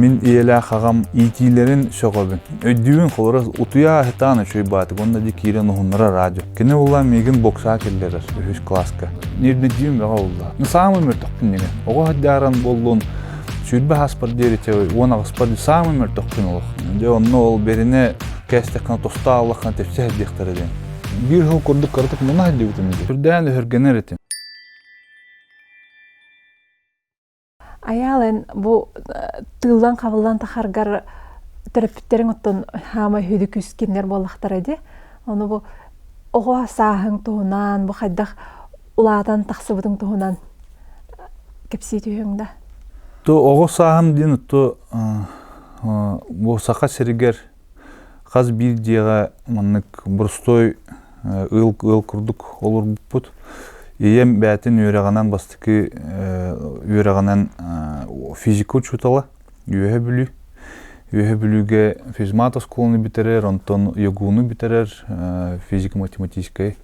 Мин ийэлээх аҕам иитиилэрин сөҕөбүн. Өйдүүбүн холоро утуйа аһытаан үчүгэй баатык уонна дии киирэн уһуннара радио. Кини улаан миигин боксаа киллэрэр үһүс кылааска. Нервнэдиим бөҕө булла. Саамай мөлтөхпүн диҥэ. Оҕо сылдьааран буоллун сүүрбэ ааспар диэри 18-пар саамай мөлтөхпүн олох. Дьэ онно ол бэринэ кээстэххинэ тостоо ааллаххына тэпсэ сылдьыахтара диэн. Биир сыл курдук кыратык муна сылдьыбытым дии. Сүрдээн өһүргэнэр этим. Айаал эн бу тыыллан-хабыллан тахаргар төрөппүттэриҥ оттон хаамай сүдү күүс кинилэр буоллахтара дии. Ону бу оҕо сааһыҥ туһунан, бу хайдах улаатан тахсыбытыҥ туһунан кэпсии түһүөҥ да. То оҕо сааһым диэн то бу Саха сиригэр хас биир дьиэҕэ маннык боростуой ыал ыал курдук олорбуппут. Ийэм бэйэтин үөрэҕинэн бастакы үөрэҕинэн физика учуутала Үөһэ Бүлүү. Үөһэ Бүлүүгэ физмат оскуоланы бүтэрэр, онтон ЯГУну бүтэрэр физико-математическай.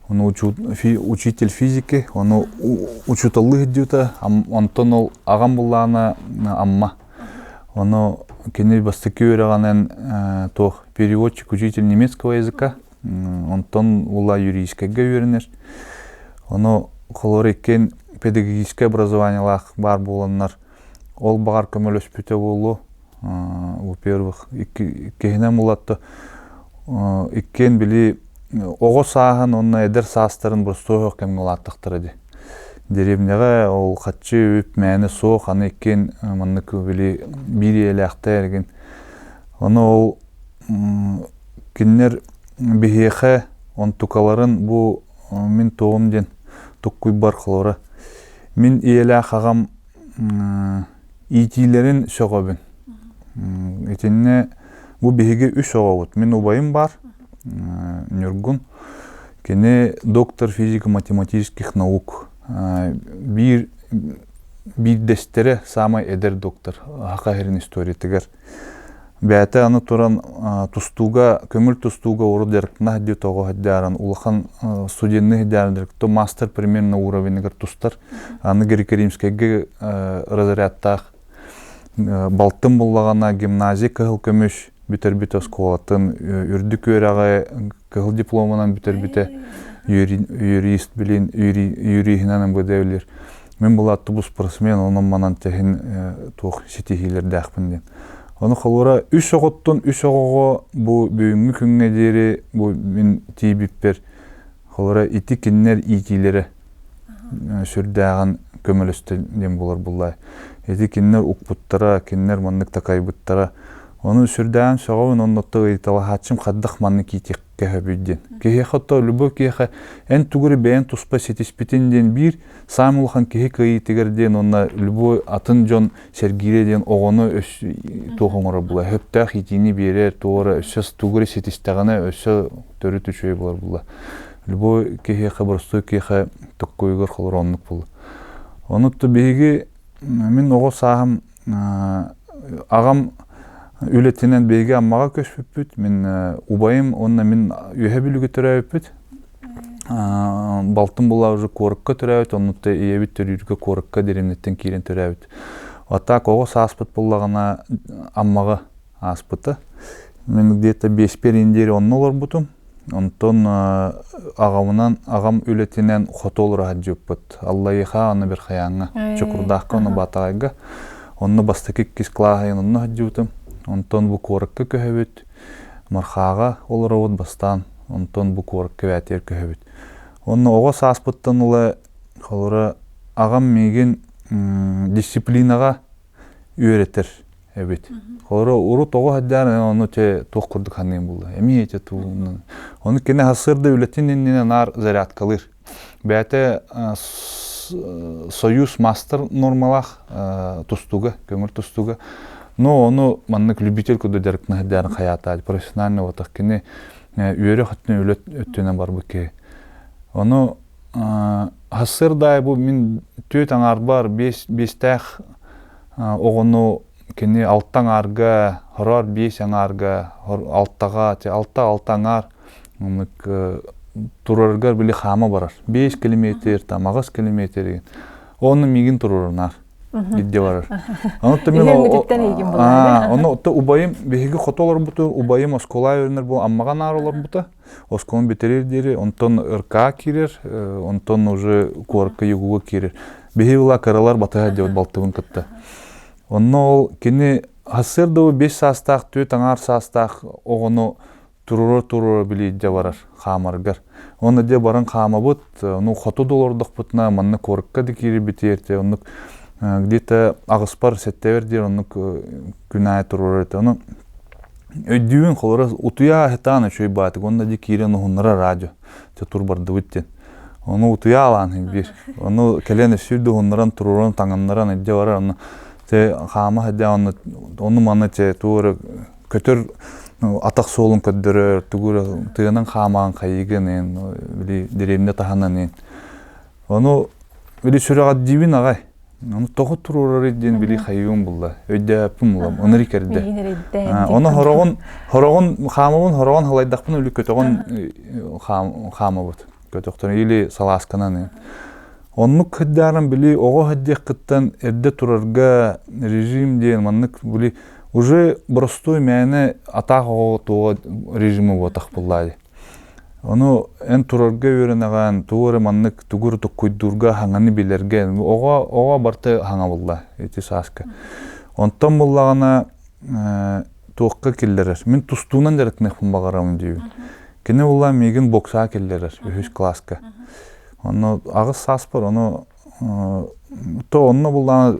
Ону учитель физики, ону учууталлыы сылдьыбыта, онтон ол аҕам буллаҕына Амма. Ону кини бастакы үөрэҕинэн туох переводчик, учитель немецкого языка, онтон ула юридическайга үөрэнэр. Ону холобур иккиэн педагогическай образованиелаах баар буоланнар, ол баҕар көмөлөспүтэ буолуо. Во-первых, иккиһинэн булатта иккиэн били оҕо сааһын уонна эдэр саастарын боростуой кэмҥэ улааттахтара дии. Деревняҕа ол хаччы үп мээнэ суох, аны иккиэн маннык били биир ийэлээхтэр игин. Ону ол кинилэр биһиэхэ онтукаларын бу мин туоҕум диэн туккуйбар холобура мин ийэлээх аҕам иитиилэрин сөҕөбүн. Итиннэ бу биһиги үс оҕобут. Мин убайым баар, Ньургун. Кини доктор физико-математических наук. Биир биирдэстэрэ саамай эдэр доктор Саха сирин историятыгар. Бэйэтэ аны туран тустууга, көҥүл тустууга урут дьарыктана сылдьыбыт оҕо сылдьааран улахан студенныы сылдьааран дьарыкта мастер примерно уровеньыгар тустар. Аны Греко-Римскэйгэ разрядтаах балтым буллаҕына гимназия кыһыл көмүс бүтэрбит оскуолатын үрдүк үөрэҕи кыһыл дипломунан бүтэрбитэ юрист билин юриһинэн МВД үлэлиир. Мин булаатты бу спортсмен онон манан тэһин туох ситиһиилэрдээхпин диэн. Ону холура үс оҕоттон үс оҕоҕо бу бүгүҥҥү күҥҥэ диэри бу мин тиийбиппэр холура ити кинилэр иитиилэрэ сүрдээҕин көмөлөстө диэн буолар буллай. Ити кинилэр укпуттара, кинилэр маннык такайбыттара. Ону сүрдээҕин сөҕөбүн, оннотто ыйыталаһааччым хайдах маннык иитиэх кэһэбүй диэн. Киһиэхэ то любой киһиэхэ эн тугу бэйэн туспа ситиспитин диэн биир саамай улахан киһи кыайыытыгар диэн уонна любой атын дьон сэргиирэ диэн оҕону туох оҥорор була сөптөөх иитиини биэрэр туора өссө тугу эрэ ситистэҕинэ өссө төрүт үчүгэй буолар була любой киһиэхэ боростуой киһиэхэ токкуйугар холоро оннук буолла ону биһиги мин оҕо сааһым Аҕам үлэтинэн биһиги Аммаҕа көспүппүт. Мин убайым уонна мин Үөһэ Бүлүүгэ төрөөбүппүт. Балтым була уже куоракка төрөөбүт, оннуттан ийэбит төрүүргэ куоракка дэриэбинэттэн киирэн төрөөбүт. А так оҕо сааспыт буоллаҕына Аммаҕа ааспыта. Мин где-то биэспэр диэри онно олорбутум. Онтон аҕабынан, аҕам үлэтинэн хоту олоро сылдьыбыппыт. Аллайыаха уонна Верхояҥҥа, Чокурдаахха уонна Баатаҕайга. Онно бастакы иккис кылааһы онно сылдьыбытым. Онтон бу куоракка көһөбүт. Мархааҕа олоробут бастаан. Онтон бу куоракка бээтигэр көһөбүт. Онно оҕо сааспыттан ыла холобура аҕам миигин дисциплинаҕа үөрэтэр эбит. Холобура урут оҕо сылдьан ону те туох курдук саныым буолла. Эмиэ ити тугунан. Ону кини сарсыарда үлэтин иннинэ наар зарядкалыыр. Бэйэтэ Союз мастер нормалаах тустууга, көҥүл тустууга. Но ону маннык любитель курдук дьарыктана сылдьарын хайаатаат профессиональный буолбатах. Кини үөрэх өттүнэн үлэ өттүнэн барбыт киһи. Ону Сарсыарда бу мин түөрт аҥаарбар биэстээх оҕону кини алта аҥаарга, хороор биэс аҥаарга, алтаҕа, алта-алта аҥаар оннук турарыгар били хаама барар. 5 километр, там 8 километр. Онно миигин туруорунар. Илдьэ барар. Ону мин Ону убайым биһиги хото олорбуту, убайым оскуола үөрэнэр бу Аммаҕа наар олорбута. Оскуоланы бүтэрэр диэри, онтон РК киирэр, онтон уже куоракка ЮГУга киирэр. Биһиги була кыралар батыһа диэбит балтыбын кытта. Онно ол кини сарсыарда 5 саастаах, 4 аҥаар саастаах оҕону туруора-туруора били илдьэ барар хаамаргар. Уонна дьэ баран хаамабыт, ну хоту да олордохпутуна манна куоракка да киирбитигэр те оннук где-то аҕыспар сэттэбэр диэр оннук күн аайы туруорар этэ. Ону өйдүүбүн холоро утуйа аһытаан үчүгэй баатык уонна дьэ киирэн уһуннара радио дьэ тур бардыбыт диэн. Ону утуйа алаан биир. Ону кэлэн өссө да уһуннаран туруоран таҥыннаран илдьэ барар онно те хаама сылдьан онно ону маны те тугу көтөр атах суолун көрдөрөр, тугу эрэ тыанан хаамаҕын хайыгын эн, били дэриэбинэ таһынан эн. Ону били сүрэҕэлдьиибин аҕай. Ону тоҕо туруорарый диэн били хайыгын булла, өйдөөппүн булам, ынырык эрдэ. Ону хороҕун, хороҕун хаамабын, хороҕун халайдахпын өлү көтөҕүн хаамабыт. Көтөхтөн или салаасканан. Оннук кырдааран били оҕо сылдьыаххыттан эрдэ турарга режим диэн маннык били уже боростуой мээнэ атаах оҕо туоҕа режимэ буотах буллаа дии. Ону эн турарга үөрэнэҕин, тугу эрэ маннык тугу эрэ токкуйдуурга хаҥаны билэргэ оҕо оҕо барыта хаҥа булла ити сааска. Онтон буллаҕына туохха киллэрэр? Мин тустуунан дьарыктаныахпын баҕарабын диибин. Кини булла миигин боксаҕа киллэрэр үһүс кылааска. Онно аҕыс сааспар ону то онно буллаҕына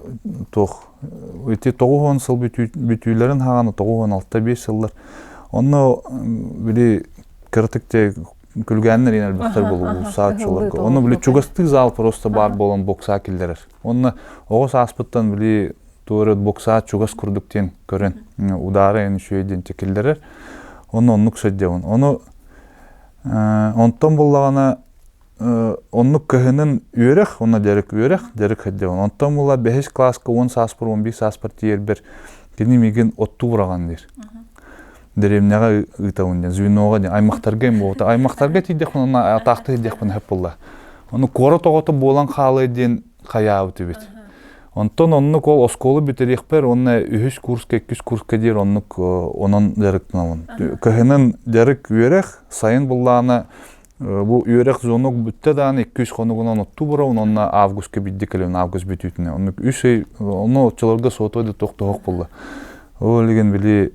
туох ити 90 сыл бүтүүлэрин хаҕана 96-5 сыллар онно били кыратык те күлгээннэр иин элбэхтэр буолуу сааччыларга онно били чугастыы зал просто баар буолан боксаа киллэрэр онно оҕо сааспыттан били туора боксаа чугас курдук диэн көрөн удаара эн үчүгэй диэн киллэрэр онно оннук сылдьабын ону онтон буллаҕына оннук кыһынын үөрэх, уонна дьарык үөрэх, дьарык сылдьабын. Онтон була бэһис кылааска 10 сааспар, 11 сааспар тиийэрбэр кини миигин оттуу быраҕан диир. Дэриэбинэҕэ ыытабын диэн, звеноҕа диэн, аймахтарга им буолта. Аймахтарга тиийдэхпин, онно атаахта тиийдэхпин сөп буолла. Ону куорат оҕото буолан хаалыа диэн хайаабыт эбит. Онтон оннук ол оскуола бүтэриэхпэр уонна үһүс курска, иккис курска диэр оннук онон дьарыктанабын. Кыһынын дьарык үөрэх, сайын буллаана Бу үөрэх звонок бүттэ даҕаны 2-3 хонугунан оттуу барабын уонна августка биирдэ кэлэбин август бүтүүтүнэ. Оннук үс ый онно оччолорго сотовай да туох да буолла. Ол илигин били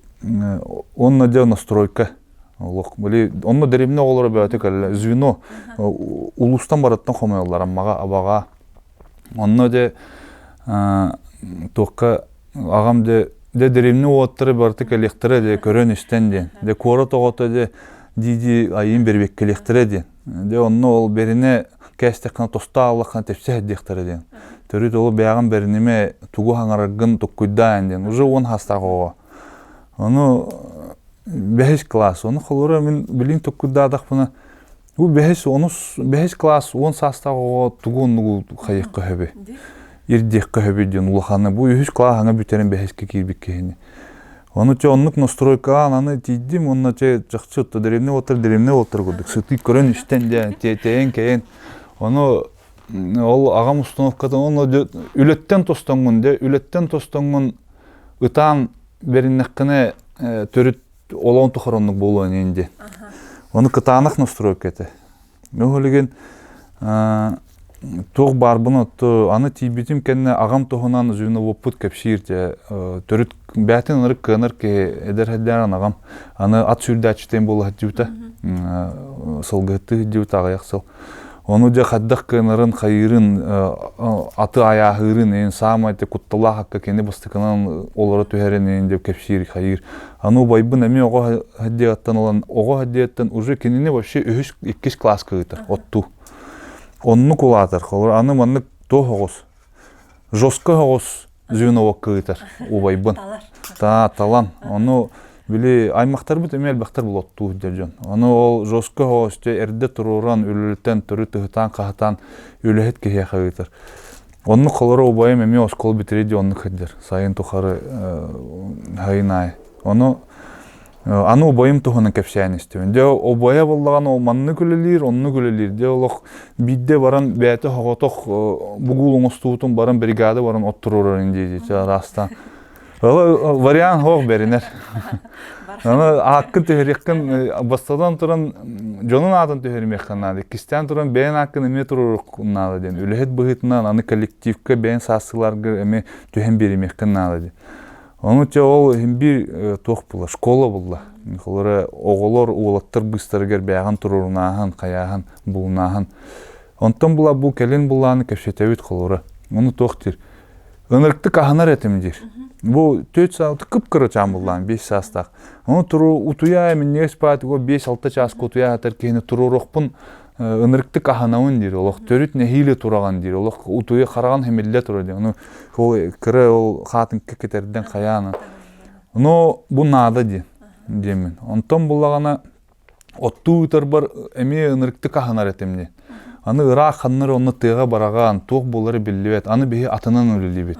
онно дьэ настройка олох били онно дэриэбинэ оҕолоро бөҕөтө кэллэ звено улуустан барыттан хомуйаллар Аммаҕа Абаҕа онно дьэ туохха аҕам дьэ дьэ дэриэбинэ уолаттара барыта кэлиэхтэрэ дьэ көрөн-истэн диэн дьэ куорат оҕото дьэ дии-дии айыын бэрибиэккэлиэхтэрэ диэн дьэ онно ол бэринэ кээстэххинэ тосто ааллаххына тэпсэ сылдьыахтара диэн төрүт ол бэйэҕин бэринимэ тугу хаҥараргын токкуйдаа диэн уже уон саастаах оҕо ону бэһис класс ону холобура мин билигин токкуйдаатахпына Бу бэһис, онус, бэһис класс 10 саастаах оҕо тугу оннугу хайыахха сөбүй? Ирдиэххэ сөбүй диэн улаханы. Бу үһүс класс аҥа бүтэрэн бэһискэ киирбит киһини. Ону чэ оннук настройкаҕа аны тиийдим уонна чэ чахчы отто дэриэбинэ уолаттар дэриэбинэ уолаттар курдук сытыы көрөн истэн дьэ тэйэн кэйэн ону ол аҕам установкатын ону үлэттэн тостоҥҥун дьэ үлэттэн тостоҥҥун ытаан бэриннэххинэ төрүт олоон тухары оннук буолуон иһин диэн. Ону кытаанах настройка этэ. Ол билигин туох баарбын отту аны тиийбитим кэннэ аҕам туһунан звеноводпут кэпсиир дьэ төрүт бээтин ынырык кыанар киһи эдэр сылдьан аҕам аны ат сүүрдээччитин буола сылдьыбыта сылгыһыттыы сылдьыбыта аҕыйах сыл Ону дьэ хайдах кыанарын, хайыырын, аты айааһыырын, эн саамай кутталаах акка кини бастакынан олоро түһэрин эн деп кэпсиир, хайыыр. Аны убайбын эмиэ оҕо саддиаттан ылан, оҕо саддиаттан уже кинини вообще үһүс, иккис класска ыытар, оттуу. Оннук улаатар. Аны маннык туох оҕус, жестко оҕус звеновокка ыытар убайбын. Та талан. Ону били аймахтарбыт эмиэ элбэхтэр булоттуу сылдьар дьон. Ону ол жестко оҕусте эрдэ туруоран үлэлэтэн төрүт ыһытаан-хаһытаан үлэһит киһиэхэ ыытар. Оннук холоро убайым эмиэ оскуола бүтэрэ дии оннук сылдьар. Сайын тухары сайын аайы. Ону Аны убайым туһунан кэпсээн истэбин. Дьэ, убайа буоллаҕына маннык үлэлиир, оннук үлэлиир. Дьэ, олох биирдэ баран бэйэтэ соҕотох бугул оҥостубутун баран бригада баран оттуруорарын дии дии араастаан. Вариант суох бэринэр. Аны ааккын түһэриэххин бастатан туран дьонун аатын түһэримиэххин наада. Иккистээн туран бэйэн ааккын эмиэ туруоруоххун наада диэн. Үлэһит быһыытынан аны коллективка бэйэн саастыыларга эмиэ түһэн биэримиэххин наада диэн. Ону чэ ол иһин биир туох була, школа булла. Холоро оҕолор, уолаттар быыстарыгар бэйэҕин туруорунааһын, хайааһын, булунааһын. Онтон була бу кэлин булааны кэпсэтэбит холоро. Ону туох диир? Ынырыктык аһынар этим диир. Бу төрт саа кып-кыра чаан буллаан, 5 саастаах. Ону туру утуйа минньигэс баат 5-6 чааска утуйа сытар киһини туруоруохпун ынырыктык аһынабын диир. Олох төрүт нэһиилэ тураҕын диир. Олох утуйа хараҕын химиллэ турар диир. Ону ол кыра ол хаатыҥка кэтэрдэн хайаана. Но бу наада диэн диэммин. Онтон буллаҕына оттуу ыытарбар эмиэ ынырыктык аһынар этим диэн. Аны ыраах ханнар онно тыаҕа бараҕаан, туох буолара биллибэт. Аны биһи атынан үлэлиибит.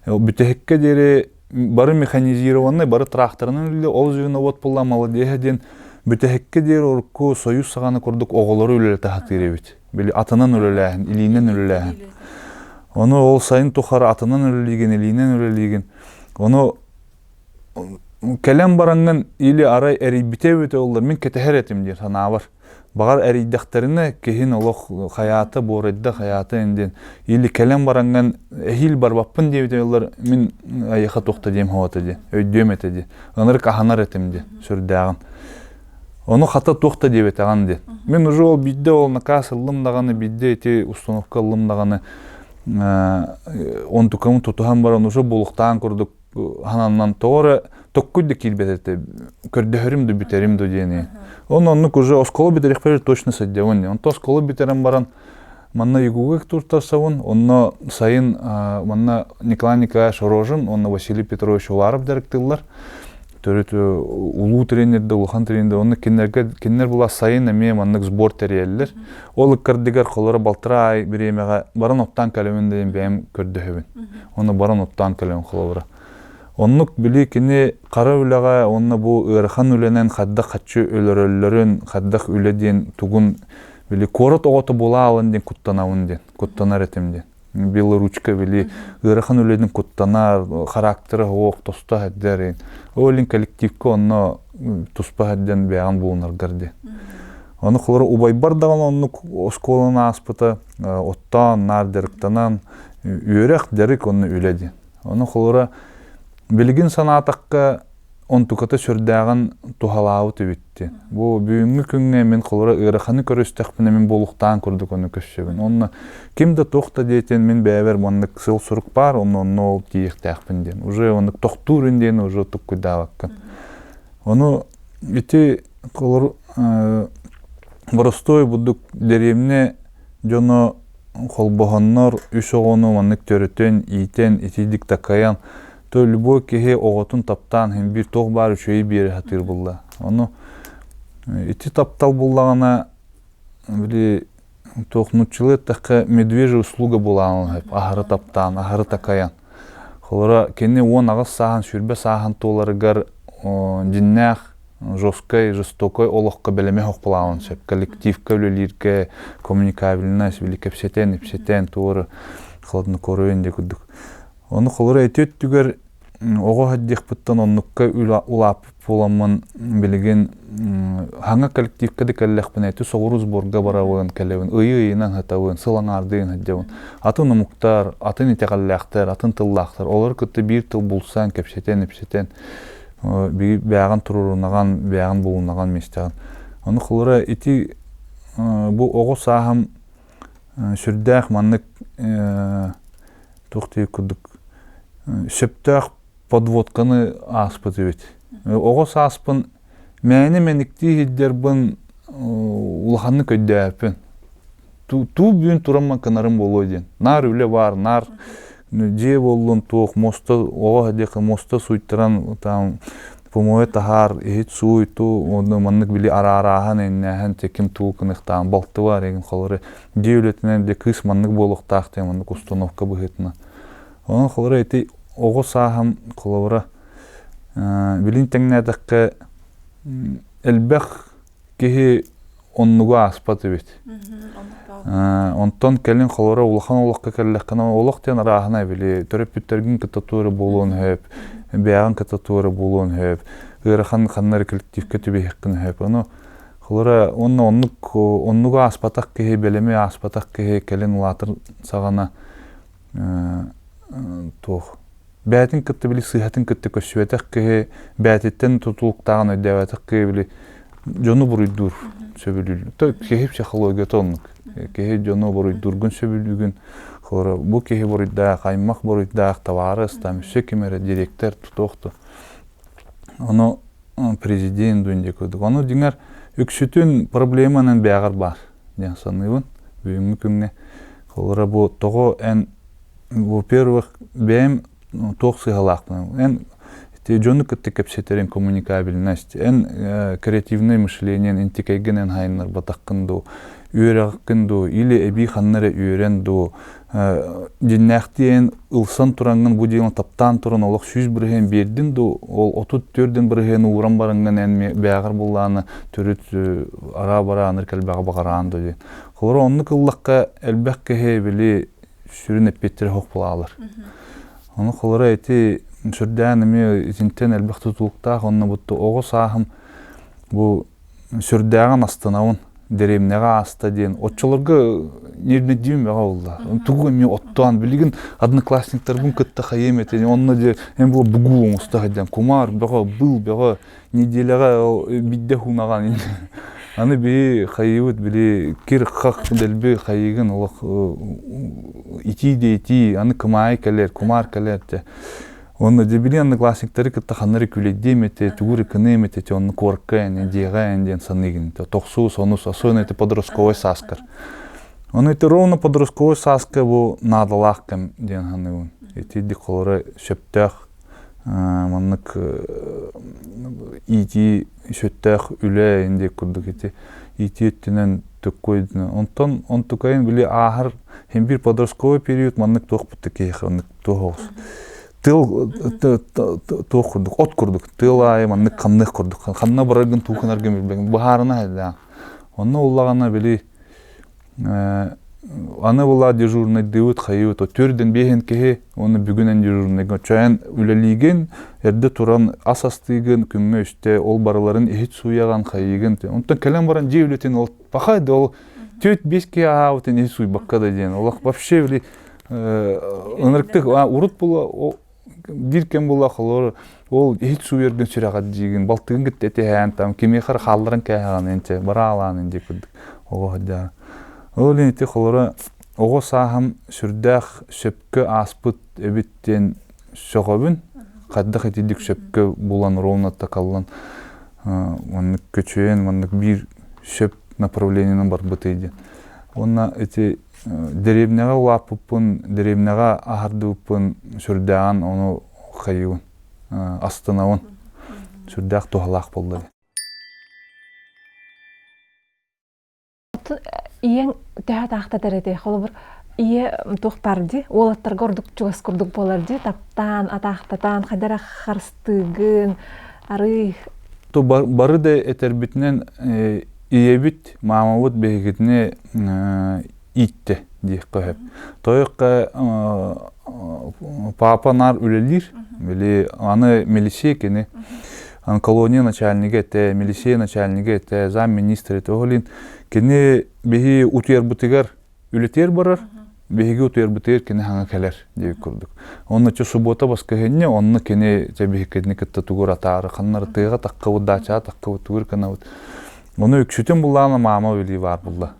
Бүтэһиккэ диэри бары механизированный, бары тракторынан үлэлиир. Ол звеновод буолла молодеһа диэн бүтэһиккэ диэри урукку Союз саҕана курдук оҕолору үлэлэтэ сатыыр эбит. Били атынан үлэлээһин, илиинэн үлэлээһин. Ону ол сайын тухары атынан үлэлиигин, илиинэн үлэлиигин. Ону кэлэн бараҥҥын или арай эрийбитэ эбитэ буоллар мин кэтэһэр этим диэн санаабар. Баҕар эрийдэхтэринэ киһин олох хайаата буорайда хайаата диэн или кэлэн бараҥҥын эһиил барбаппын диэбитэ буоллар мин айыха туохта диэм хоото диэн өйдүөм этэ диэн ынырык аһынар этим диэн сүрдээҕин. Ону хата туох да диэбэтэҕин диэн. Мин уже ол биирдэ ол накаас ыллым даҕаны, биирдэ ити установка ыллым даҕаны онтукабын тутуһан баран уже булуктаан курдук хананнан тоҕо эрэ токкуй да киирбэт этэ көрдөһөрүм да бүтэрим да диэни. Он оннук уже оскуола бүтэриэхпэр точно сылдьабын. Онто оскуола бүтэрэн баран манна ЮГУга туттарсабын, онно сайын манна Николай Николаевич Рожин, онно Василий Петрович Уларов дьарыктыыллар. Төрүт улуу тренердэр, улахан тренердэр, онно кинилэргэ кинилэр була сайын эмиэ маннык сбор тэрийэллэр. Ол ыккардыгар холоро балтараа ай бириэмэҕэ баран оттоон кэлэбин диэн бэйэм көрдөһөбүн. Онно баран оттоон кэлэбин холобура. Оннук били кини хара үлэҕэ уонна бу ыарахан үлэнэн хайдах хаччы өлөрөллөрүн, хайдах үлэ диэн тугун били куорат оҕото буолаалын диэн куттанабын диэн, куттанар этим диэн. Белоручка били ыарахан үлэнин куттанар, характера суох, тосто сылдьар. Ол илин коллективка онно туспа сылдьан бэйэҕин булунаргар диэн. Ону холоро убайбар даҕаны оннук оскуоланы ааспыта, оттоон, наар дьарыктанан, үөрэх, дьарык онно үлэ диэн. Ону холоро билигин санаатахха онтуката сүрдээҕин туһалаабыт эбит диэн. Бу бүгүҥҥү күҥҥэ мин холоро ыараханы көрүстэхпинэ мин буолуохтаан курдук ону көрсөбүн. Онно ким да туох да диэтин мин бэйэбэр маннык сыл сурук баар, онно онно ол тиийиэхтээхпин диэн. Уже оннук тохтуурун диэн уже туккуйдаабаккын. Ону ити холор боростуой бурдук дэриэбинэ дьоно холбоһоннор үс оҕону маннык төрөтөн, иитэн, итийдик такайан, то любой киһи оҕотун таптаан иһин биир туох баар үчүгэйи биэрэ сатыыр булла. Ону ити таптал буллаҕына били туох нууччалыы эттэххэ медвежья услуга буолаан аһары таптаан, аһары такайан. Холоро кини 18 сааһын, 20 сааһын туоларыгар дьиннээх жесткай, жестокай олоххо бэлэмэ хохпулаабын сөп. Коллективка үлэлииргэ коммуникабельность, били кэпсэтэн, ипсэтэн, туору холоднокоройун дии курдук. Ону холоро эти өттүгэр оҕо сылдьыахпыттан оннукка улааппыт буоламмын билигин хаҥа коллективка да кэллэхпинэ ити соҕуруу сборга барабын, кэлэбин, ыйы-ыйынан сытабын, сыл аҥаардыын сылдьабын. Атын омуктар, атын итэҕэллээхтэр, атын тыллаахтар, олор кытта биир тыл булсан, кэпсэтэн, ипсэтэн бэйэҕин туруорунаҕын, бэйэҕин булунаҕын миэстэҕин. Ону холоро ити бу оҕо сааһым сүрдээх маннык туох диир курдук сөптөөх подводканы ааспыт эбит. Оҕо сааспын мээнэ мэниктии сылдьарбын улаханнык өйдөөппүн. Туу бүгүн туран кынарым буолуо диэн. Наар үлэ баар, наар дьиэ буоллун туох, муоста оҕо диэки муоста сууйтаран там помойа таһаар, иһит сууй, туу, онно маннык били араарааһын, эннээһин, ким туу кыныхтаан, балты бар эгин холору дьиэ үлэтинэн дьэ кыыс маннык буолуохтаах диэн маннык установка быһыытынан. Онон холобура ити оҕо сааһым холобура билин тэҥнээтэххэ. Элбэх киһи оннугу ааспат эбит. Онтон кэлин холоро улахан олоххо кэллэххинэ олох диэн арааһынай били төрөппүттэргин кытта туора буолуон сөп, бэйэҕин кытта туора буолуон сөп, ыарахан ханна эрэ коллективка түбэһиэххин сөп. Ону холоро уонна оннук оннугу ааспатах киһи, бэлэми ааспатах киһи кэлин улаатар саҕана туох бэйэтин кытта били сыыһатын кытта көрсүбэтэх киһи бэйэтиттэн тутулуктааҕын өйдөөбөтөх киһи били дьону буруйдуур сөбүлүүр. То киһи психологията оннук. Киһи дьону буруйдуургун сөбүлүүгүн. Холобура, бу киһи буруйдаах, аймах буруйдаах, табаарыс, там өссө ким эрэ директор тутуохту. Ону президент дуун диye курдук. Ону дьиҥэр үксүтүн проблеманан бэйэҕэр баар диэн саныыбын бүгүҥҥү күҥҥэ. Холобура, бу тоҕо эн Во-первых, бэйэм туох сыһалаахпын. Эн ити дьону кытта кэпсэтэрин коммуникабельность, эн креативное мышление интикэйгин эн хайыннарбатаххын дуу, үөрэххин дуу, или эбии ханна эрэ үөрэн дуу, дьиннээхтии эн ылсан тураҥҥын бу дьыала таптаан туран олох 100% биэрдин дуу, ол 34% ууран бараҥҥын эн бэйэҕэр буллааны төрүт араа-бараа аныр кэлбэҕэ баҕараан дуу диэн. Холобура оннук ыллахха элбэх киһи били сүрүн эппиэттэрэ суох буолаалар. Ону холоро ити сүрдээн эмиэ итинтэн элбэх тутулуктаах онно бутта оҕо сааһым бу сүрдээҕин астынабын дэриэбинэҕэ ааста диэн оччолорго нервнэйдиим бөҕө буолла. Тугу эмиэ оттоон билигин одноклассниктарбын кытта хайыам этэ онно дьэ эн була бугуу оҥосто сылдьан кумаар бөҕө быыл бөҕө неделяҕа биирдэ һуунаҕан аны биһи хайыыбыт били кир-хах дэлби хайыыгын олох итии да итии аны кымаайы кэлэр кумаар кэлэр дьэ уонна дьэ били одноклассниктары кытта ханна эрэ күлэйдиэм этэ тугу эрэ кыныам этэ онно куоракка эн дьиэҕэ эн диэн саныыгын тохсус онус особенно это подростковай сааскар ону ити ровно подростковай сааска бу наадалаах кэм диэн саныыбын итирдик холоро сөптөөх маннык иитии сүттээх үлэ диэх курдук ити иитии өттүнэн төккой онтон онтукайын били ааһар хин бир подростковый период маннык туох бутта киһиэхэ оннук туох оҕус тыл туох курдук от курдук тыал аайы маннык хамныах курдук ханна бараргын туу гынаргын билбэҥ быһаарына хайдаах онно уллаҕына били Аны була дежурнайдыыбыт хайыыбыт төрдөн биэһин киһи уонна бүгүн эн дежурнайга чайан үлэлиигин, эрдэ туран ас астыыгын, күҥҥэ үстэ ол барыларын иһит сууйаҕын, хайыыгын. Онтон кэлэн баран дьиэ үлэтин ол пахай да ол түөрт биэс киһи аһаабытын иһит сууйбакка да диэн олох вообще били ынырыктык урут була биир кэм була холор ол иһит сууйаргын сүрэҕэр диигин балтыгын кытта этиһээн там кимиэхэ эрэ хаалларан кээһэҕин энчэ бараалаан ин диэки курдук оҕо сылдьаҕын ол иһин ити холоро оҕо сааһым сүрдээх сөпкө ааспыт эбит диэн сөҕөбүн хайдах итинник сөпкө булан ровно такаллан маннык көчүйэн маннык биир сөп направлениенан барбытый диэн уонна ити Дэриэбинэҕэ улааппыппын, дэриэбинэҕэ аһардыбыппын сүрдээҕин ону хайыыбын, астынабын. Сүрдээх туһалаах буолла дии. Ийэҥ төһө атаахтатар этэй? Холобур, ийэ туох баар дии, уолаттарга ордук чугас курдук буолар дии, таптаан, атаахтатаан, хайда эрэ харыстыыгын, арыый. Бары да этэрбитинэн ийэбит, маамабыт биһигитини ииттэ диэххэ сөп. Тойукка папа наар үлэлиир, били аны милиция кини колония начальнига этэ, милиция начальнига этэ, замминистр этэ. Ол иһин кини биһи утуйарбытыгар үлэтигэр барар, биһиги утуйарбытыгар кини хаҥа кэлэр диэбит курдук. Онно чэ суббота воскресенье, онно кини чэ биһиккитини кытта тугур атаары, ханнары тыаҕа таххабыт, даачаҕа таххабыт, тугур гынабыт. Ону үксүтүн буллаҕына маама үлии баар булла.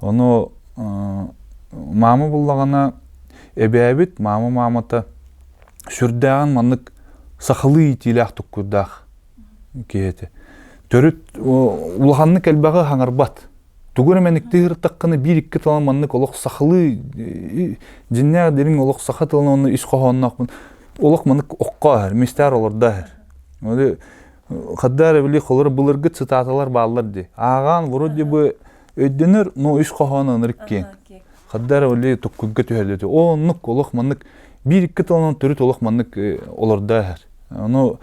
Ону маама буллаҕына эбээбит, маама маамата сүрдээҕин маннык сахалыы иитиилээх туккурдаах киһи этэ. Төрүт улаханнык элбэҕи хаҥарбат. Тугу эрэ мэниктии сырыттаххына биир-икки тылан маннык олох сахалыы дьиннээх дириҥ олох саха тылын уонна ис хоһоонноохпун олох маннык окко аһар, мистээр олордо аһар. Хадда эрэ били холоро былыргы цитаталар бааллар дии. Ааҕаан вроде бы өйдөнөр, но ис хоһооно ынырык киэҥ. Хадда эрэ били туккуйга түһэллэр. О, оннук олох маннык биир-икки тылынан төрүт олох маннык олордо аһар. Ону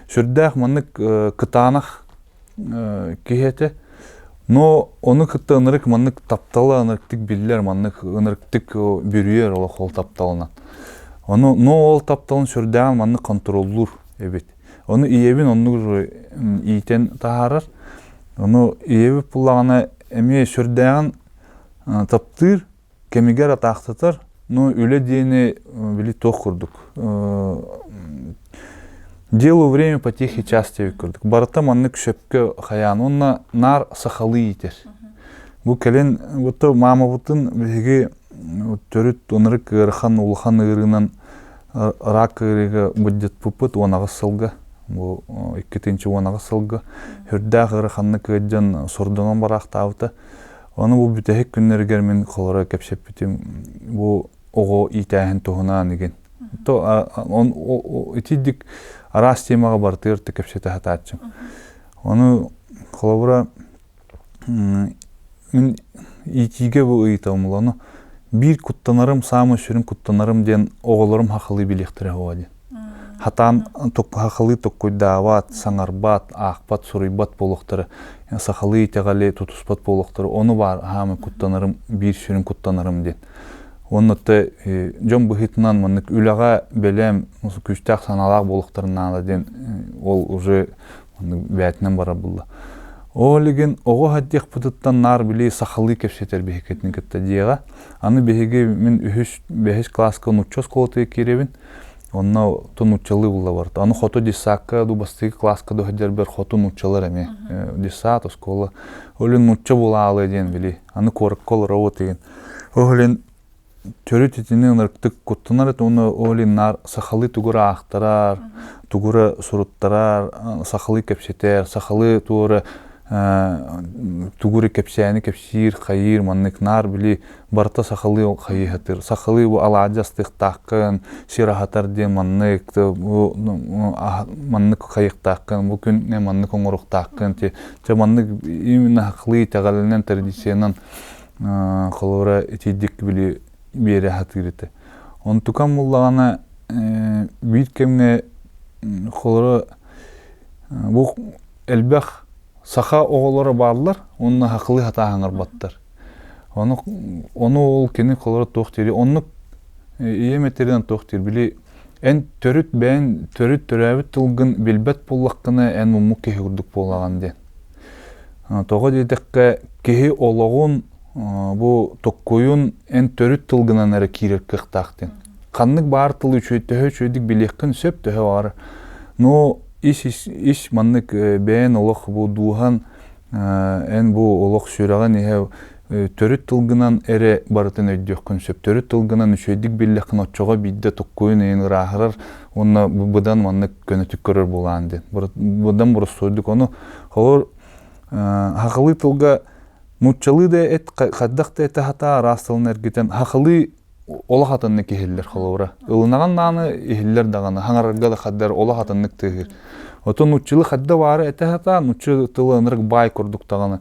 сүрдээх маннык кытаанах. киһи этэ. Но ону кытта ынырык маннык таптала ынырыктык биллэр, маннык ынырыктык бүрүйэр олох ол тапталынан. Ону но ол тапталын сүрдээҕин маннык контроллуур эбит. Ону ийэбин оннук иитэн таһаарар. Ону ийэбит буллаҕына эмиэ сүрдээҕин таптыыр, кэмигэр атаахтатар, но үлэ диэни били туох курдук делу время потехи час диэбит курдук барыта маннык сөпкө хайаан уонна наар сахалыы иитэр бу кэлин вот маамабытын биһиги төрүт ынырык ыарахан улахан ыарыынан рак ыарыыга быдьытпыппыт 18 сылга бу 2018 сылга үрдээх ыараханнык ыалдьан сордонон бараахтаабыта Ону бу бүтэһик күннэригэр мин холоро кэпсэппитим бу оҕо иитээһин туһунаан игин. То он итидик араас темаҕа барытыгар да кэпсэтэ сатааччым. Ону холобура мин иитиигэ бу ыйытабым ону биир куттанарым саамай сүрүн куттанарым диэн оҕолорум хахалыы билиэхтэрэ буолуо диэн. Хатаан хахалыы токкуйдаабат, саҥарбат, аахпат, суруйбат буолуохтара, сахалыы итэҕэли тутуспат буолуохтара, ону баар аһаамай куттанарым, биир сүрүн куттанарым диэн. Уонна дьон быһыытынан маннык үлэҕэ бэлэм, күүстээх санаалаах буолуохтарын наада диэн ол уже маннык бээтинэн барар булла. Ол игин оҕо хаддиахпытыттан наар били сахалыы кэпсэтэр биһиккитин кытта дьиэҕэ. Аны биһиги мин үһүс, бэһис кылааска нуучча оскуолатыгар киирэбин. Онно то нууччалыы булла барыта. Аны хоту детсадка ду бастакы класска ду сылдьарбар хоту нууччалар эмиэ. Детсад, оскуола. Ол иһин нуучча буолаалы диэн били. Аны куоракка олоробут деген. Ол иһин төрүт итини ынырыктык куттанар этэ уонна ол иһин наар сахалыы тугу эрэ аахтарар, тугу эрэ суруттарар, сахалыы кэпсэтэр, сахалыы тугу эрэ тугу эрэ кэпсээни кэпсиир, хайыыр маннык наар били барыта сахалыы хайыһатыр. Сахалыы бу алаадьы астыахтааххын, сир аһатар диэн маннык, бу маннык хайыахтааххын, бу күн маннык оҥоруохтааххын. Чэ маннык именно сахалыы итэҕэлинэн, традициянан холобура итийдик били биэрэ сатыыр этэ. Онтукам буллаҕына биир кэмҥэ холоро бу элбэх саха оҕолоро бааллар уонна сахалыы сатааһыҥарбаттар. Ону, ону ол кини холоро туох диир оннук ийэм этэринэн туох диир били эн төрүт бэйэн төрүт төрөөбүт тылгын билбэт буоллаххына эн муммук киһи курдук буолаҕын диэн. Тоҕо диэтэххэ киһи олоҕун бу токкуйун эн төрүт тылгынан эрэ киирэр кыахтаах диэн. Ханнык баар тылы үчүгэй төһө үчүгэйдик билиэххин сөп төһө баҕар. Но ис ис ис маннык бэйэн олох бу дууһан эн бу олох сүрэҕин иһэ төрүт тылгынан эрэ барытын өйдүөххүн сөп. Төрүт тылгынан үчүгэйдик биллэххин оччоҕо биирдэ токкуйун эйин ырааһырар уонна быдан маннык көнөтүк көрөр буолаан диэн. Быдан боростуойдук ону холор хахалыы тылга нууччалыы да эт хайдах да этэ хатаа араас тылын эргитэн хахалыы олох атыннык иһиллэр холобура. Ылынаҕын даҕаны иһиллэр даҕаны, хаҥарарга да хаддар олох атыннык тыаһыыр. Отон нууччалыы хадда баары этэ сатаан, нуучча тыла ынырык баай курдук даҕаны.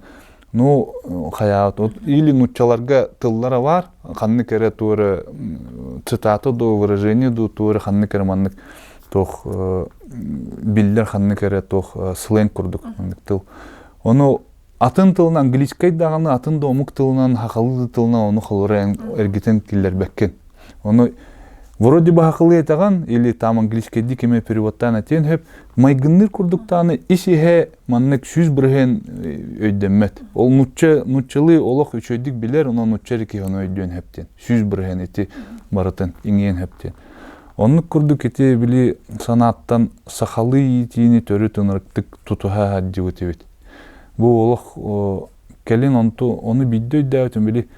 Ну, хайаат, вот или нууччаларга тыллара баар, ханнык эрэ туора цитата дуу, выражение дуу, туора ханнык эрэ маннык туох биллэр ханнык эрэ туох сленг курдук маннык тыл. Ону Атын тылынан английскай даҕаны, атын да омук тылынан, сахалыы да тылынан ону холоро эргитэн киллэрбэккин. Ону вроде бы сахалыы этэҕин или там английскайдыы кими переводтаан этиэн сөп, майгынныыр курдуктааны ис-иһэ маннык 100% өйдөммөт. Ол нучча, нуччалыы олох үчүгэйдик билэр, онон нучча эрэ киһи ону өйдүөн сөп диэн. 100% ити барытын иҥиэн сөп диэн. Оннук курдук ити били санааттан сахалыы иитиини төрүт ынырыктык тутуһа сылдьыбыт эбит. Бу олох кэлин онту ону биирдэ өйдөөбүтүм били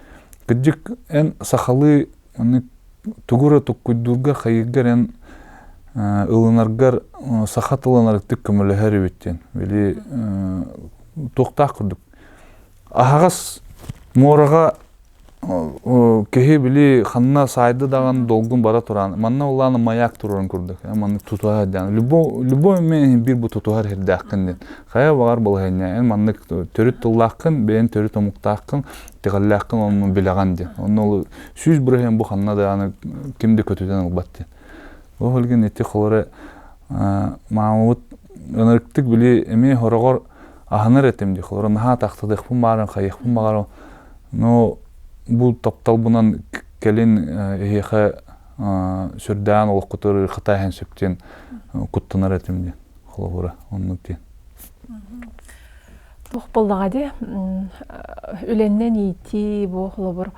кырдьык эн сахалыы аны тугу эрэ туккуйдуурга хайыыргар эн ылынаргар саха тылын арыктык көмөлөһөр эбит диэн били туохтаах курдук аһаҕас муораҕа Киһи били ханна саайды даҕаны долгун бара туран, манна улаана маяк турарын курдук, маннык тутуһар диэн. Любой, любой мен биир бу тутуһар сирдээххин диэн. Хайа баҕар балаһыанньа эн маннык төрүт тыллааххын, бэйэн төрүт омуктааххын, итэҕэллээххин онну билэҕин диэн. Онно ол 100% бу ханна даҕаны ким да көтүтэн ылбат диэн. Ол иһин ити холоро маамабыт ынырыктык били эмиэ хороҕор. Аһынар этим дии, холобура, наһаа тахтадыахпын баҕаран, хайыахпын баҕаран, но бу тапталбынан кэлин эһиэхэ сүрдээн олоххутугар ыарахата иһэн сөп диэн куттанар этим диэн, холобура, оннук диэн. Туох буоллаҕа дии, үлэннэн иитии бу холобур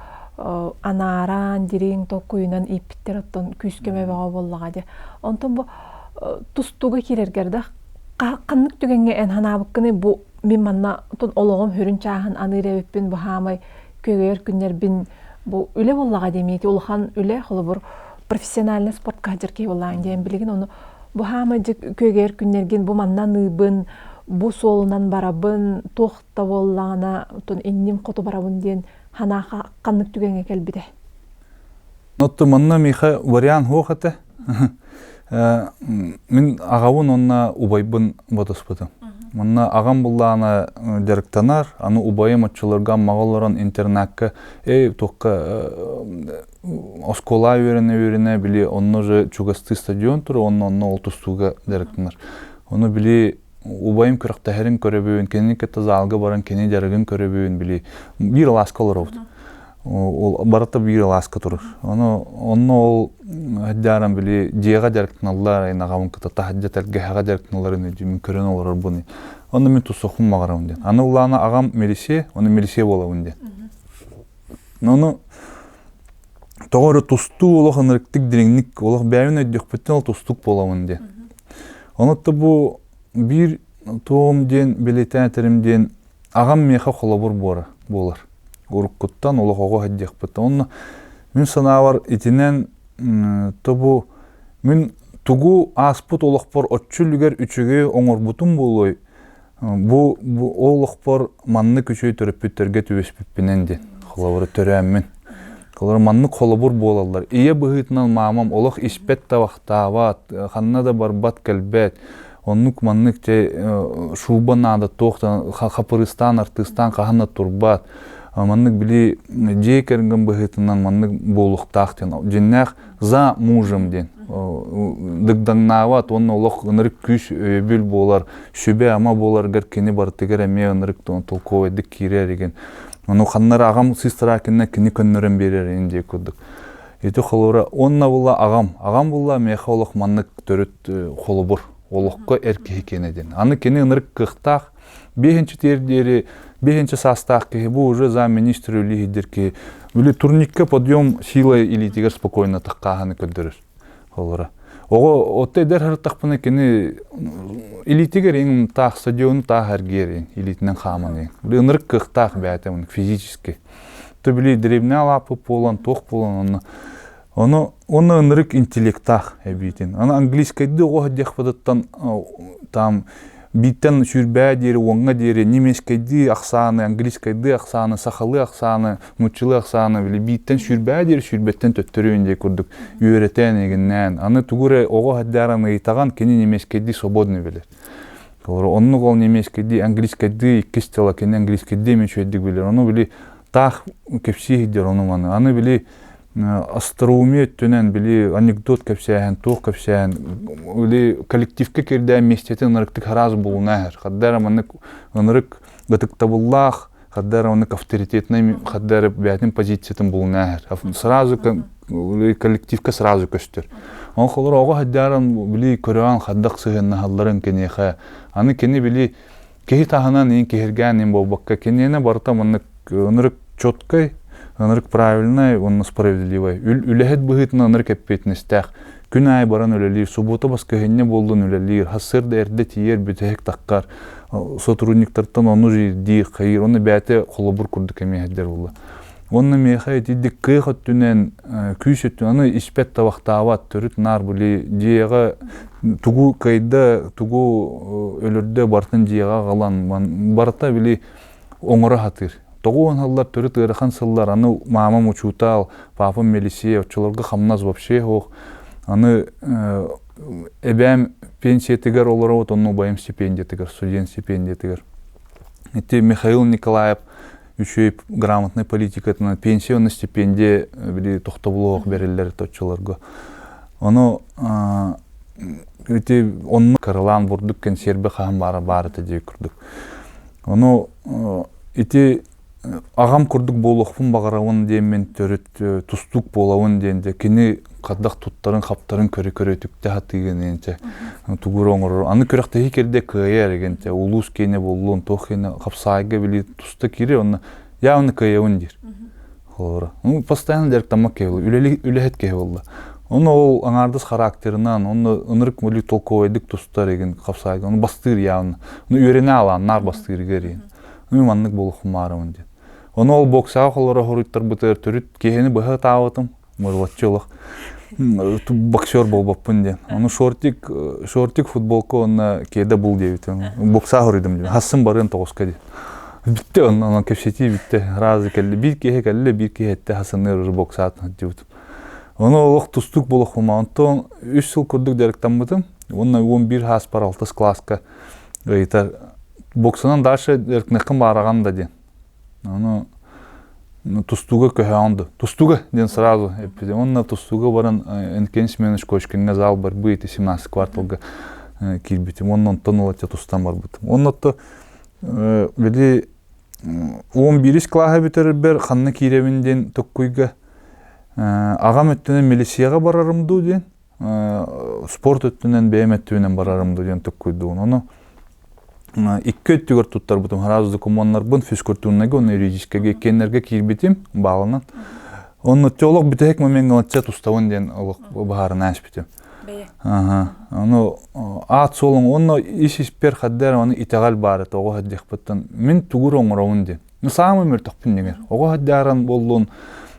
анааран, дириҥ толкуйунан ииппиттэр оттон күүс-көмө бөҕө буоллаҕа дии. Онтон бу тустууга киирэргэр да ханнык түгэҥҥэ эн санаабыккыный бу мин манна оттон олоҕум сүрүн чааһын аныыр эбиппин бу хаамай күөгэйэр күннэрбин бу үлэ буоллаҕа дии ити улахан үлэ холобур профессиональный спортка сылдьар киһи буоллаҕыҥ диэн билигин ону бу хаамай күөгэйэр күннэргин бу манна аныыбын бу суолунан барабын туох да буоллаҕына оттон инним хоту барабын диэн санаа ханнык түгэҥҥэ кэлбитэ? Оттон манна миэхэ вариант суох этэ. Мин аҕабын уонна убайбын батыспытым. Манна аҕам буллаана дьарыктанар, аны убайым оччолорго Аммаҕа олорон интернакка эй туохха оскуола үөрэнэ-үөрэнэ били онно же чугастыы стадион турар, онно онно ол тустууга дьарыктанар. Ону били убайым күрэхтэһэрин көрөбүн, кинини кытта залга баран кини дьарыгын көрөбүн, били биир алааска олоробут. Ол барыта биир алааска турар. Ону онно ол дьааран били дьиэҕэ дьарыктаналлар, аҕабын кытта таһырдьа тэлгэһэҕэ дьарыктаналларын өйдүүмүн көрөн олорорбун. Онно мин тусуохпун баҕарабын диэн. Аны улаана аҕам милиция, ону милиция буолабын диэн. Ону тоҕо эрэ тустуу олох ынырыктык дириҥник олох бэйэбин өйдүөхпүттэн ол тустуук буолабын диэн. Ону бу биир туом диэн бэлиэтээн этэрим диэн аҕам миэхэ холобур буора буолар. Уруккуттан олох оҕо сылдьыахпыт. Онно мин санаабар итинэн тобу мин тугу ааспыт олохпор оччо үлүгэр үчүгэй оҥорбутум буолуой бу, бу олохпор маннык үчүгэй төрөппүттэргэ түбэспиппинэн диэн холобура төрөөммүн. Холобура маннык холобур буолаллар. Ийэ быһыытынан маамам олох испэт табахтаабат, ханна да барбат кэлбэт. Оннук маннык те шуба наада туох хапырыстаан артыыстаан хаһан да турбат. Маннык били дьиэ кэргэн быһыытынан маннык буолуохтаах диэн дьиннээх за мужем диэн дыгдаҥнаабат уонна олох ынырык күүс өйөбүл буолар, сүбэ-ама буоларыгар кини барытыгар эмиэ ынырык толковайдык киирэр игин. Ону ханнары аҕам сыыстараакинна кини көннөрөн биэрэр ин диэ курдук. Ити холобура уонна була аҕам. Аҕам була миэхэ олох маннык төрүт холобур. Олоххо эр киһи киэнэ диэн. Аны кини ынырык кыахтаах биэһинчи тиэр диэри биэһинчи саастаах киһи бу уже замминистр үлиһидир киһи били турникка подъем силой илиитигэр спокойно таххааһыны көрдөрөр холобура оҕо отто эдэр сырыттахпына кини илиитигэр иҥ таах стадиону таах эргиэр илиитинэн хааман иҥ били ынырык кыахтаах бэйэтэ физически то били древняя лапы буолан туох буолан онно Ону уонна ынырык интеллектаах эбиитин. Аны английскайдыы оҕо диэхпититтэн там бииртэн сүүрбээ диэри, уоҥҥа диэри немецкэйдии ахсааны, английскайдыы ахсааны, сахалыы ахсааны, нууччалыы ахсааны били бииртэн сүүрбээ диэри сүүрбэттэн төттөрү диye курдук үөрэтэн эгиннээн. Аны тугу эрэ оҕо хаддааран ыйытаҕан кини немецкэйдии свободный билэр. Оннук ол немецкэйдии, английскайдыы иккис тыла кини английскайдыы эмиэ үчүгэйдик билэр. Ону били таах кэпсии сылдьар ону маны. Аны били остроумие өттүнэн били анекдот кэпсээһин, туох кэпсээһин, били коллективка кирдээн миэстэтин ынырыктык араас булуна иһэр. Хадда эрэ маннык ынырык ытыктабыллаах, хадда эрэ маннык авторитетнай, хадда эрэ бэйэтин позициятын булуна иһэр. Сразу коллективка сразу көстөр. Ол холоро оҕо хаддааран били көрөөн хаддах сыһыаннаһалларын киниэхэ. Аны кини били киһи таһынан иин киһиргээн иин буолбакка киниэнэ барыта маннык ынырык четкай, ынырык правильнай уонна справедливай. Үлэһит быһыытынан ынырык эппиэтинэстээх. Күн аайы баран үлэлиир, субуота баскыһынньа буоллун үлэлиир, сарсыарда эрдэ тиийэр, бүтэһик таххар, сотрудниктартан ону ирдиир, хайыыр, уонна бэйэтэ холобур курдук эмиэ сылдьар буолла. Уонна миэхэ итирдик кыах өттүнэн, күүс өттүнэн, аны испэт табахтаабат, төрүт наар били дьиэҕэ тугу кыайда, тугу өлөрдө барытын дьиэҕэ аҕалан, барыта били оҥоро сатыыр. Тоҕо уон төрүт ыарахан сыллар, аны маамам учуутал, папам милиция, оччолорго хамнас вообще суох. Аны эбээм пенсиятыгар олоробут, онно убайым стипендиятыгар, студент стипендиятыгар. Ити Михаил Николаев үчүгэй грамотнай политикатынан пенсия уонна стипендия били тохтобулуох бэриллэр оччолорго. Ону ити онно кыралаан бурдук кэнсиэрбэ хаһан баара баар этэ дии курдук. Ону ити аҕам курдук буолуохпун баҕарабын диэммин төрүт тустуук буолабын диэн дьэ кини хайдах туттарын-хаптарын көрө-көрө үтүктэ сатыыгын диэн чэ тугу эрэ оҥорор. Аны күрэхтэһии кэрдэ кыайар эрэгин чэ улуус киэнэ буоллун туох киэнэ хапсаайга били туста киирэр онно явно кыайабын диир. Холобура. Ну, постоянно дьарыктаммат киһи буолла, үлэһит киһи буолла. Онно ол аҥаардас характерынан, онно ынырык мүлү толковайдык тустар игин хапсаайга, ону бастыыр явно. Ну, үөрэнэ алаан, наар бастыырыгар игин. Ну, маннык буолуохпун баарабын диэн. Ону ол боксаҕа холоро хоруйтарбытыгар төрүт киһини быһа ытаабытым, мырылаччы олох боксер буолбаппын диэн. Ону шортик, шортик футболка уонна кеда бул диэбитим. Боксаа хоруйдум диэн. Хассын барыан тоҕуска диэн. Бүттэ онно онон кэпсэтии бүттэ. Разы кэллэ. Биир киһи кэллэ, биир киһи эттэ хасыныыр уже боксаатын сылдьыбытым. Ону олох тустук буолуохпун Онтон үс сыл курдук дьарыктаммытым. Уонна 11 хааспар алтыс кылааска ыйытар. Боксанан дальше дьарыктаныаххын баараҕан да диэн. Ону тустууга көһөҕүн да тустууга диэн сразу эппитим. Уонна тустууга баран Энкен Семенович Кочкиҥҥа зал барбы ити 17 кварталга киирбитим. Уонна онтон ыла тустан барбытым. Уонна то били 11 кылааһы бүтэрэрбэр ханна киирэбин диэн токкуйга аҕам өттүнэн милицияҕа барарым дуу диэн спорт өттүнэн бэйэм өттүбүнэн барарым дуу диэн токкуйдуун. Ону икки өттүгэр туттарбытым. Сразу докумуоннарбын физкультурнайга уонна юридическайга иккиэннэргэ киирбитим баалынан. Онно олох бүтэһик момеҥҥа ылачча тустабын диэн олох быһаарына ааспытым. Ону аат суолуҥ уонна ис испэр хаддар ону итэҕэл баар этэ оҕо сылдьыахпыттан мин тугу оҥоробун диэн. Ну саамай мөлтөхпүн дьиҥэр. Оҕо сылдьааран буоллун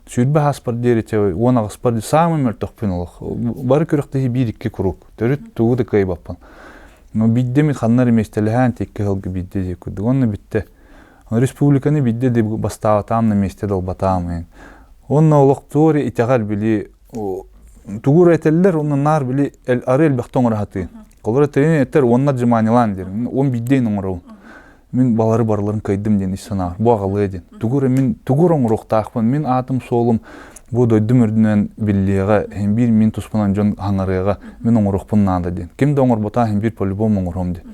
сүүрбэ ааспар диэри 18-пар диэри саамай мөлтөхпүн олох. Бары күрэхтэһии биир-икки куруук. Төрүт тугу да кыайбаппын. Но биирдэ мин ханна эрэ миэстэлэһээн тикки сылга биирдэ диэки курдук. Онно бүттэ. Республиканы биирдэ да бастаабатаам на миэстэ далбатаам. Онно олохтуор итэҕэл били тугу эрэ этэллэр уонна наар били ары элбэхтэ оҥоро сатыыр. Олор тренер этэр уонна отжиманиялаан диир. Он биирдэ оҥоробун. Мин балары барыларын кыайдым диэн ис санаа. Бу аҕалыа диэн. Тугу эрэ мин тугу эрэ оҥоруохтаахпын. Мин аатым суолум бу дойдум үрдүнэн биллиэҕэ, иһин биир мин туспунан дьон хаҥарыаҕа, мин оҥоруохпун наада диэн. Ким да оҥорботаа иһин биир по-любому оҥоруом диэн.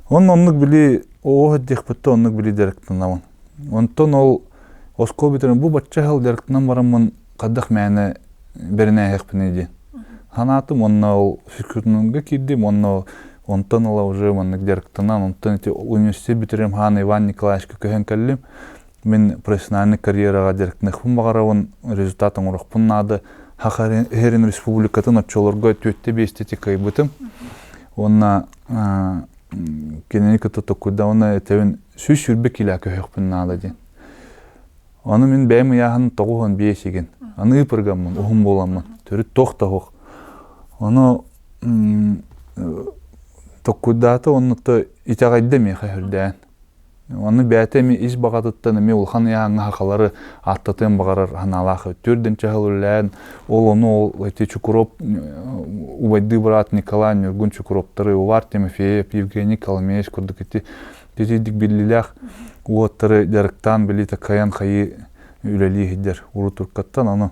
Онно оннук били оо диэхпиттэ оннук били дьарыктанабын. Онтон ол оскуола бүтэрэн бу бачча сыл дьарыктанан бараммын хайдах мээнэ бэринээһиэхпиний диэн санаатым уонна ол физкультурнайга киирдим уонна онтон ыла уже маннык дьарыктанан онтон ити университет бүтэрим хаан Иван Николаевичка көһөн кэллим мин профессиональный карьераҕа дьарыктаныахпын баҕарабын результат оҥоруохпун наада Саха Сирин республикатын оччолорго түөттэ биэстэ кыайбытым уонна кинини кытта токкуйда уонна этэбин 120 кило көһүөхпүн наада диэн Ону мин бэйэм ыйааһын 95 игин. Аны ыпыргаммын, уһун буоламмын. Төрүт туох да суох. Ону токкуйдаата онно итэҕэйдэ миэхэ үрдээн. Ону бэйэтэ эмиэ ис баҕатыттан эмиэ улахан ыйааһыҥҥа сахалары ааттатыан баҕарар санаалаах. Төрдүн чаһыл үлэлээн, ол ону ол эти Чукуроп убайдыы быраат Николай Ньургун Чукуроптары, Увар Тимофеев, Евгений Коломеец курдук ити Итинник биллилээх уоттары дьарыктаан били такайан хайыы үлэлии сылдьар урут туркаттан ону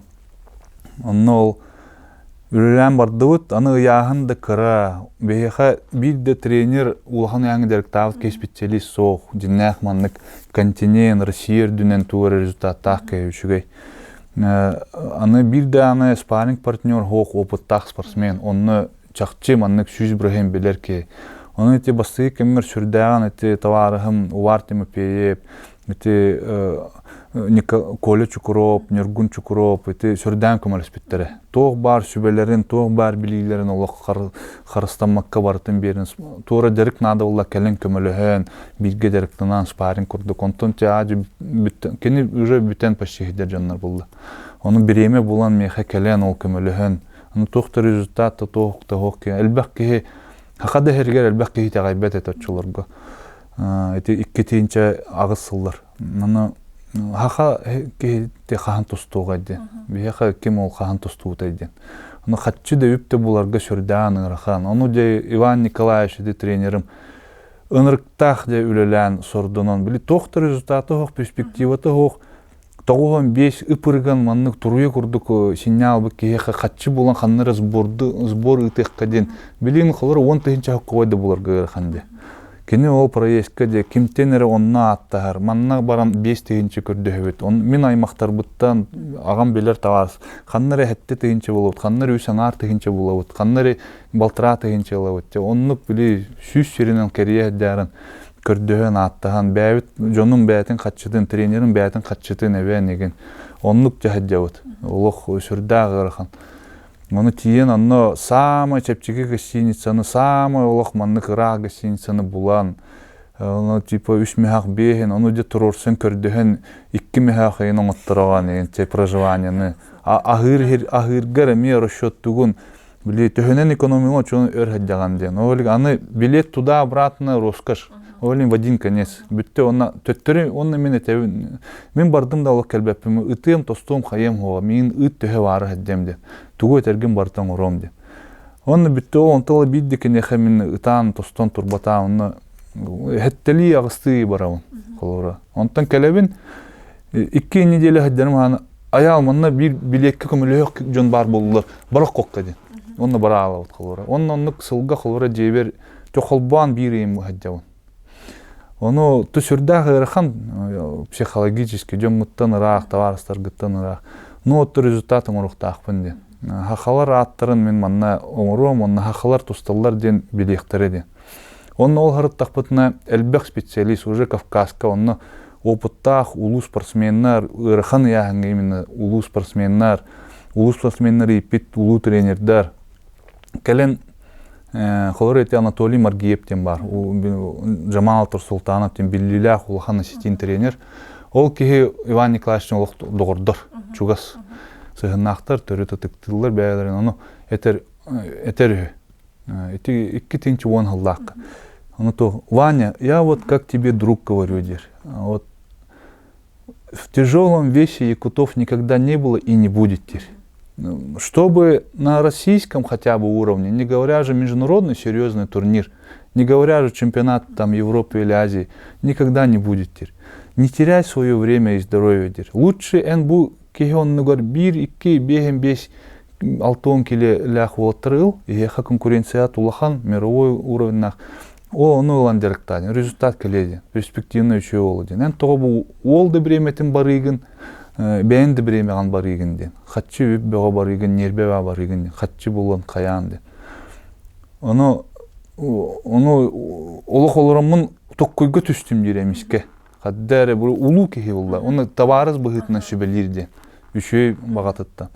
онно ол үлэлээн бардыбыт аны ыйааһын да кыра биһиэхэ биир да тренер улахан ыйааһыҥҥа дьарыктаабыт киһи специалист суох дьиҥнээх маннык континент Россия үрдүнэн туох эрэ результаттаах киһи үчүгэй аны биир даҕаны спарринг партнер суох опыттаах спортсмен онно чахчы маннык 100% билэр киһи. Ону ити бастакы кэмҥэр сүрдээҕин ити табаарыһым Увар Тимофеев, ити Коля Чукуроп, Ньургун Чукуроп ити сүрдээн көмөлөспүттэрэ. Туох баар сүбэлэрин, туох баар билиилэрин олох харыстаммакка барытын биэрэн, туора дьарык наада буолла кэлин көмөлөһөн, бииргэ дьарыктанан спарринг курдук. Онтон кини уже бүтэн почти сидэр дьоннор булла. Ону бириэмэ булан миэхэ кэлэн ол көмөлөһөн, Аны туох да результат да туох да суох киһи элбэх киһи саха да иһэригэр элбэх киһи итэҕэйбэт этэ оччолорго. Ити икки тыһыынча аҕыс сыллар. Аны саха киһи хаһан тустуоҕай диэн. Биһиэхэ ким ол хаһан тустубутай диэн. Аны хаччы да үп да буларга сүрдээн ыарахан. Ону дьэ Иван Николаевич ити тренерим ынырыктаах дьэ үлэлээн сордонон били туох да результата суох, перспективата суох 95 ып-ырыган маннык туруйа курдук синньаал албыт киһиэхэ хаччы булан ханна эрэ сборду сбор ыытыахха диэн билигин холоро 10 тыһыынча хоккобой да буларга ыарахан диэ. Кини ол проездка дьэ кимтэн эрэ онно ааттаһар, манна баран 5000 көрдөһөбүт. Мин аймахтарбыттан аҕам билэр табаарыс ханна эрэ 7000 булабыт, ханна эрэ 3,5 тыһыынча булабыт, ханна эрэ 1,5 тыһыынча ылабыт. Дьэ оннук били 100 сиринэн кэрийэ сылдьарын көрдөһөн, ааттаһан, бэйэбит дьонум бэйэтин хаччытын, тренерим бэйэтин хаччытын эбээн игин оннук дьаһайдьабыт. Олох сүрдээх ыарахан. Ону тиийэн онно саамай чэпчэки гостиницаны, саамай олох маннык ыраах гостиницаны булан, ону типа үс мөһөх биэһин, ону дьэ туруорсан көрдөһөн икки мөһөх ыйын оҥоттороҕон игин те проживаниены. Аһыыр аһыыргар эмиэ расчеттугун били төһөнөн экономиҥа оччону өр сылдьаҕын диэн. Ол аны билет туда-обратно роскошь. Ол в один конец. Бүттэ онно төттөрү онно мин этэбин. Мин бардым да олох кэлбэппин. Ытыам, тостуом, хайыам хуоҕа. Миин ыт төһө баара сылдьам диэн. Тугу этэргин барыта оҥоруом диэн. Онно бүттэ ол онтон биир да киниэхэ мин ытаан, тостон турбатаан онно хэттэлии аҕыстыы барабын холобура. Онтон кэлэбин 2 неделя сылдьарым хаана айаал манна биир билиэккэ көмөлөһөх дьон баар буоллулар барах кокка диэн. Онно бара аалабыт холобура. Онно оннук сылга холобура дьиэбэр холбоон биир ыйым сылдьабын. Ону ту сүрдээх ыарахан психологически дьоҥҥуттан ыраах, табаарыстаргыттан ыраах. Ну вот результат оҥоруохтаахпын диэн. Хахалар ааттарын мин манна оҥоруом, онно хахалар тусталлар диэн билиэхтэрэ диэн. Онно ол харыттахпытына элбэх специалист уже Кавказка онно опыттаах улуу спортсменнар, ыарахан ыйааһыҥҥа именно улуу спортсменнар, улуу спортсменнар ииппит улуу тренердэр кэлэн холор эти Анатолий Маргиев диэн баар Джамал Турсултанов диэн биллиилээх улахан осетин тренер. Ол киһи Иван Николаевич олох доҕордор, чугас сыһыннаахтар, төрүт ытыктыыллар бэйэлэрин ону этэр этэр үһү. Ити 2010 сыллаахха. Ону то Ваня, я вот как тебе друг говорю, диир. Вот в тяжелом весе якутов никогда не было и не будет теперь. Чтобы на российском хотя бы уровне, не говоря же международный серьезный турнир, не говоря же чемпионат там Европы или Азии, никогда не будет теперь. Не теряй свое время и здоровье теперь. Лучше эн бу киһи оннугар биир, икки, биэһин бес 60 килэлээх уолаттары ыл, эһиэхэ конкуренция улахан, мировой уровеннаах ол ону ылан дьарыктаа результат кэлиэ диэн, перспективный үчүгэй уолу диэн. Эн тоҕо бу уол да бириэмэтин барыыгын, бэйэн да бириэмэҕин барыыгын диэн. Хаччы үп бөҕө барыыгын, ньиэрбэ бөҕө барыыгын диэн. Хаччы булан хайаан диэн. Ону ону олох олороммун токкуйга түстүм диир эмискэ. Хадда эрэ бу улуу киһи булла. Оны табаарыс быһыытынан сүбэлиир диэн. Үчүгэй баҕатыттан.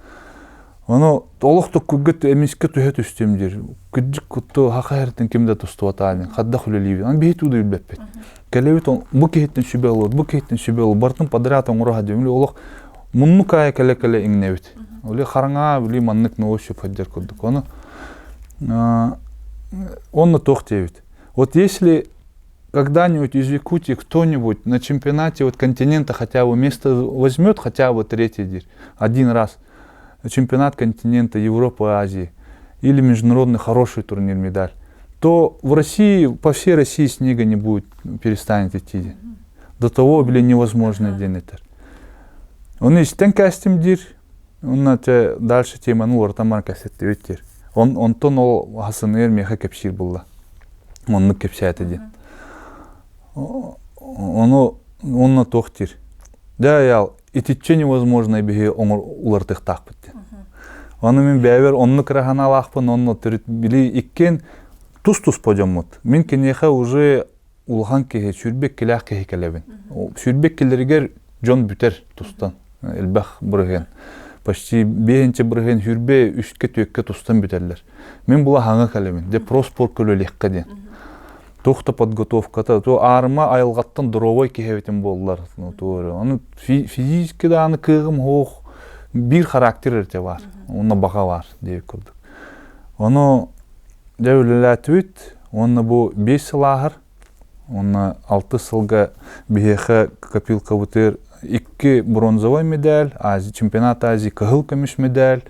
Ону олох токкуйга эмискэ түһэ түстүм диир. Кырдьык кутту хаха эртин ким да тустубатаа диэн. Хаддах үлэлиибит. Аны биһи туу да билбэппит. Кэлэбит бу киһиттэн сүбэ ылабыт, бу киһиттэн сүбэ ылабыт. Барытын подряд оҥоро диэн. Олох муннук аайы кэлэ-кэлэ иҥнэбит. Оли хараҥаа били маннык на ощупь сылдьар курдук. Ону онно туох диэбит. Вот если когда-нибудь из Якутии кто-нибудь на чемпионате вот континента хотя бы место возьмет, хотя бы третий дир, один раз, чемпионат континента Европы, Азии или международный хороший турнир медаль, то в России, по всей России снега не будет, перестанет идти. До того, блин, невозможно день это. Он истэн кастим диир, онно дальше теманы уларытан баран кэпсэттибит диир. Он, онтон ол хасыныгар миэхэ кэпсиир булла. Оннук кэпсээтэ диэн. Ону онно туох диир. Да, ял, итиччэ невозможно биһи уларытыахтаахпыт диэн. Ону мин бэйэбэр оннук эрэ санаалаахпын, онно төрүт били иккиэн тус-туспа дьоммут. Мин киниэхэ уже улахан киһи, 22-лээх киһи кэлэбин. 22-лэригэр дьон бүтэр тустан, элбэх бырыһыан. Почти 5 бырыһыан 23-кэ түөккэ тустан бүтэллэр. Мин була хаҥа кэлэбин. Дьэ про спорт көлөлиэххэ диэн. Туох да подготовката, то аарыма айылҕаттан здоровой киһи эбитим буоллар. Ону физически даҕаны кыаҕым суох, биир характер эрэ баар, онно баҕа баар диэбит курдук. Ону дьэ үлэлээтибит уонна бу 5 сыл ааһар уонна 6 сылга биһиэхэ копилкабытыгар икки бронзовай медаль, Азия, чемпионат Азии кыһыл көмүс медаль,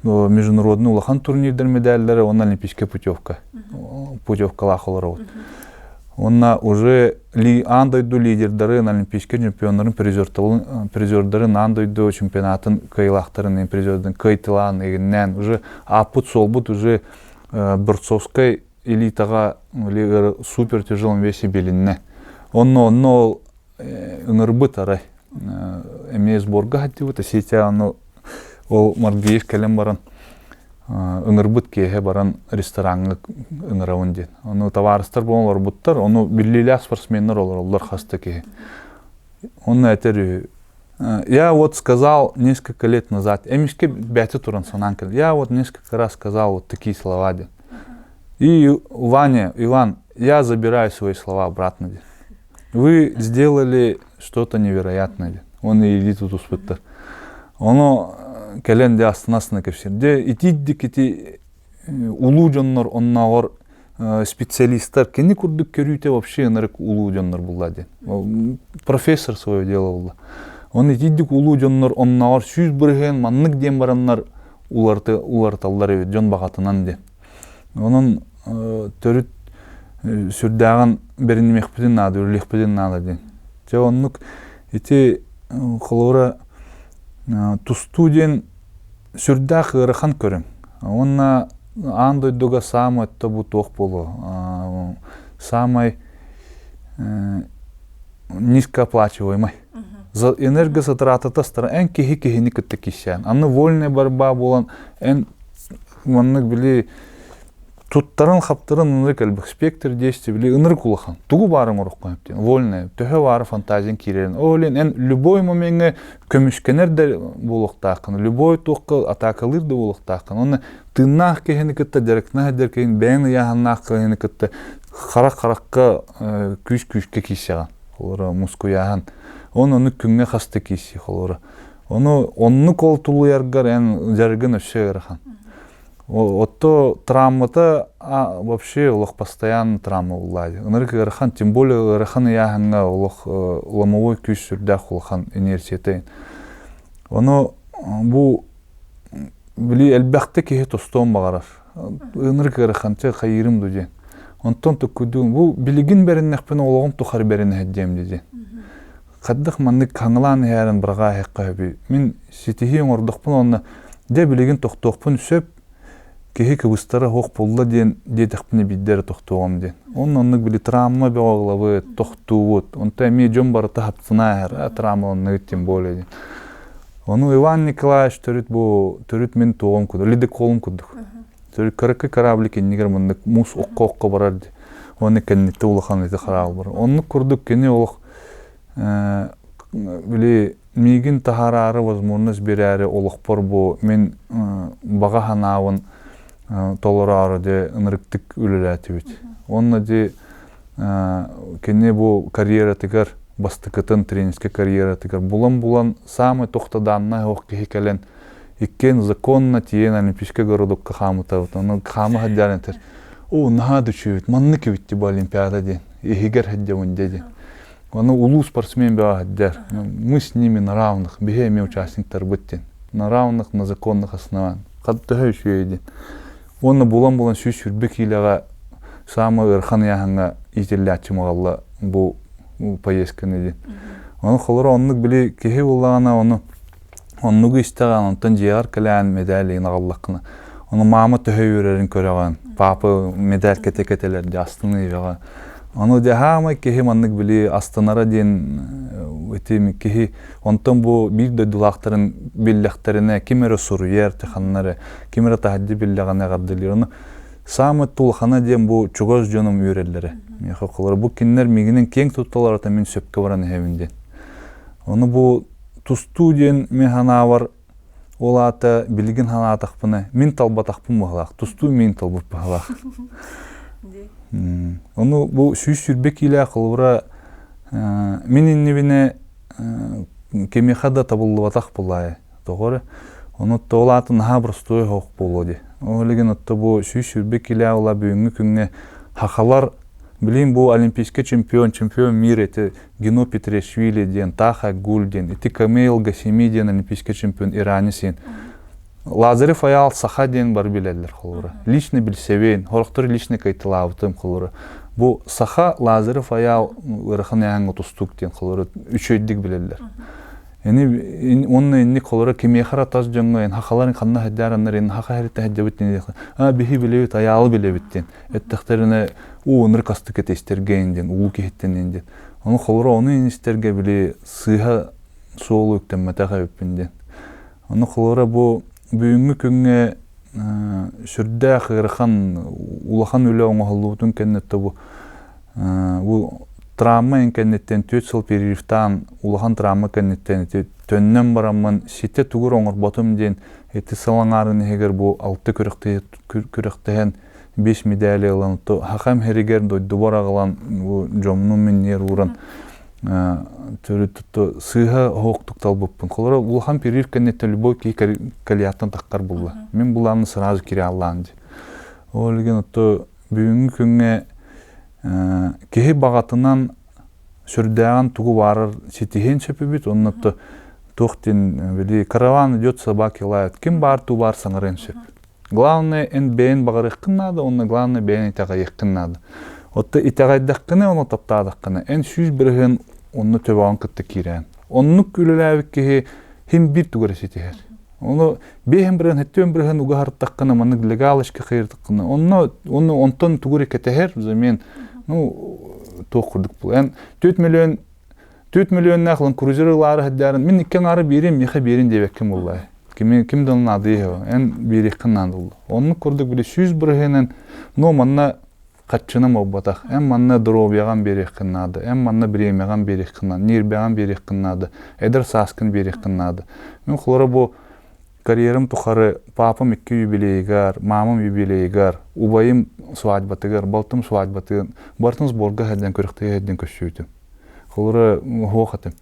международный улахан турнирдар медаллара уонна олимпийская путевка путевкалаах олоробут. Уонна уже аан дойду лидердарын, олимпийскай чемпионнарын, призердарын, аан дойду чемпионатын кыайыылаахтарын, призердарын кыайтылаан, эгиннээн уже ааппыт суолбут уже борцовскай элитаҕа супер тяжелом весе билиннэ. Онно онно ол ыҥырбыт арай эмиэ сборга сылдьыбыт Осетия ону ол Маргиев кэлэн баран ыҥырбыт киэһэ баран рестораҥҥа ыҥырабын диэн. Ону табаарыстар буолан олорбуттар, ону биллиилээх спортсменнар олороллор хас да киһи. Онно этэр үһү Я вот сказал несколько лет назад, эмискэ бэйэтэ туран санаан кэллэ. Я вот несколько раз сказал вот такие слова диэн. И Ваня, Иван, я забираю свои слова обратно диэн. Вы сделали что-то невероятное диэн. Он илии тутуспуттар. Ону кэлэн дьэ астына-астына кэпсиир. Дьэ итииддик ити улуу дьоннор оннооҕор специалистар кини курдук көрүүтэ вообще ынырык улуу дьоннор булла диэн. Профессор свое дело булла. Он итииддик улуу дьоннор оннооҕор 100% маннык диэн бараннар уларыталлар эбит дьон баҕатынан диэн. Онон төрүт сүрдээҕин бэринимиэхпитин наада, үлэлиэхпитин наада диэн. Дьэ оннук ити холобура тустуу диэн сүрдээх ыарахан көрүҥ. Уонна аан дойдуга саамай өттө бу туох буолуо саамай низкооплачиваемый. Энергозатратата эн киһи киһини кытта киссээн. Аны вольная борьба буолан эн маннык били туттарын-хаптарын ынырык элбэх спектр действий били ынырык улахан. Тугу баарын оҥоруоххун сөп диэн. Вольная. Төһө баары фантазияң киирэрин. Ол иһин эн любой момеҥҥа көмүскэнэр да буолуохтааххын, любой туохха атаакалыыр да буолуохтааххын. Уонна тыыннаах киһини кытта дьарыктана сылдьар киһини бэйэҥ ыйааһыннаах киһини кытта харах-харахха күүс-күүскэ киирсэҕин. Холобура, мускуйааһын. Он ону күҥҥэ хаста киирсии холобура. Ону оннук ол тулуйаргар эн дьарыгын өссө ыарахан. Отто травмата вообще олох постоянно травма буллаа. Ынырык ыарахан, тем более ыарахан ыйааһыҥҥа олох ломовой күүс сүрдээх улахан инерцията. Ону бу били элбэхтэ киһи тостуон баҕарар. Ынырык ыарахан, чэ хайыырым ду диэн. Онтон туккуйдуум бу билигин бэриннэхпинэ олоҕум тухары бэринэһэ диэм диэн. Хайдах маннык хаҥылаан иһээрин быраҕаа иһэххэ сөбүй? Мин ситиһии оҥордохпун уонна дьэ билигин тохтуохпун сөп, киһи кыбыстара суох буолла диэн диэтэхпинэ биирдэ эрэ тохтуоҕум диэн. Онно оннук били травма бөҕө ылабыт, тохтуубут. Онто эмиэ дьон барыта хапсына иһэр, травмаланныгыт тем более диэн. Ону Иван Николаевич төрүт бу төрүт мин туоҕум курдук, ледоколум курдук. Төрүт кыракый кораблик иннигэр маннык муус окко-окко барар ди. Уонна кэнниттэ улахан ити хараал бар. Оннук курдук кини олох били миигин таһаараары возможность биэрээри олохпор бу мин баҕа санаабын толороору дьэ ынырыктык үлэлээтибит. Уонна дьи кини бу карьератыгар бастакытын тренерскэй карьератыгар булан-булан саамай тохтодааннаах ох киһи кэлэн иккиэн законно тиийэн Олимпийскай городокка хаамытабыт. Ону хаама сылдьан этэр оо наһаа да үчүгэйбит маннык эбит бу Олимпиада диэн иһигэр сылдьабын дьэ диэн. Ону улуу спортсмен бөҕө сылдьар. Мы с ними на равных, биһи эмиэ участниктарбыт диэн. На равных, на законных основаниях. Төһө үчүгэй диэн. Уонна булан-булан 120 киилэҕэ саамай ыарахан ыйааһыҥҥа иитиллээччи маҕалла бу поездканы диэн. Ону холоро оннук били киһи буоллаҕына ону оннугу истэҕин онтон дьиэҕэр кэлээн медаль аҕаллаххына ону маама төһө үөрэрин көрөҕүн папа медаль кэтэ кэтэлэр дьэ астыныы бөҕө ону дьэ хаамай киһи маннык били астынара диэн ити киһи онтон бу биир дойдулаахтарын биллэхтэринэ ким эрэ суруйар ханна эрэ ким эрэ таһырдьа биллэҕинэ эҕэрдэлиир ону саамай улахана диэн бу чугас дьонум үөрэллэрэ миэхэ холобура бу кинилэр миигинэн киэҥ тутталлара мин сөпкө баран иһэбин диэн ону бу Тустуу диэн мин санаабар ол аата билигин санаатахпына мин талбатахпын быһалаах, тустуу мин талбыт быһалаах. Ону бу 120 киилээх холобура мин иннибинэ кимиэхэ да табыллыбатах булаайа. Тоҕо эрэ ону ол аата наһаа боростуой оһох буолуо дии. Ол илигин отто бу 120 киилээх ула бүгүҥҥү күҥҥэ хахалар билигин бу олимпийскай чемпион, чемпион мира ити Гино Петрешвили диэн, Таха Гуль диэн, ити Камейл Гасими диэн олимпийскай чемпион Иране син. Лазарев Аял Саха диэн бары билэллэр холобура. Лично билсэбин, хорохтор лично кайтылаабытым холобура. Бу Саха Лазарев Аял ыарахан ыйааһыҥҥа тустуук диэн холобура үчүгэйдик билэллэр. Ини уонна инник холоро кимиэхэ эрэ тас дьоҥҥо эн хахаларын ханна сылдьаараннар эн хаха сириттэн сылдьабыт диэн а биһи билэбит айаалы билэбит диэн эттэхтэринэ уу ынырык астык этэ истэргэ ин диэн уу киһиттэн ин диэн ону холоро ону ин истэргэ били сыыһа суолу үктэммэтэх эбиппин диэн ону холоро бу бүгүҥҥү күҥҥэ сүрдээх ыарахан улахан үлэ оҥоһуллубутун кэнниттэн бу бу травма ин кэнниттэн 4 сыл перерывтаан улахан травма кэнниттэн ити төннөн бараммын ситэ тугур оҥорботум диэн ити сыл аҥаарын иһигэр бу алты күрэхтэһэн 5 медали ылан то хахам һиригэр дойдубар аҕалан бу дьомнум минниэр ууран төрүт сыыһа оһоохтук талбыппын. Холоро улахан перерыв кэнниттэн любой киһи калияттан таххар булла. Мин булааны сразу кире аллаан ди. Ол иһин отто бүгүҥҥү күҥҥэ киһи баҕатынан сүрдээҕин тугу баарар ситиһиэн сөп эбит онно туох диэн били караван идет собаки лают ким баар туу баар саҥарыан сөп главное эн бэйэн баҕарыаххын наада уонна главное бэйэн итэҕэйиэххин наада отто итэҕэйдэххинэ уонна таптаатаххына эн 100% онно төбөҕүн кытта киирээн оннук үлэлээбит киһи хим биир тугу эрэ ситиһэр Ону 5 бырыһыан, 70 бырыһыан уга хартаххына, маннык для галочки хайыртаххына, онно, онно онтон тугу эрэ кэтэһэр взамен, ну, туох курдук була. Эн 4 миллион 4 миллионнаах Land Cruiser ылаары сылдьарын, мин икки аҥаары биэрим, миэхэ биэрин диэбэккин буоллаа. Кими ким да наадыйа эн биэриэххин наада буолла. Оннук курдук били 100 бырыһыанан, но манна хаччынан буолбатах. Эн манна доруобуйаҕын биэриэххин наада, эн манна бириэмэҕин биэриэххин наада, ньиэрбэҕин биэриэххин наада, эдэр сааскын биэриэххин наада. Мин холоро бу карьерам тухары папам икки юбилейыгар, мамам юбилейыгар, убайым свадьбатыгар, балтым свадьбатыгар барытын сборга сылдьан күрэхтэһэ сылдьан көрсүбүтүм. Холоро уһуох этим.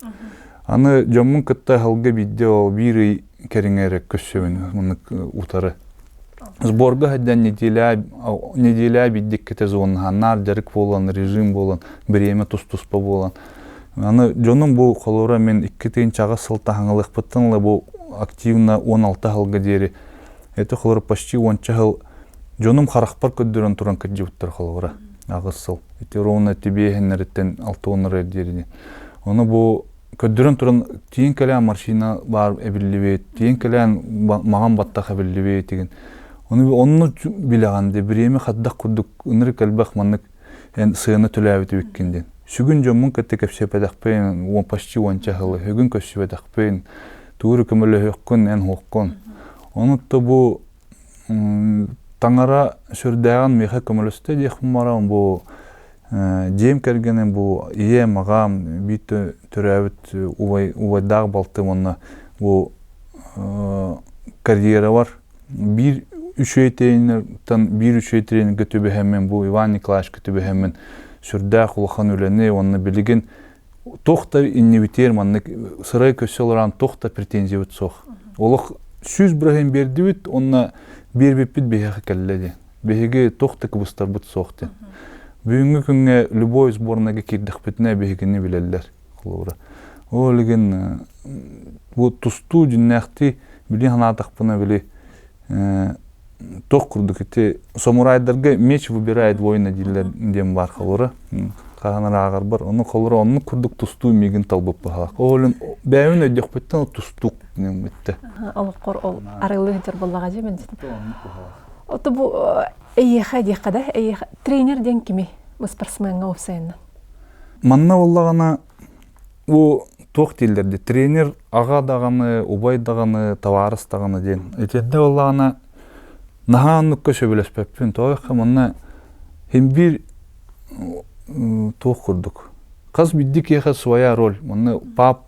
Аны дьоммун кытта ыһылга биирдэ ол биир ый кэриҥэ эрэ көрсөбүн маннык утары. Сборга сылдьан неделя неделя биирдиккитэ звоннаһаннаар дьарык буолан, режим буолан, бириэмэ тус-туспа буолан. Аны дьонум бу холобура мин 2008 сыл таһаҥалыахпыттан ыла бу активно 16 сылга диэри это холобура почти уонча сыл дьонум харахпар көрдөрөн туран кырдьыбыттар холобура 8 сыл. Ити ровно тибиэһиннэриттэн алта уоннара диэри. Ону бу көрдөрөн туран тиийэн кэлээн морщина баар эбиллибит, тиийэн кэлээн маҕан баттах эбиллибит деген. Ону онну билэҕин де бириэмэ хаддах курдук ынырык элбэх маннык эн сыана төлөөбүт эбиккин диэн. Сүгүн дьоммун кытта кэпсэпэтэхпин, уон почти уонча сылы бүгүн көрсүбэтэхпин, тугу көмөлөһүөххүн эн хуоххун. Ону то бу таҥара сүрдээҕин миэхэ көмөлөстө диэхпин баран бу Дьиэм кэргэним бу ийэм, аҕам, биир төрөөбүт убай, убайдаах балтым уонна бу карьерабар биир үчүгэй тренертэн биир үчүгэй тренергэ түбэһэммин, бу Иван Николаевичка түбэһэммин сүрдээх улахан үлэни уонна билигин туох да иннибитигэр маннык сырай көссө олорон туох да претензиябыт суох. Олох 100% биэрдибит уонна биэрбиппит биһиэхэ кэллэ диэн. Биһиги туох да кыбыстарбыт суох диэн. Бүгүҥҥү күҥҥэ любой сборнайга киирдэхпитинэ биһигини билэллэр холобура. Ол илигин бу тустуу дьиннээхтии били санаатахпына били туох курдук ити самурайдарга меч выбирает воина дииллэр диэн баар холобура хаһан ааҕарбар ону холобура оннук курдук тустуу миигин талбыт баһаах. Ол иһин бэйэбин өйдөхпүттэн тустуук диэн бүттэ. Олоххор ол арылыы сылдьар буоллаҕа дии мен Ото бу эйиэхэ диэххэ да, эйиэхэ тренер диэн кими бу спортсмеҥҥа уопсайынан? Манна буоллаҕына бу туох дииллэр дии тренер аҕа даҕаны, убай даҕаны, табаарыс даҕаны диэн. Итиннэ буоллаҕына наһаа оннукка сөбүлэспэппин. Тоҕо манна син биир туох курдук хас биирдии киһиэхэ своя роль. Манна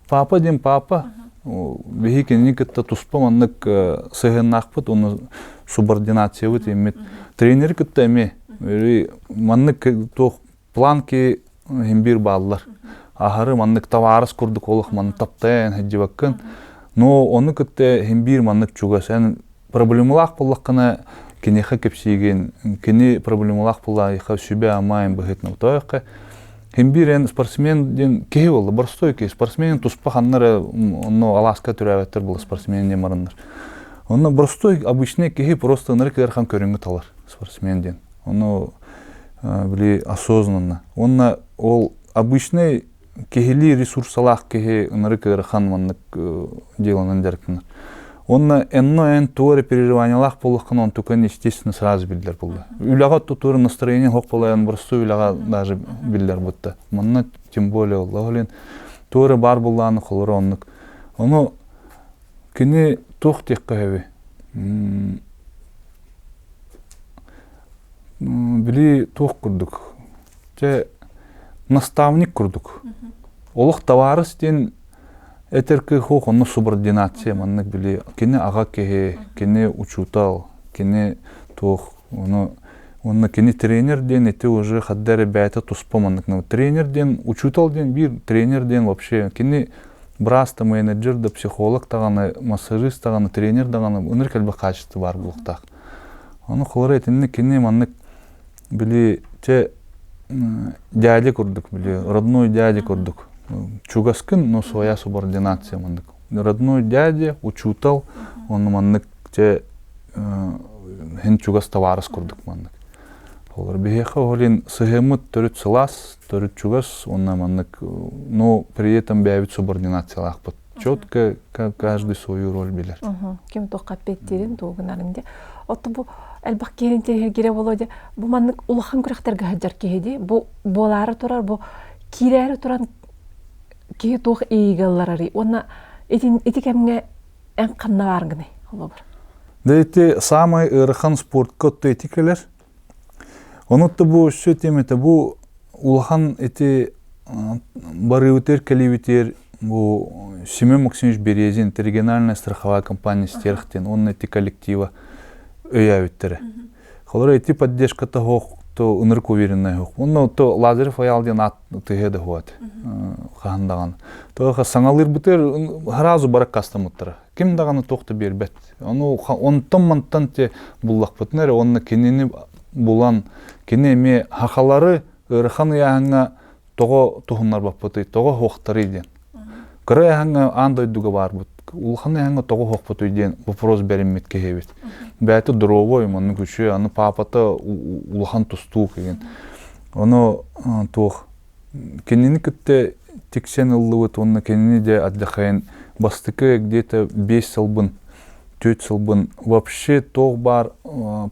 папа диэн папа биһи кинини кытта туспа маннык сыһыаннаахпыт уонна субординациябыт эммит тренери кытта эмиэ маннык туох планки иһин биир бааллар аһары маннык табаарыс курдук олох маннык таптайан сылдьыбаккын но ону кытта иһин биир маннык чугас эн проблемалаах буоллаххына киниэхэ кэпсиигин кини проблемалаах буоллаҕа сүбэ-ама эн быһыытынан тоойоххо Хин биир эн спортсмен диэн киһи буолла, боростуой киһи. Спортсмен туспа ханна эрэ онно алааска төрөөбөттөр буолла спортсмен диэн бараннар. Онно боростуой обычный киһи просто ынырык ыарахан көрүҥү талар спортсмен диэн. Ону били осознанно. Онно ол обычный киһилии ресурсалаах киһи ынырык ыарахан маннык деланан дьарыктанар. Уонна энно эн туох эрэ переживаниялаах буоллаххына онтукан естественно сразу биллэр буолла. Үлэҕэ тутуур настроение хоп буолайан простой үлэҕэ даже биллэр бутта. Манна тем более ол илин туох эрэ баар буоллаҕына холоро оннук. Ону кини туох диэххэ сөбүй? Били туох курдук Чэ, наставник курдук. Олох табаарыс диэн этэр кыах онно субординация маннык били кини аҕа киһи, кини учуутал, кини туох ону уонна кини тренер диэн ити уже хадда эрэ бэйэтэ туспа маннык тренер диэн учуутал диэн биир тренер диэн вообще кини быраас да менеджер да психолог даҕаны массажист даҕаны тренер даҕаны ынырык элбэх качество баар буолуохтаах ону холоро итинник кини маннык били чэ дядя курдук били родной дядя курдук чугаскын но своя субординация маннык родной дядя учуутал онну маннык чэ һин чугас табаарыс курдук маннык олор биһиэхэ олин сыһыаммыт төрүт сылаас төрүт чугас уонна маннык но при этом бэйэбит субординациялаахпыт четко каждый свою роль билэр. Ким туохха эппиэттиирин тугунарын де. Отто бу элбэх киһи интэриэһиргиирэ буолуо де. Бу маннык улахан күрэхтэргэ сылдьар киһи дии. Бу буолаары турар, бу киирээри туран киһи туох иэйиигэ ылларарый? Уонна итин ити кэмҥэ эн ханна бааргыный холобур? Да ити самый ыарахан спортка отто ити кэлэр. Ону бу өссө этиэм бу улахан ити барыыбытыгар кэлиибитигэр бу Семен Максимович Березин региональная страховая компания стерх диэн уонна ити коллектива өйөөбүттэрэ. Холобура ити поддержката суох то ынырык увереннай суох. Онно то Лазарев Аял диэн аат тыһыа да суох хаһан даҕаны. Тоҕо саҥалыырбытыгар сразу бараккастаммыттара. Ким даҕаны туох да биэрбэт. Ону онтон-мантан те буллахпытына эрэ уонна кинини булан, кини эмиэ хахалары ыарахан ыйааһыҥҥа тоҕо туһуннарбаппытый, тоҕо суохтарый диэн. Кыра ыйааһыҥҥа аан дойдуга баарбыт, улахан ыйааһыҥҥа тоҕо суохпутуй диэн вопрос бэриммит киһибит. Бэйэтэ здоровой, маннык үчүгэй, аны паапата улахан тустуук деген. Ону туох кинини кытта тиксэн ыллыбыт уонна кинини де отдыхайын бастакы где-то 5 сылбын 4 сылбын вообще туох баар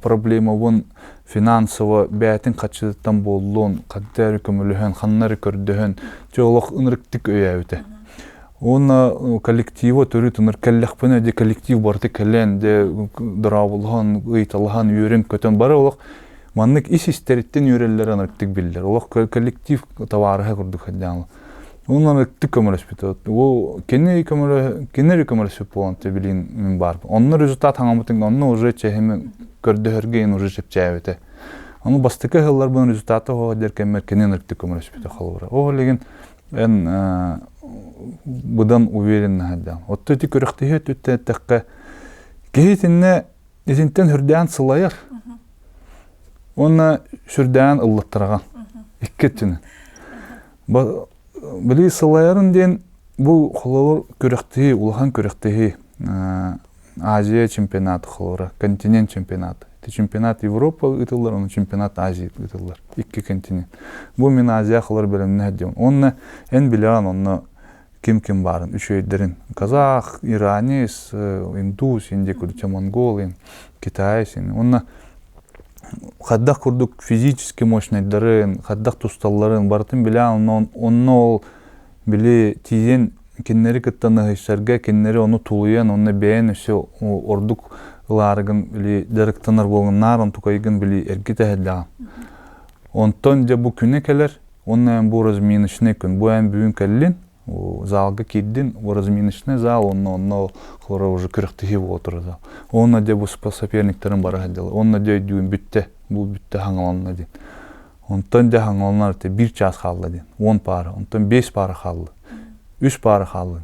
проблемабын финансово бэйэтин хаччытыттан буоллун ханна эрэ көмөлөһөн ханна эрэ көрдөһөн дьэ олох ынырыктык өйөөбүтэ уонна коллектива төрүт ыныр кэллэхпинэ де коллектив барыта кэлэн де дорооболоһон ыйыталаһан үөрэн-көтөн бары олох Маннык ис-истэриттэн үөрэллэрэ ынырыктык биллэр. Олох коллектив табаарыһа курдук сылдьаҥ. Онон ынырыктык көмөлөспүт. Ол кини көмөлө кини эрэ көмөлөспүт буолан билигин мин баар. Онно результат хаҥаммытын онно уже чэһими көрдөһөргө ин уже чэпчээбитэ. Ону бастакы ыһылларбын результаты оһо дэр кэммэр кини ынырыктык көмөлөспүтэ холобура. Ол билигин эн быдан уверенно сылдьаҥ. Отто ити күрэхтэһии өттүттэн эттэххэ киһи итиннэ Итинтэн сүрдээн сылайар. Уонна сүрдээн ыллаттараҕан. Икки өттүнэн. Били сылайарын диэн бу холобур күрэхтэһии, улахан күрэхтэһии. Азия чемпионата холобура, континент чемпионата. Ити чемпионат Европа ыытыллар, ону чемпионат Азии ыытыллар. Икки континент. Бу мин Азия холор бэлэмнэһэр диэн. Уонна эн билэҕин онно ким-ким баарын, үчүгэйдэрин. Казах, иранец, индус, индия курдук, монгол, китаец. Уонна хайдах курдук физически мощнайдарын, хайдах тусталларын барытын билэн, онно ол били тиийэн кинилэри кытта ныһыйсарга, кинилэри ону тулуйан, онно бэйэн өссө ордук ылаарыгын били дьарыктанар буолгуннаар, онтукайгын били эргитэ Онтон дьэ бу күнэ кэлэр, Уонна эн бу разминочный күн, бу эн бүгүн кэллин, залга киирдин, бу разминочный зал, онно онно холоро уже күрэхтэһии буола турар зал. Онно дьэ бу соперниктарын бара сылдьаллар. Онно дьэ өйдүүгүн бүттэ, бу бүттэ хаҥаланна диэн. Онтон дьэ хаҥаланар те биир чаас хаалла диэн, 10 пара, онтон 5 пара хаалла, үс пара хаалла.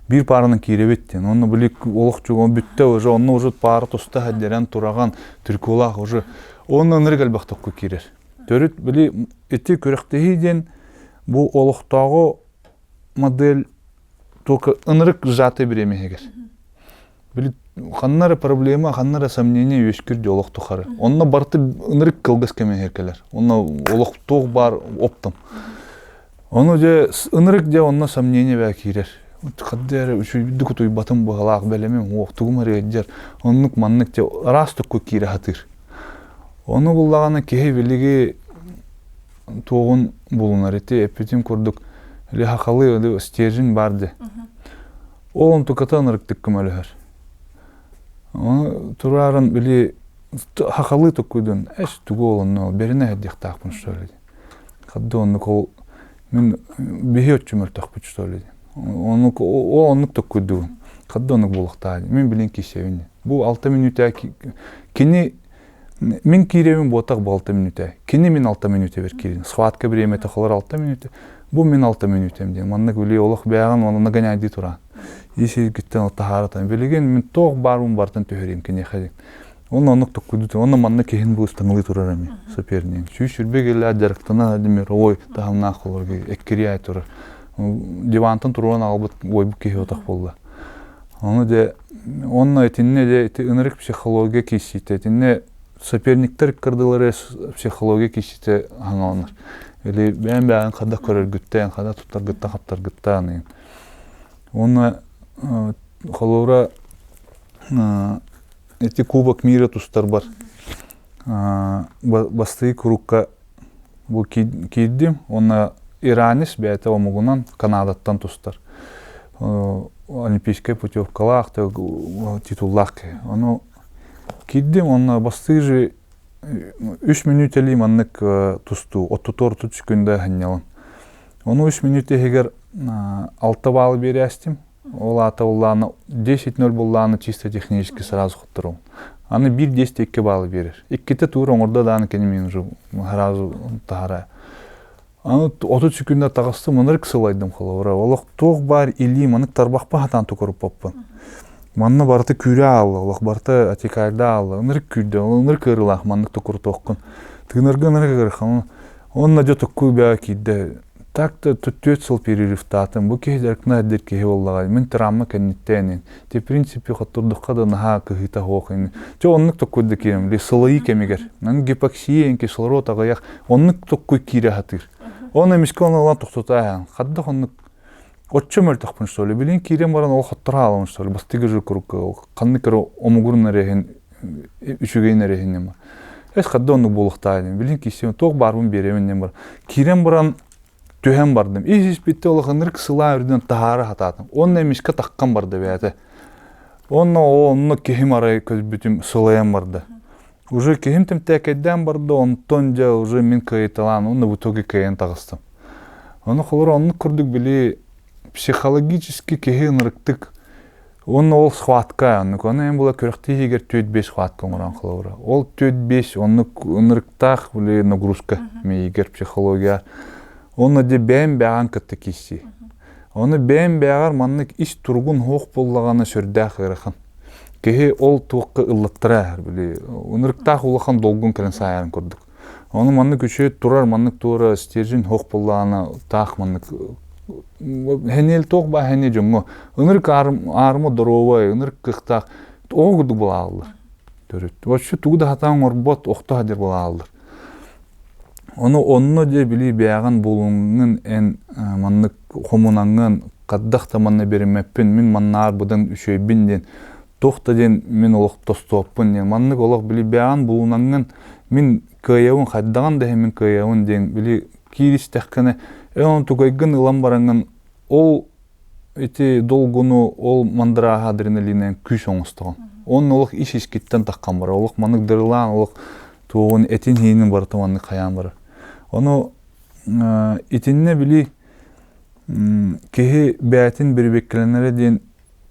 Биир паранан киирэбит диэн. Онно били олох чугун бүттэ уже, онно уже пара туста сылдьан тураҕан, триколаах уже. Онно ынырык элбэх токку киирэр. Төрүт били ити күрэхтэһии диэн бу олохтооҕу модель только ынырык сжатый бириэмэ иһигэр. Били ханна эрэ проблема, ханна эрэ сомнение үөскүүр дии олох тухары. Онно барыта ынырык кылгас кэм иһигэр кэлэр. Онно олох туох баар оптом. Ону дьэ ынырык дьэ онно сомнение бээ киирэр. Хадда эрэ үчүгүйдүк утуйбатым быһалаах бэлэмим уох тугум эрэ ыалдьар оннук маннык дьэ араас тукку киирэ сатыыр. Ону буллаҕына киһи билиги туоҕун булунар ити эппитим курдук или хахалы или стержень бар де. Ол онтуката ынырыктык көмөлөһөр. Ону турааран били хахалы туккуйдун эс тугу ол онно берине диэхтаахпын что ли. Хадды оннук ол мин биһи оччум өлтөхпүт что ли. Оннук ол оннук токкуйдугун. Хадды оннук буолуохтаа. Мин билин киисэбин. Бу алта мүнүүтэ кини мин киирэбин буотах бу алта мүнүүтэ. Кини мин алта мүнүүтэбэр киирин. Схватка бириэмэтэ холор алта мүнүүтэ. Бу мин алта мүнүүтэм диэн. Маннык били олох бэйэҕин онно нагоняйдыы туран. Ис илгиттэн таһаарatan. Билигин мин туох баарбын барытын түһэриим киниэхэ диэн. Онно оннук токкуйдут, онно манна киһин бу ыстаҥалыы турар эми соперник. 120 килэ дьарыктана мировой таһымнаах олорго эккириэ турар. Дивантан туруоран аҕалбыт уойбут киһи отах буолла. Ону де онно итиннэ де ити ынырык психология киирсиитэ итиннэ соперниктар ыккардылары психология киирсиитэ хаҥаланар. Или бэйэн бэйэн хада көрөргүттэн, хада туттаргыттан хаптаргыттан. Онно холобура Ити Кубок мира тустарбар бастыы курукка бу киирдим уонна иранец бэйэтэ омугунан Канадаттан тустар. Олимпийскай путевкалаах, титуллаах киһи. Ону киирдим уонна бастыы же үс мүнүүтэлии маннык тустуу, оттутуор тут секунда сынньалаҥ. Ону үс мүнүүтэ иһигэр алта баалы биэрээстим. Ол аата буллааны 10-0 буллааны чисто технически сразу хотторум. Аны биир 10 икки баллы биэрэр. Иккитэ туур оҥордо дааны кини мин уже сразу таһара. Аны 30 секунда таҕыстым, ынырык сылайдым холобура. Олох туох баар илиим анык тарбахпа хатаан тукуруппаппын. Манна барыта күүрэ аалла, олох барыта атикайда аалла. Ынырык күүрдэ, ынырык ыарыылаах маннык тукурутуоххун. Тыынарга ынырык ыарыхан. Онно дьэ тукку бää киирдэ. Так-то түөрт сыл перерывтаатым. Бу киһи дьарыктана эрдэр киһи буоллаҕай. Мин травма кэнниттэн Те, в принципе, хоттордухха да наһаа кыһыыта суох. Чэ, оннук токкуйда киирем. Ли сылайыы кэмигэр. Аны гипоксия, кислород аҕыйах. Оннук токкуй киирэ сатыыр. Оны эмискэ оны ылан тохтотаа. Хаддах оннук оччо мөлтөхпүн что ли. Билин киирэн баран ол хоттор хаалабын что ли. Бастыгы же курукка ханнык эрэ омугурун эрэһин үчүгэйин эрэһин Эс хадда оннук буолуохтаа диэн. Билин киирсем туох баарбын биэрэбин диэн бар. Киирэн баран түһэн бардым. Ис испитте улаханнырык сылаа үрдүнэн таһаара хатаатым. Онно эмискэ таххан барда бэйэтэ. Онно онно киһим арай көрбүтүм сылайан барда. Уже киһим тэмтээкэйдээн барда, онтон дьэ уже мин кыайталаан, онно в итоге кыайан таҕыстым. Ону холобура оннук курдук били психологически киһи ынырыктык Уонна ол схватка, оннук ону эн була күрэхтиһиигэр 4-5 схватка оҥорон холобура. Ол 4-5 оннук ынырыктаах били нагрузка миигэр психология. Онно де бэйэм бэҕэн кытта киирсии. Ону бэйэм бэҕэр маннык ис туругун суох буоллаҕына сүрдээх ыарахан. Киһи ол туохха ыллаттара били ынырыктаах улахан долгун кэлэн саайарын курдук. Ону маннык үчүгэй турар, маннык туора стержень суох буоллаҕына таах маннык Хэниэл туох баа хэниэ дьоҥҥо ынырык аарыма доруобай, ынырык кыахтаах оҕо курдук буолааллар. Төрүт. Вообще тугу да сатаан оҥорбот, охто садьар буолааллар. Ону онно дьэ били бэйэҕин булуҥҥун эн маннык хомунаҥҥын хаддах да манна бириммэппин, мин маннаар быдан үчүгэйбин диэн туох да диэн мин олох тостуоппун диэн маннык олох били бэйэҕин булунаҥҥын мин кыайабын хайдаҕын да иһин мин кыайабын диэн били кииристэххинэ эн онтугайгын ылан бараҥҥын ол ити долгуну ол мандрааһа адреналинынан күүс оҥостоҕун онно олох ис искиттэн таххан барар олох маннык дырылаан олох туоҕун этин иһинин барыта маннык хайаан барар ону итиннэ били киһи бэйэтин бирибиккэлэнэрэ диэн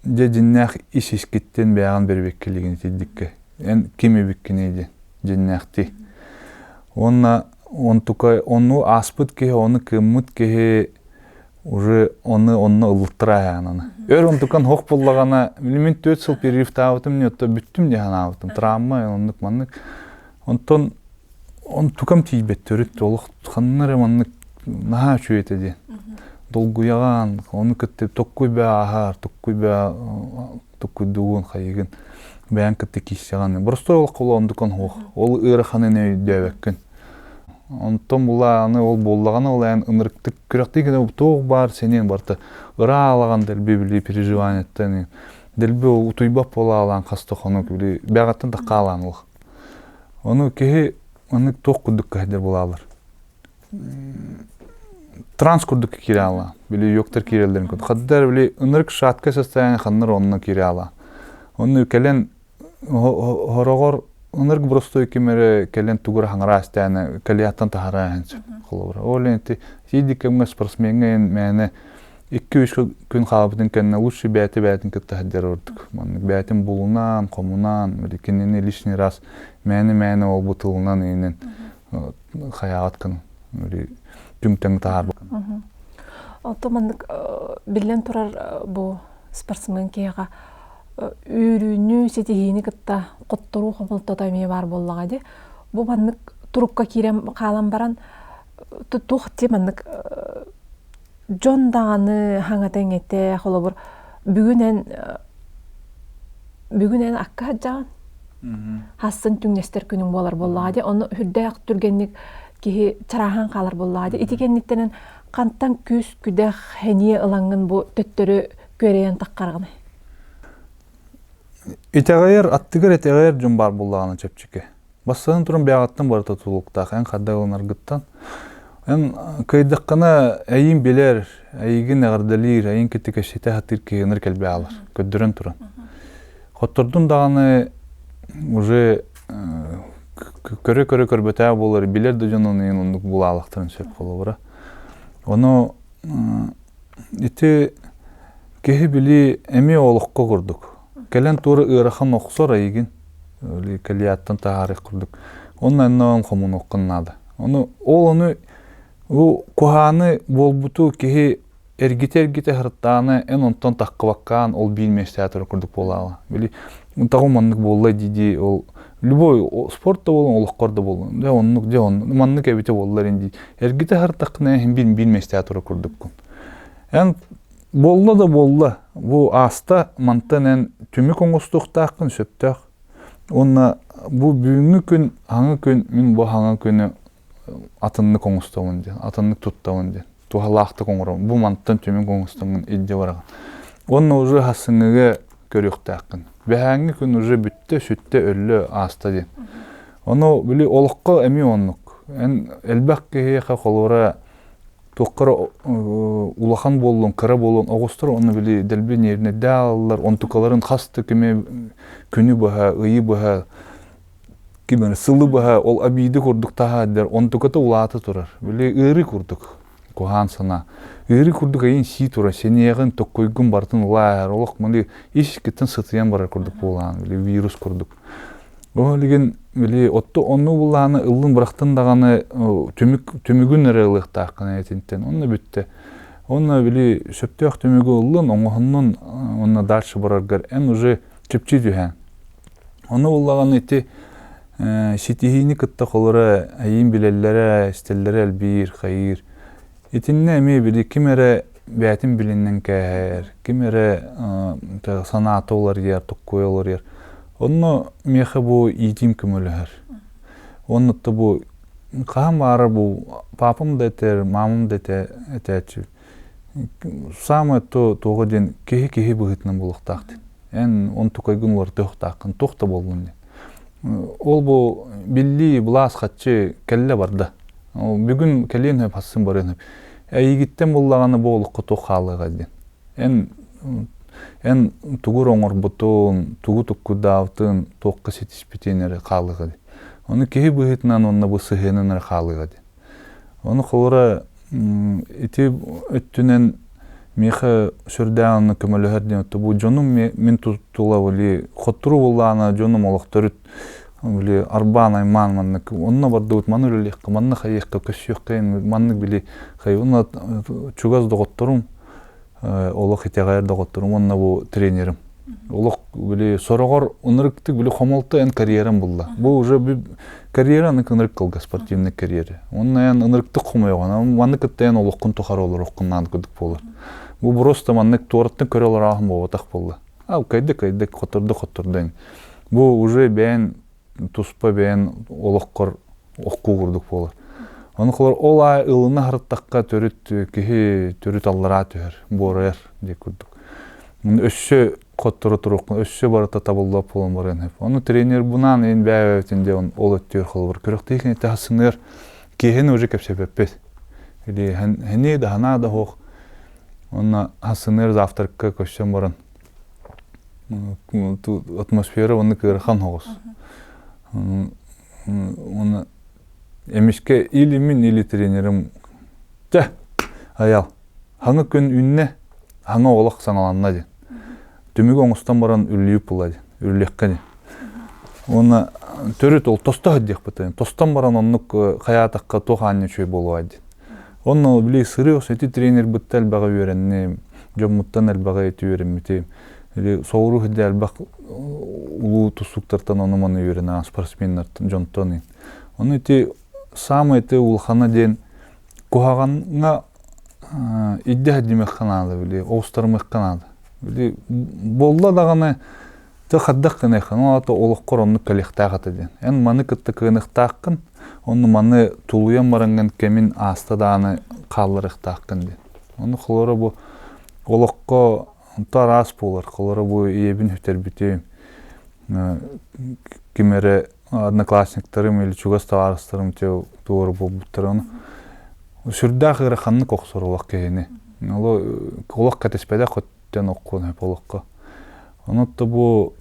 дьэ дьиннээх ис искиттэн бэйэҕин бирибиккэлигин итирдиккэ эн ким эбиккиний диэн дьиннээхтии уонна онтука ону ааспыт киһи ону кыыммыт киһи уже ону онно ыллыттара аһаананы өр онтукан хох буллаҕына мин 4 сыл перерывтаабытым не то бүттүм дии санаабытым травма оннук маннык онтон онтукам тиийбэт төрүт олох ханна эрэ маннык наһаа үчүгэй этэ диэн долгуйаҕаан ону кытта токкуй бээ ааһаар токкуй бээ токкуйдугун хайыгын бэйэҥ кытта киирсэҕин боростуой олоххо онтукан суох ол ыараханын өйдөөбөккүн. Онтон була аны ол буоллаҕына ол эн ынырыктык күрэхтии гына туох баар сэниэн барыта ыраалаҕан дэлби били переживаниеттан дэлби утуйбат буолаалаан хаста хонук били бэҕэттэн да хаалаан ылах. Ону киһи маннык туох курдук кыһайдар булаалар. Транс курдук киирэ ала. Били йоктар киирэллэрин курдук. Хаддар били ынырык шаткое состояние ханнар онно киирэ ала. Онну кэлэн хороҕор ынырык боростуой ким эрэ кэлэн тугура хаҥара истээнэ кэлиаттан таһара сөп холобура. Ол ити сиидик кэмҥэ спортсмеҥҥа мээнэ 2-3 күн хаалбытын кэннэ лучше бэйэтэ бэйэтин кытта сылдьар ордук. Маннык бэйэтин булунан, хомунан, кинини лишний раз мээнэ-мээнэ ол бу тылынан иинэн хайаҕат гын түҥ-тэҥ таһаарбаккын. Оттон маннык биллэн турар бу спортсмен киһиэхэ үөрүүнү, ситиһиини кытта хотторуу хомолтото эмиэ баар буоллаҕа дии. Бу маннык турукка киирэн хаалан баран туох дии маннык дьон даҕаны хаҥата-иҥэтэ, холобур, бүгүн эн бүгүн эн акка сылдьаҕын, хассын түҥнэстэр күнүҥ буолар буоллаҕа дии, ону сүрдээх түргэнник киһи чарааһан хаалар буоллаҕа дии. Ити кэнниттэн хантан күүс-күдэх, сэниэ ылаҥҥын бу төттөрү күөрэйэн таххарҕыный? Итэҕэйэр, аттыгар итэҕэйэр дьон баар буоллаҕына чэпчэки. Бастатан туран бэйэҕиттэн барыта тутулуктаах, эн ханна ылынаргыттан. Эн кыайдаххына эйиин билэр, эйигин эҕэрдэлиир, эйиин кытта кэпсэтэ сатыыр киһи кэлбэ аалар, көрдөрөн туран. Хоттордун даҕаны уже көрө-көрө көрбөтөө буолар, билэр да дьон ону оннук булаалахтарын сөп холобура. Ону ити киһи били эмиэ олоххо курдук. Кэлэн туора ыарахан охсор эйигин, кэлиаттан таһаарыах курдук. Онно онно хомунуоххун наада. Ону ол ону бу куһааны буолбуту киһи эргитэ-эргитэ сырыттаҕына эн онтон таххыбаккаан ол биир миэстэҕэ турар курдук буолаала. Били тоҕо маннык буолла дии-дии ол любой спорт да буоллун, олоххор да буоллун, дьэ оннук, дьэ оннук, маннык эбитэ буоллар ин дии. Эргитэ сырыттаххына эн биир биир миэстэҕэ турар курдуккун. Эн буолла да буолла, бу ааста мантан эн түмүк оҥостуохтааххын сөптөөх. Уонна бу бүгүҥҥү күн, хаҥы күн, мин бу хаҥы күнү атыннык оҥостобун диэн, атыннык туттабын диэн, туһалаахтык оҥоробун. Бу мантан түмүк оҥостоммун илдьэ бараҕын. Уонна уже хассыҥҥыга көрүөхтээххин. Бэһээҥҥи күн уже бүттэ, сүттэ, өллө, ааста диэн. Ону били олоххо эмиэ оннук. Эн элбэх киһиэхэ холобура туохха эрэ улахан буоллун, кыра буоллун оҕустар ону били дэлби нервнэйдээ аалаллар, онтукаларын хас да күнү күнү быһа, ыйы быһа ким эрэ сылы быһа ол обиды курдук таһаардар, онтуката улаата турар. Били ыарыы курдук, куһаан санаа. Ыарыы курдук эйин сии турар, сэниэҕин, токкуйгун барытын улааһар, олох били ис-искиттэн сытыйан барар курдук буолаан, били вирус курдук. Ол илигин били отто онну буллааны ыллын бырахтын даҕаны түмүк түмүгүн эрэ ылыахтааххын этинтэн онно бүттэ. Онно били сөптөөх түмүгү ыллын, оҥоһуннун онно дальше бараргар эн уже чэпчии түһээн. Ону буллаҕына ити ситиһиини кытта холоро эйиин билэллэрэ, истэллэрэ элбиир, хайыыр. Итиннэ эмиэ били ким эрэ бэйэтин билиннэн кээһэр, ким эрэ санаата уларыйар, токкуйа уларыйар. Онно миэхэ бу иитиим көмөлөһөр. Онно бу хаһан баарар бу папам да этэр, мамам да этээччи. Самое то туоҕа диэн киһи киһи быһыытынан буолуохтаах диэн. Эн онтукайгын уларытыахтааххын, туох да буоллун диэн. Ол бу биллии былаас хаччы кэллэ барда. Бүгүн кэлиэн сөп, хассын барыан сөп. Эйигиттэн буллаҕына бу олоххо туох хаалыаҕа диэн. Эн эн тугу оҥорбутун, тугу туккудаабытын, туохха ситиспитин эрэ хаалыаҕа диэн. Ону киһи быһыытынан уонна бу сыһыанын эрэ хаалыаҕа диэн. Ону холобура ити өттүнэн миэхэ сүрдээх онно көмөлөһөр диэн бу дьонум мин тула били хотторуу буоллаҕына дьонум олох төрүт били арбаан аймаан маннык онно бардыбыт маны үлэлиэххэ манна хайыахха көссүөххэ маннык били онно чугас доҕотторум олох итэҕэйэр доҕотторум уонна бу тренерим олох били сороҕор ынырыктык били хомолто эн карьерам булла бу уже карьера аны ынырык кылгас спортивный карьера уонна эн ынырыктык хомойоҕун маннык кытта эн олоххун тухары олороххун наада курдук буолар бу просто маннык туораттан көрө олорооһун буолбатах буолла а кайда кайда хотордо хотордо бу уже бэйэн туспа бэйэн олоххор охкуу курдук буолар. Ону холор ол аайы ылына харыттахха төрүт киһи төрүт аллараа түһэр, буорайар диир курдук. Өссө хотторо туруоххун, өссө барыта табыллыбат буолан барыан сөп. Ону тренербунаан эн бэйэбитин диэн ол өттүгэр холобур күрэхтэһии кэнниттэн хасыныар киэһэни уже кэпсэппэппит. Или хэнии да ханаа да суох. Онно хасыныар завтракка көрсөн баран атмосфера оннук ыарахан соҕус. Уонна эмискэ или мин, или тренерим чэ, айал, хаҥа күн үүннэ, хаҥа олох саҥаланна диэн. Түмүгү оҥостон баран үллүйүп була диэн, үллүөххэ диэн. Уонна төрүт ол тосто диэхпит. Тостон баран оннук хайаатахха туох аанньа үчүгэй буолуой диэн. Онно били сырыы ити тренербиттэн элбэҕи үөрэнним, дьоммуттан элбэҕи ити үөрэммитим. Или соҕуруу сирдэ элбэх улуу тустууктартан ону-маны үөрэнэн спортсменнартан, дьонтон. Ону ити саамай ити улахана диэн куһаҕаҥҥа иддэ димэххэ наада били оҕустарымыахха наада. Били буолла даҕаны Ты хайдах гыныаххын, ол аата олоххор оннук кэлиэхтээх этэ диэн. Эн маны кытта кыаныахтааххын, онно маны тулуйан бараҥҥын кэмин ааста даҕаны хаалларыахтааххын диэн. Ону холоро бу олоххо онто араас буолар. Холоро бу ийэбин сүтэрбитим, ким эрэ одноклассниктарым или чугас табаарыстарым туора буолбуттара. Ону сүрдээх ыараханнык охсор олох киһини. Олох кэтэспэтэх тэн оккуон сөп олоххо. Ону то бу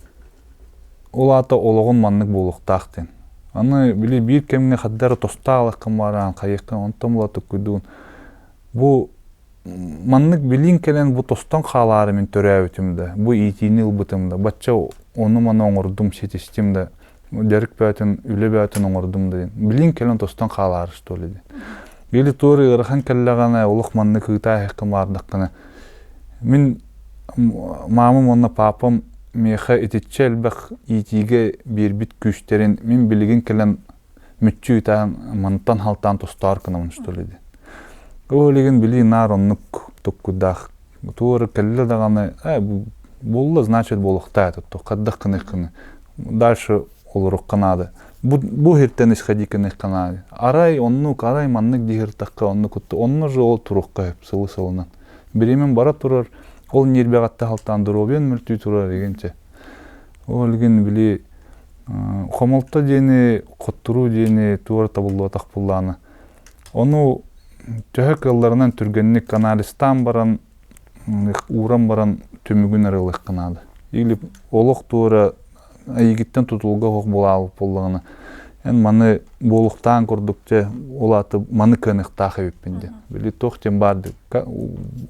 ол аата олоҕун маннык буолуохтаах диэн. Аны били биир кэмҥэ хаддара тостаалаххын бараан хайыаххын онтон була туккуйдуун бу маннык билиин кэлэн бу тостон хаалаары мин төрөөбүтүм да бу иитиини ылбытым да бачча ону-маны оҥордум ситистим да дьарык бөтүн үлэ бөтүн оҥордум да диэн билиин кэлэн тостон хаалаары что ли диэн или туора ыарахан кэллэҕинэ олох маннык ыытаа баардаххына Мин маамам уонна паапам миэхэ итиччэ элбэх иитиигэ биэрбит күүстэрин мин билигин кэлэн мүччү ытаан мантан халтаан тостоор гынабын что ли диэн. Ол билигин билии наар оннук туккудаах туора кэллэ даҕаны э буолла значит буолуохтаа этэ хайдах гыныаххыны дальше олоруохха наада. Бу, бу иһиртэн исходи гыныахха наада. Арай оннук, арай маннык диһиртахха оннук онно же ол туруохха сөп сылы сылынан. Бириэмэм бара турар, ол ньиэрбэҕиттэн халтаан доруобуйан мөлтүү турар игинчэ. Ол илигин били хомолто диэни, хотторуу диэни туора табыллыбатах буллаана. Ону төһө кыалларынан түргэнник анализтаан баран, ууран баран түмүгүн арыалыахха наада. Или олох туора эйигиттэн тутулуга суох буолаабыт буоллаҕына, эн маны буолуохтаан курдук дьэ ол аата маны кыаныахтаах эбиппин диэн. Били туох диэн баар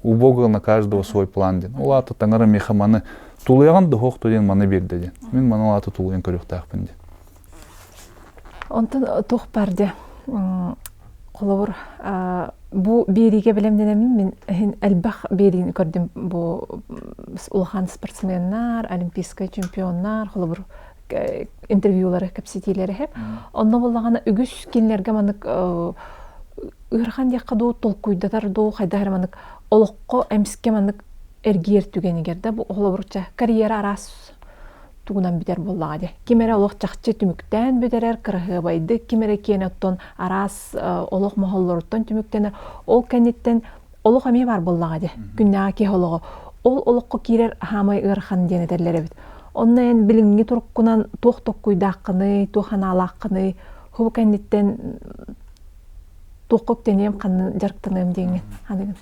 у Бога на каждого свой план диэн. Ол аата таҥара миэхэ маны тулуйаҕын да суох диэн маны биэрдэ диэн. Мин маны ол аата тулуйан көрүөхтээхпин диэн. Онтон туох баар дьэ холобур бу биэриигэ бэлэмнэнэммин мин иһин элбэх биэриини көрдүм бу улахан спортсменнар, олимпийскай чемпионнар, холобур интервьюлары кэпсэтиилэри иһип. Онно буоллаҕына үгүс кинилэргэ маннык ыарахан диэххэ дуу, толкуйдатар дуу, хайдах эрэ маннык олоххо эмискэ маннык эргийэр түгэнигэр да бу холобурча карьера араас тугунан бүтэр буоллаҕа дии. Ким эрэ олох чахчы түмүктээн бүтэрэр, кыраһыабайдык, ким эрэ киэн оттон араас олох моһоллоруттан түмүктэнэр. Ол кэнниттэн олох эмиэ баар буоллаҕа дии. Күннээҕи киһи олоҕо. Ол олоххо киирэр хаамай ыарахан диэн этэллэр эбит. Онно эн билиҥҥи туруккунан туох токкуйдааххыный, туох санаалааххыный, бу кэнниттэн туохха үктэниэм, ханна дьарыктаныам диэҥҥин аныгын.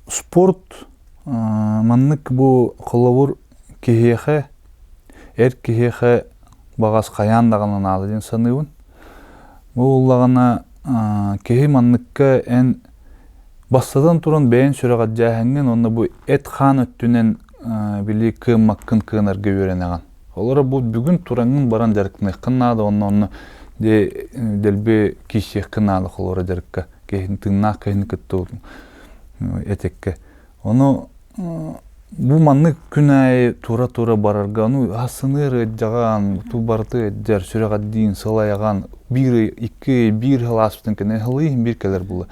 Спорт маннык бу холобур киһиэхэ, эр киһиэхэ баҕас хайаан даҕаны наада диэн саныыбын. Бу буоллаҕына киһи манныкка эн бастатан туран бэйэҥ сүрэҕэлдьээһиҥҥин уонна бу эт-хаан өттүнэн били кыаммаккын кыанарга үөрэнэҕин. Олоро бу бүгүн тураҥҥын баран дьарыктаныаххын наада уонна онно дэлби киирсиэххин наада холоро дьарыкка киһини тыыннаах киһини кытта этиккэ. Ону бу маннык күн аайы тура-тура барарга ону ассыныыр ыаддьаҕаан, ту барыты ыаддьар, сүрэҕэрдиин, сылайаҕан, биир ый, икки ый, биир сыл ааспытын кэннэ сылый иһин биир кэлэр буолла.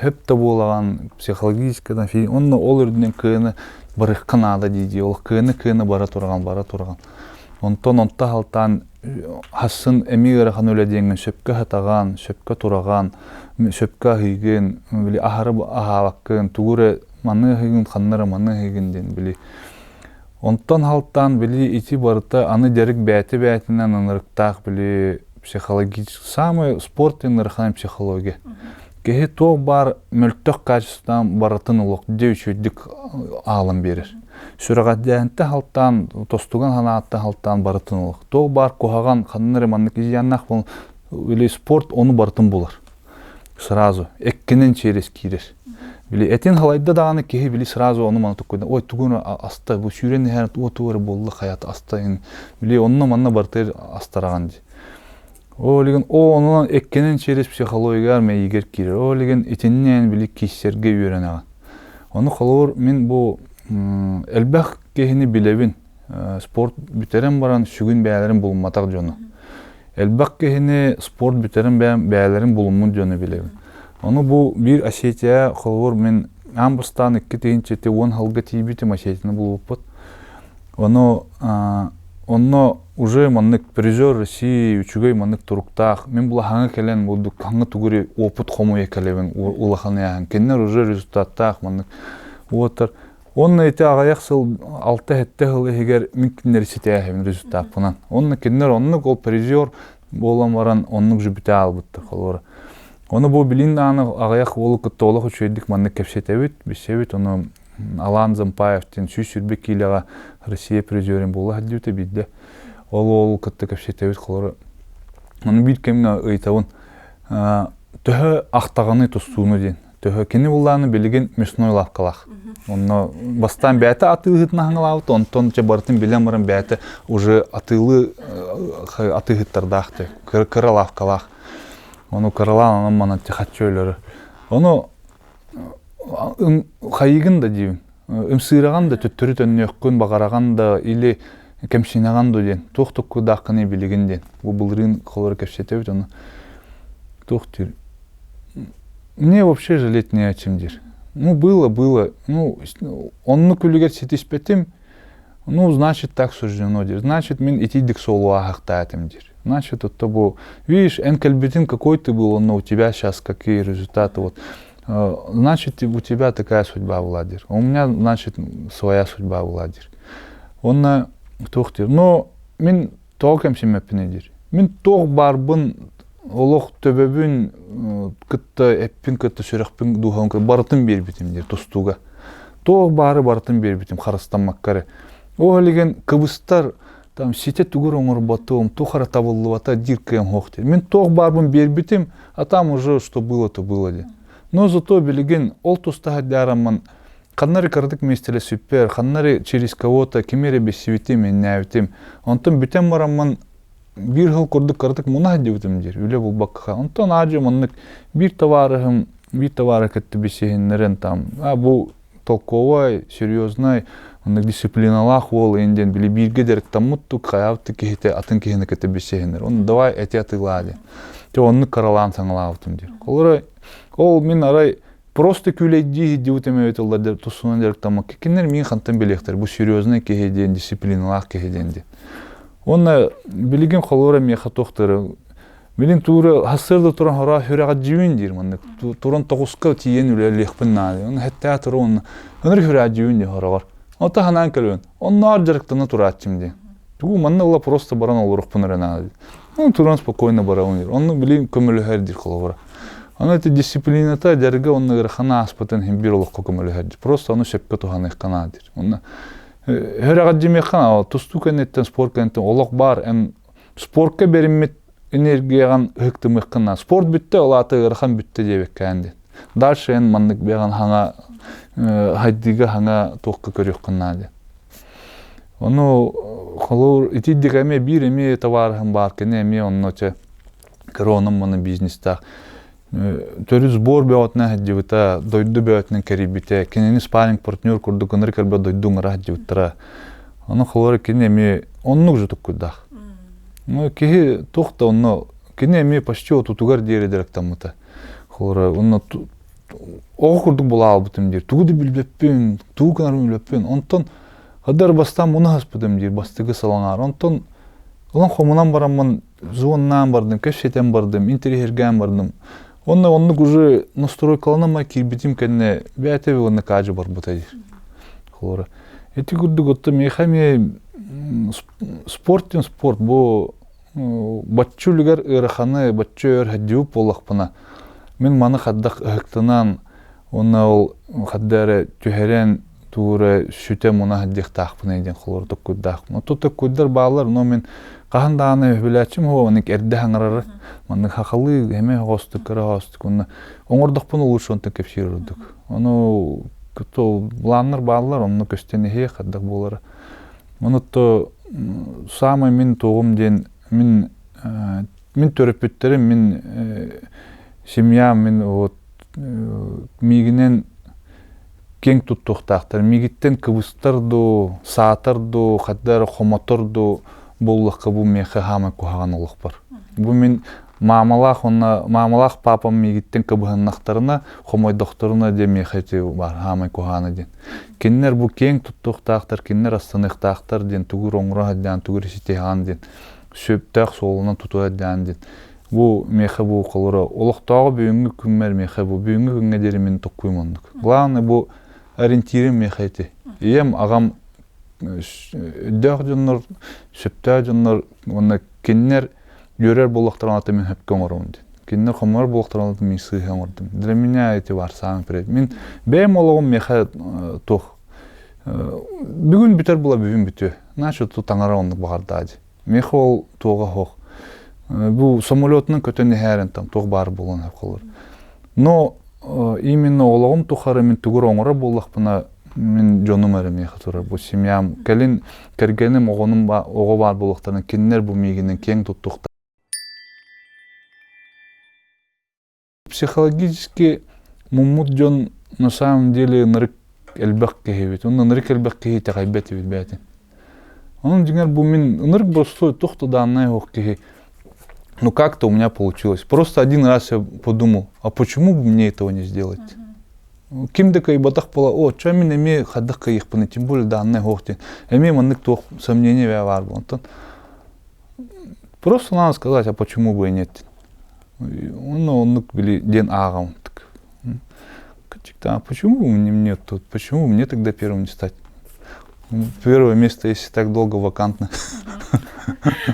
Хөп да буолаҕан, психологически онно ол үрдүнэн кыаны барыахха наада дии-дии, ол кыаны-кыаны бара тураҕан, бара тураҕан. Онтон онто халтаан хассын эмиэ ыарахан үлэ диэҥҥин сөпкө сатаҕан, сөпкө тураҕан, сөпкө аһыыгын, били аһары аһаабаккын, тугу эрэ маны аһыыгын, ханна эрэ маны аһыыгын диэн били Онтон халтаан били ити барыта аны дьарык бэйэтэ-бэйэтинэн ынырыктаах били психологический самый спорт ыарахан психология. Киһи туох баар мөлтөх качествотынан барытын олох дьэ үчүгэйдик аалан биэрэр. Сүрэҕэлдьээһинтэн халтаан, тостуган санааттан халтаан барытын олох. Туох баар куһаҕан, ханна эрэ маннык изъяннаах буолан, или спорт ону барытын булар. Сразу эккинэн через киирэр. Били этин халайда даҕаны киһи били сразу ону маны туккуйда. Ой тугун аста бу сүүрэн иһэр тугу тугу эрэ буолла хайата аста били онно манна барытыгар астараҕын дии. Ол илигин о онон эккинэн через психологияҕар мэйиигэр киирэр. Ол илигин итиннээн били кииссэргэ үөрэнэҕин. Ону холобур мин бу элбэх киһини билэбин. Спорт бүтэрэн баран сүгүн бэйэлэрин булумматах дьону. Элбэх киһини спорт бүтэрин бэйэм бэйэлэрин булуммут дьону билэбин. Ону бу биир Осетия холобур мин аан бастаан 2010 сылга тиийбитим Осетияны булбуппут. Ону онно уже маннык призер России үчүгэй маннык туруктаах мин була хаҥа кэлэн бурдук хаҥа тугури опыт хомуйа кэлэбин улахан ыйааһын кинилэр уже результаттаах маннык уоттар Уонна ити аҕыйах сыл, алта-сэттэ сыл иһигэр мин кинилэри ситээһэбин результаппынан. Уонна кинилэр оннук ол призер буолан баран оннук же бүтэ аалбыттар холобура. Ону бу билин даҕаны аҕыйах уолу кытта олох үчүгэйдик маннык кэпсэтэбит, билсэбит. Ону Алан Зампаев диэн 120 киилэҕэ Россия призерин буола сылдьыбыта биирдэ. Ол уолу кытта кэпсэтэбит холобура. Ону биир кэмҥэ ыйытабын төһө ахтаҕыный тустууну диэн. Төһө кини буллааны билигин мясной лавкалаах. Онно бастаан бэйэтэ атыыһытын аһаҥалаабыт, онтон чэ барытын билэн баран бэйэтэ уже атыылыы атыыһыттардаах те кыра лавкалаах. Ону кыралаан онон манан хаччы өлөрөр. Ону хайыгын да диибин. Ымсыыраҕан да төттөрү төннүөххүн баҕараҕан да или кэмсинэҕэн да диэн туох токкудааххыный билигин диэн. Бу былырыын холоро кэпсэтэбит ону туох диир Мне вообще жалеть не о чем диир. Ну, было, было. Ну, оннук күлүгэр ситиспэтим. Ну, значит, так суждено диир. Значит, мин итийдик суолуаһахтаатым диир. Значит, это бу... Видишь, эн кэлбитин какой ты был, но у тебя сейчас какие результаты. Вот. Значит, у тебя такая судьба была диир. У меня, значит, своя судьба была диир. Онно туох диир. Но мин тоҕо кэмсиммэппиний диир. Мин туох баарбын олох төбөбүн кытта эппин кытта сүрэхпин дууһабын кытта барытын биэрбитим диир тустууга. Туох баары барытын биэрбитим харыстаммакка эрэ. Ол илигин кыбыстар там ситэ тугур оҥорботум, туох эрэ табыллыбата диир кыам суох диир. Мин туох баарбын биэрбитим, а там уже что было, то было диэн. Но зато билигин ол тустаах дьаараммын ханна эрэ кыратык миэстэлэспиппэр, ханна эрэ через кого-то кими эрэ билсибитим, иннээбитим. Онтон бүтэн бараммын биир сыл курдук кыратык муна сылдьыбытым диир, үлэ булбакка. Онтон аадьы маннык биир табаарыһым, биир табаары кытта билсиһиннэрэн там, а бу толковай, серьезный, оннук дисциплиналаах уол ин диэн били бииргэ дьарыктаммыт хайаабыт киһитэ атын киһини кытта билсиһиннэр. Оны давай эти атыылаа диэн. Те оннук каралаан саҥалаабытым диир. Олора ол мин арай Просто күүлэйдии сылдьыбыт эмэбит ыллар тусунан дьарыктаммакка кинилэр миин хантан билиэхтэр бу серьезный киһи диэн дисциплиналаах киһи диэн диэн. Уонна билигин холобура миэхэ туохтары билин туура хассыарда туран хороо сүрэҕэлдьиибин диир маннык туран тоҕуска тиийэн үлэлиэхпин наада оны хэттээх туру онно ынырык сүрэҕэлдьиибин диир хороҕор ото ханаан кэлэбин онноор дьарыктана турааччым диэн тугу манна ыла просто баран олоруохпун эрэ наада Ну, туран спокойно барабын диир. Онно билигин көмөлөһөр диир холобура. Аны ити дисциплината дьарыга онно ыарахан ааспытын иһин биир олоххо көмөлөһөр диир. Просто ону сөпкө туһаныахха наада диир. Онно һөрөҕөрдьимиэххэ тустуу кэнниттэн спорт кэнниттэн олох баар эн спортка бэриммит энергияҕын ыһыктымыаххын наада. Спорт бүттэ, ол аата ыарахан бүттэ диэбэккээн диэн. Дальше эн маннык бэҕэн хаҥа хайдыыга хаҥа туохха көрүөххүн наада. Ону холобур итирдик эмиэ биир эмиэ табаарыһым баар кини эмиэ онно чэ кыра онон-манан бизнестаах төрүт сбор бөҕөтүнэн сылдьыбыта, дойду бөҕөтүнэн кэрийбитэ, кинини спарринг партнер курдук ынырык элбэх дойду ыҥыра сылдьыбыттара. Ону холобур кини эмиэ оннук же туккуйдаах. Ну киһи туох да онно кини эмиэ почти отутугар диэри дьарыктаммыта. Холобура онно оҕо курдук була албытым диир. Тугу да билбэппин, тугу гынарбын билбэппин. Онтон. Хадар бастаан муну хаспытым диир бастакы салаҥаар. Онтон ылан хомунан бараммын звоннаан бардым, кэпсэтэн бардым, интэриэһиргээн бардым. Онно оннук уже настройкаланама киирбитим кэннэ бэйэтэ уонна каажы барбыта диир. Холобура. Ити курдук отто миэхэ эмиэ спорт диэн спорт бу бачча үлүгэр ыараханы бачча өр хэддибит буоллахпына мин маны хайдах ыһыктынан уонна ол хайда эрэ түһэрэн туура сүтэ муна сылдьыахтаахпыный диэн холобур токкуйдаахпын. Оттон токкуйдар бааллар, но мин хаһан даҕаны үбүлээччим уһуо маннык эрдэ хаҥарары, маннык хахалыы эмэ оҕостук, кыра оҕостук уонна оҥордохпуна лучше онтон кэпсиир ордук. Ону планнар бааллар, онно көстөн иһиэх хайдах буолара. Ону то самый мин туоҕум диэн мин мин төрөппүттэрим, мин семьям, мин вот миигинэн киэҥ туттуохтаахтар. Миигиттэн кыбыстар дуу, саатар дуу, хайда эрэ хомотор дуу буоллахха бу миэхэ хаамай куһаҕан олохпор. Бу мин маамалаах уонна маамалаах паапам миигиттэн кыбыһыннахтарына, хомойдохторуна диэн миэхэ ити баар хаамай куһаҕана диэн. Кинилэр бу киэҥ туттуохтаахтар, кинилэр астаныахтаахтар диэн тугу оҥоро сылдьан, тугу ситиһэҕин диэн сөптөөх суолунан тутуһа сылдьаҕын диэн Бу миэхэ бу холоро олохтооҕу бүгүҥҥү күммэр миэхэ бу бүгүҥҥү күҥҥэ диэри мин токкуйум оннук. Главное бу ориентирим миэхэ ити. Ийэм, аҕам өйдөөх дьоннор, сөптөөх дьоннор уонна кинилэр үөрэр буоллахтарына мин сөпкө оҥоробун диэн. Кинилэр хомойор буоллахтарына мин сыыһа оҥордум. Для меня эти бар самый приятный. Мин бэйэм олоҕум миэхэ туох бүгүн бүтэр була бүгүн бүтүө. Значит, тут таҥара оннук баҕардаа дии. Миэхэ ол туоҕа суох. Бу самолетунан көтөн иһээрин там туох баар буолан холор. Но именно олоҕум тухары мин тугу оҥоро буоллахпына мин дьонум эрэ миэхэ турар. Бу семьям кэлин кэргэним оҕонум оҕо баар буолуохтарына кинилэр бу миигинэн киэҥ туттуохтар. Психологически муммут дьон на самом деле ынырык элбэх киһибит. Онно ынырык элбэх киһи итэҕэйбэт эбит бэйэтин. Онон дьиҥэр бу мин ынырык боростуой туох да дааннай суох киһи. Ну как-то у меня получилось. Просто один раз я подумал, а почему бы мне этого не сделать? Ким да кыайбатах буола, о, чё мин эмиэ хайдах кыайыахпыный, тем более дааннай суох диэн. Эмиэ маннык туох сомнение баар буолан. Просто надо сказать, а почему бы и нет. Онно оннук били диэн ааҕабын. А почему мне тут? Почему мне тогда первым не стать? Первое место, если так долго вакантно.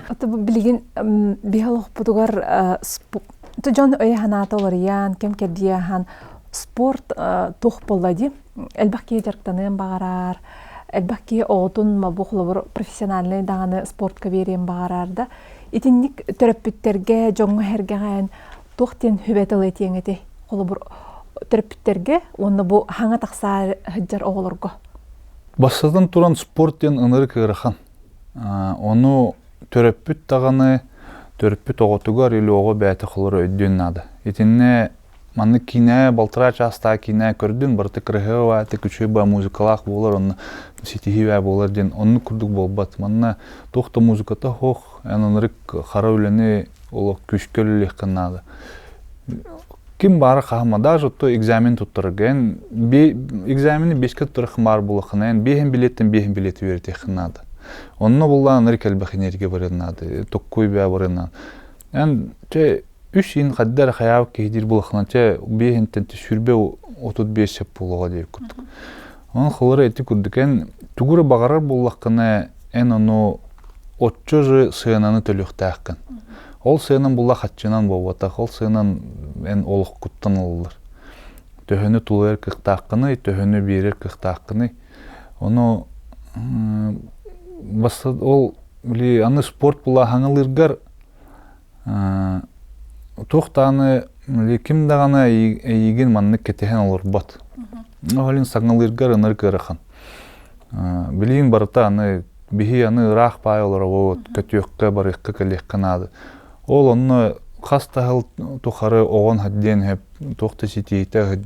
Ото билигин биһи олохпутугар дьон өйө-санаата уларыйан, кэм кэрдиэхан спорт туох буолла дии. Элбэх киһи дьарыктаныан баҕарар, элбэх киһи оҕотун бу холобур профессиональнай даҕаны спортка биэриэн баҕарар да. Итинник төрөппүттэргэ, дьоҥҥо-сэргэҕэ туох диэн сүбэ тыл этиэҥ этэй? Холобур, төрөппүттэргэ уонна бу хаҥа тахсаа сылдьар оҕолорго. Бастатан туран спорт диэн ынырык ыарахан. Ону төрөппүт даҕаны төрөппүт оҕотугар или оҕо бэйэтэ холоро өйдүөн наада. Итиннэ Маннык киинэ балтараа чаастаах киинэ көрдүн, барыта кыраһыабай, үчүгэй музыкалаах буолар, онно ситиһии буолар диэн оннук курдук буолбат. Манна туох да музыката суох, эн ынырык хара үлэни олох күүскэ үлэлиэххин наада. Ким баара хаһыма, даже то экзамен туттарарга эн экзамени бескэ туттарыаххын баар буоллаххына, эн биэһин билиэттэн биэһин билиэти үөрэтиэххин наада. Онно буллаан ынырык элбэх энергия барыан наада, токкуй бää барыан наада. Эн чэ үс иин хайда эрэ хайаабыт киһи диир буоллаххына чэ биэһинтэн 35 сөп буолуоҕа диир курдук. Онон холоро ити курдук эн тугу эрэ баҕарар буоллаххына эн ону оччо же сыананы төлүөхтээххин. Ол сыанан була хаччынан буолбатах, ол сыанан эн олохкуттан ылыллар. Төһөнү тулуйар кыахтааххыный, төһөнү биэрэр кыахтааххыный. Ону ол били аны спорт була хаҥалыыргар Туох даҕаны ким даҕаны эйигин маннык кэтэһэн олорбот. Ол иһин саҥалыыргар ынырык ыарахан. Билигин барыта аны биһи аны ыраах баай олоробут, көтүөххэ, барыахха, кэлиэххэ наада. Ол онно хас да сыл тухары оҕон диэн сөп, туох да ситиһиитэ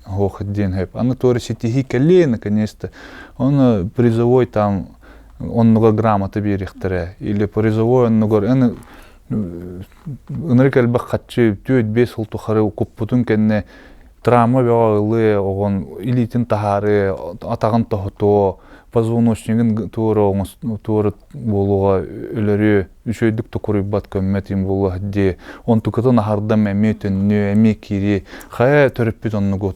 суох диэн сөп. Аны туора ситиһии кэлиэ наконец-то. Оны призовой там оннугар грамота биэриэхтэрэ или призовой оннугар эн ынырык элбэх хаччы 4-5 сыл тухары куппутун кэннэ Травма бөҕө ылыа, оҕон илиитин таһаарыа, атаҕын тоһутуо, позвоночнигын туора туора буолуоҕа өлөрүө, үчүгэйдик токуруйбат көммөт им буолуо дии. Онтукатын аһардам эмиэ төннүө, эмиэ киириэ. Хайа төрөппүт оннугу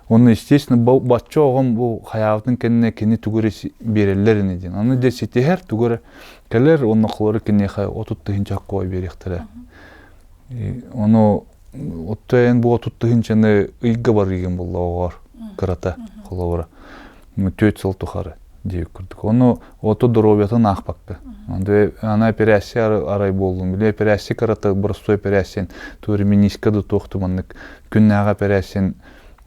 Онно, естественно, бачча оҕом бу хайаабытын кэннэ кини тугу эрэ биэрэллэр ини диэн. Аны дьэ ситиһэр тугу эрэ кэлэр уонна холоро киниэхэ 30 тыһыынча хаккуой биэриэхтэрэ. Ону отто эн бу 30 тыһыынчаны ыйга барыыгын буолла оҕоор кырата холобура. 4 сыл тухары диэбит курдук. Ону ото доруобуйатын аахпакка. Аны операция арай буоллун. Били операция кырата боростуой операция туори миниска да туох маннык күннээҕи операция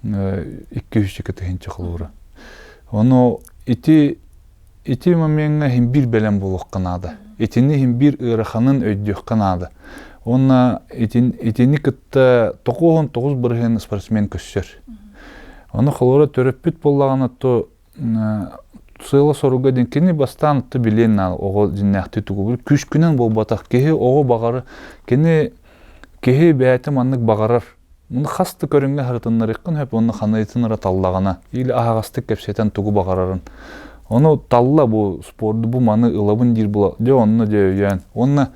200 тыһыынча холобура. Ону ити ити момеҥҥа иһин биир бэлэм буолуохха наада. Итини иһин биир ыараханын өйдүөххэ наада. Уонна итини кытта 99% спортсмен көрсөр. Ону холобура төрөппүт буоллаҕына то сыала-соруга диэн кини бастаан то билиэн наада оҕо дьиннээхтии тугу күүскүнэн буолбатах киһи оҕо баҕары кини киһи бэйэтэ маннык баҕарар Муну хас да көрүҥҥэ сырытыннарыаххын сөп уонна ханыытын эрэ таллаҕына или аһаҕастык кэпсэтэн тугу баҕарарын. Ону талла бу спорду бу маны ылабын диир була дьэ онно дьэ өйөөн. Уонна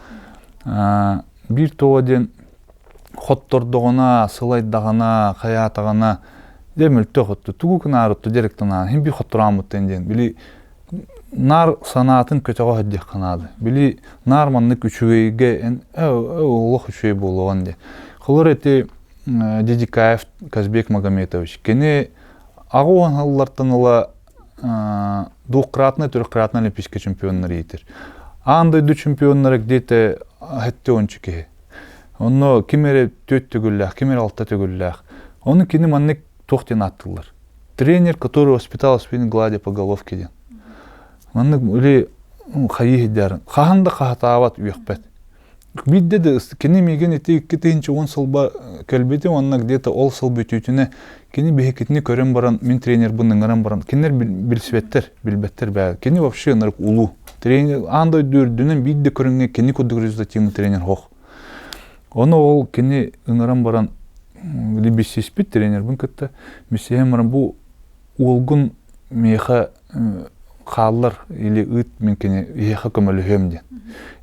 биир тоҕо диэн хоттордоҕуна, сылайдаҕына, хайаатаҕына дьэ мөлтөх өттө тугу гынаарытты дьарыктанаан иһин биир хотторооммуттан диэн били наар санаатын көтөҕө сылдьыахха наада. Били наар маннык үчүгэйгэ эн олох үчүгэй буолуоҕун диye. Холор эти Дидикаев Казбек Магометович кини аҕа сыллартан ыла двукратный, трехкратный олимпийский чемпионнар иитэр. Аан дойду чемпионнара где-то 70 киһи. Онно ким эрэ төрт төгүллээх, ким эрэ алта төгүллээх. Ону кини маннык туох диэн ааттыыллар. Тренер, который воспитал спину гладя по головке диэн. Маннык или хайыы сылдьарын. Хаһан да хаһатаабат үөхпэт. Биирдэ да кини миигин ити 2010 сылба кэлбитим уонна где-то ол сыл бүтүүтүнэ кини биһикитини көрөн баран мин тренербин ыҥыран баран кинилэр билсибэттэр, билбэттэр бээ. Кини вообще ынырык улуу. Тренер аан дойду үрдүнэн биир да көрүҥҥэ кини курдук результативный тренер суох. Ону ол кини ыҥыран баран билсиспит тренербин кытта билсиһэн баран бу уолгун миэхэ хааллар или ыыт мин кини эһиэхэ көмөлөһүөм диэн.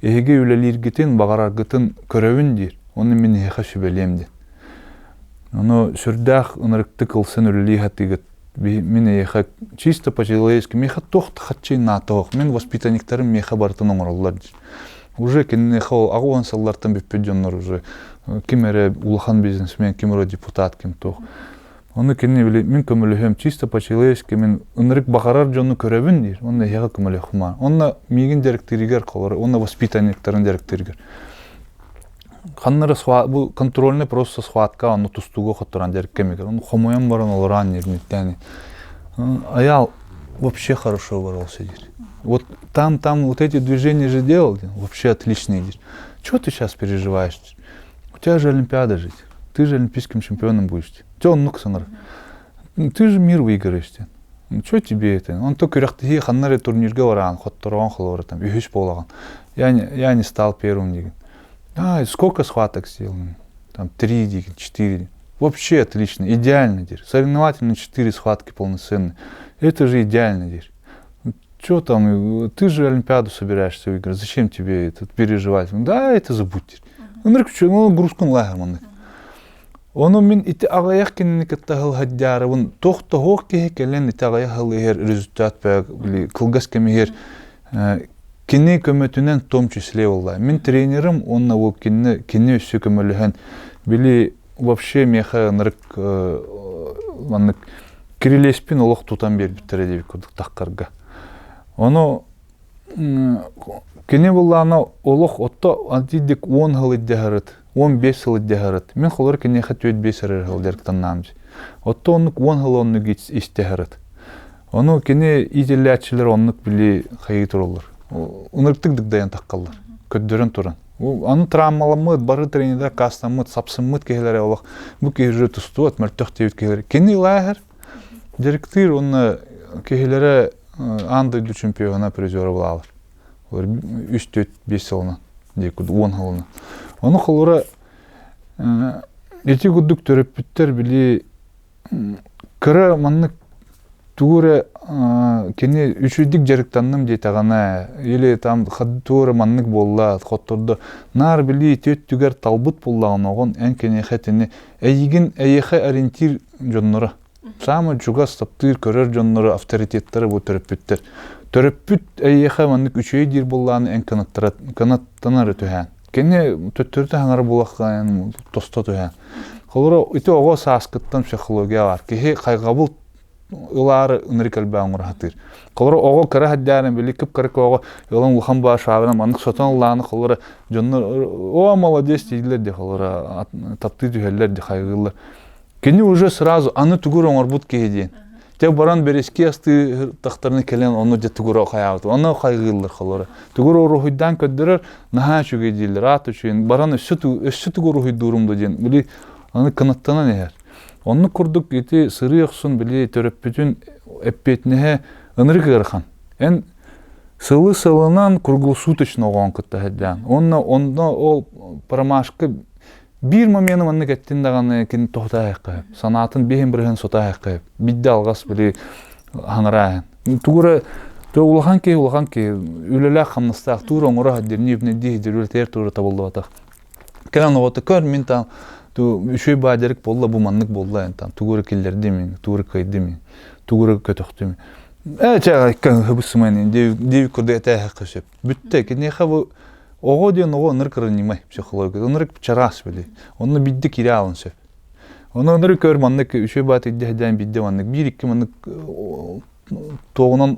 Эһиги үлэлииргитин, баҕараргытын көрөбүн диир. Ону мин эһиэхэ сүбэлиэм диэн. Ону сүрдээх ынырыктык ылсан үлэлии сатыыгыт. Мин эйиэхэ чисто по-человечески миэхэ туох да хаччы наата суох. Мин воспитанниктарым миэхэ барытын оҥороллор диир. Уже киниэхэ ол 80 сыллартан бүппүт дьоннор уже ким эрэ улахан бизнесмен, ким эрэ депутат, ким туох. Ону кини били мин көмөлөһүөм чисто по-человечески мин ынырык баҕарар дьону көрөбүн диир. Онно эһиэхэ көмөлөһүм. Онно миигин дьарыктыырыгар холор, онно воспитанниктарын дьарыктыырыгар. Ханна эрэ бу контрольный просто схватка онно тустууга хотторон дьарык кэмигэр. Ону хомуйан баран олорон нервниктээни. Аял вообще хорошо боролся диир. Вот там, там вот эти движения же делал, вообще отличные диир. Чего ты сейчас переживаешь? У тебя же Олимпиада жить. Ты же олимпийским чемпионом будешь. Че оннук саҥар. Ты же мир выиграешь. Ну что тебе это? Он то күрэхтэһии ханна эрэ турнирга бараан, хотторон холобура там, үһүс буолаҕын. Я не стал первым деген. А, сколько схваток сделал? Там три деген, четыре. Вообще отлично, идеально диир. Соревновательные четыре схватки полноценные. Это же идеально диир. Что там, ты же Олимпиаду собираешься выиграть, зачем тебе это переживать? Да, это забудь. Ынырык ну, грузкун лаһар маннык. Ону мин ити аҕыйах кинини кытта сылдьаарыбын туох да суох киһи кэлэн ити аҕыйах сыл иһэр результат били кылгас кэм иһэр кини көмөтүнэн в том числе буолла. Мин тренерим уонна ол кинини кини өссө көмөлөһөн били вообще миэхэ ынырык маннык кирилиэспин олох тутан биэрбиттэрэ диэбит курдук таххарга. Ону кини буллаана олох отто антидик 10 сыл иддьаһарыт, 15 сыл иддьаһарыт. Мин холор киниэхэ 4-5 эрэр сыл дьарыктаннаам. Отто оннук 10 сыл оннук истэһэрит. Ону кини иитиллээччилэр оннук били хайыы тураллар. Ынырыктык дыгдайан таххаллар. Көрдөрөн туран. Аны травмаламмыт, бары тренердер кастаммыт, сапсыммыт киһилэрэ олох бу киһи уже тустубат, мөлтөх диэбит киһилэрэ. Кини ылааһар, дьарыктыыр уонна киһилэрэ аан дойду чемпиона, призера булаалар. Олор үс, төрт, биэс сылынан, 10 сылынан. Ону холура ити курдук төрөппүттэр били Кыра маннык тугу эрэ кини үчүгүйдүк дьарыктанным диэтэҕинэ или там тугу эрэ маннык буолла хоттордо наар билии ити өттүгэр талбыт буоллаҕына оҕон эн киниэхэ итини эйигин эйиэхэ ориентир дьонноро саамай чугас таптыыр көрөр дьонноро авторитеттара бу төрөппүттэр төрөппүт эйиэхэ маннык үчүгэй диир буоллаҕына эн кынаттара кынаттанары түһээн кини төттөрү таһаҥара буолахха эн тосто түһээн холоро ити оҕо сааскыттан психология баар киһи хайҕабыл ылаары ынырык элбэҕи оҥоро сатыыр. Холоро оҕо кыра сылдьаарын били кып-кыра оҕо ылан улахан баа шаарынан маннык сотон ыллааны холоро дьоннор о молодец дииллэр де холоро таптыы түһэллэр де хайгыыллар. Кини уже сразу аны тугур оҥорбут киһи диэн. Те баран бэрэски астыы тахтарына кэлэн ону дьэ тугура хайаабыт. Ону хайгыыллар холоро. Тугур уруһуйдаан көрдөрөр наһаа үчүгэй дииллэр. Аат үчүгэй. Баран өссө өссө тугу уруһуйдуурум да диэн. Били аны кынаттанан иһэр. Оннук курдук ити сырыы охсун били төрөппүтүн эппиэтинэһэ ынырык ыарахан. Эн сылы сылынан круглосуточно оҕоон кытта сылдьаан. Уонна онно ол промашка биир момены маннык эттин даҕаны кини тоһутаайахха санаатын биһин бырыһын сотаайахха бидде алҕас били хаҥарааһын. Тугура улахан киһи улахан киһи үлэлээх хамнастаах туур оҥоро сылдьар ньиэбинэ дии сылдьар үлэтигэр туура табыллыбатах. Кэлэн оҕото көр мин там ту үчүгэй баадьарык буолла бу маннык буолла эн там тугу эрэ киллэрдим мин тугу эрэ кыайдым мин тугу эрэ көтөхтүм ээ чэ хыбысымайын диэбит курдук этээһэххэ сөп бүттэ киниэхэ бу оҕо диэн оҕо ынырык ранимай психология ынырык чараас били онно бидде кире алын сөп ону ынырык көр маннык үчүгэй баат идде бидде маннык биир икки маннык туоҕунан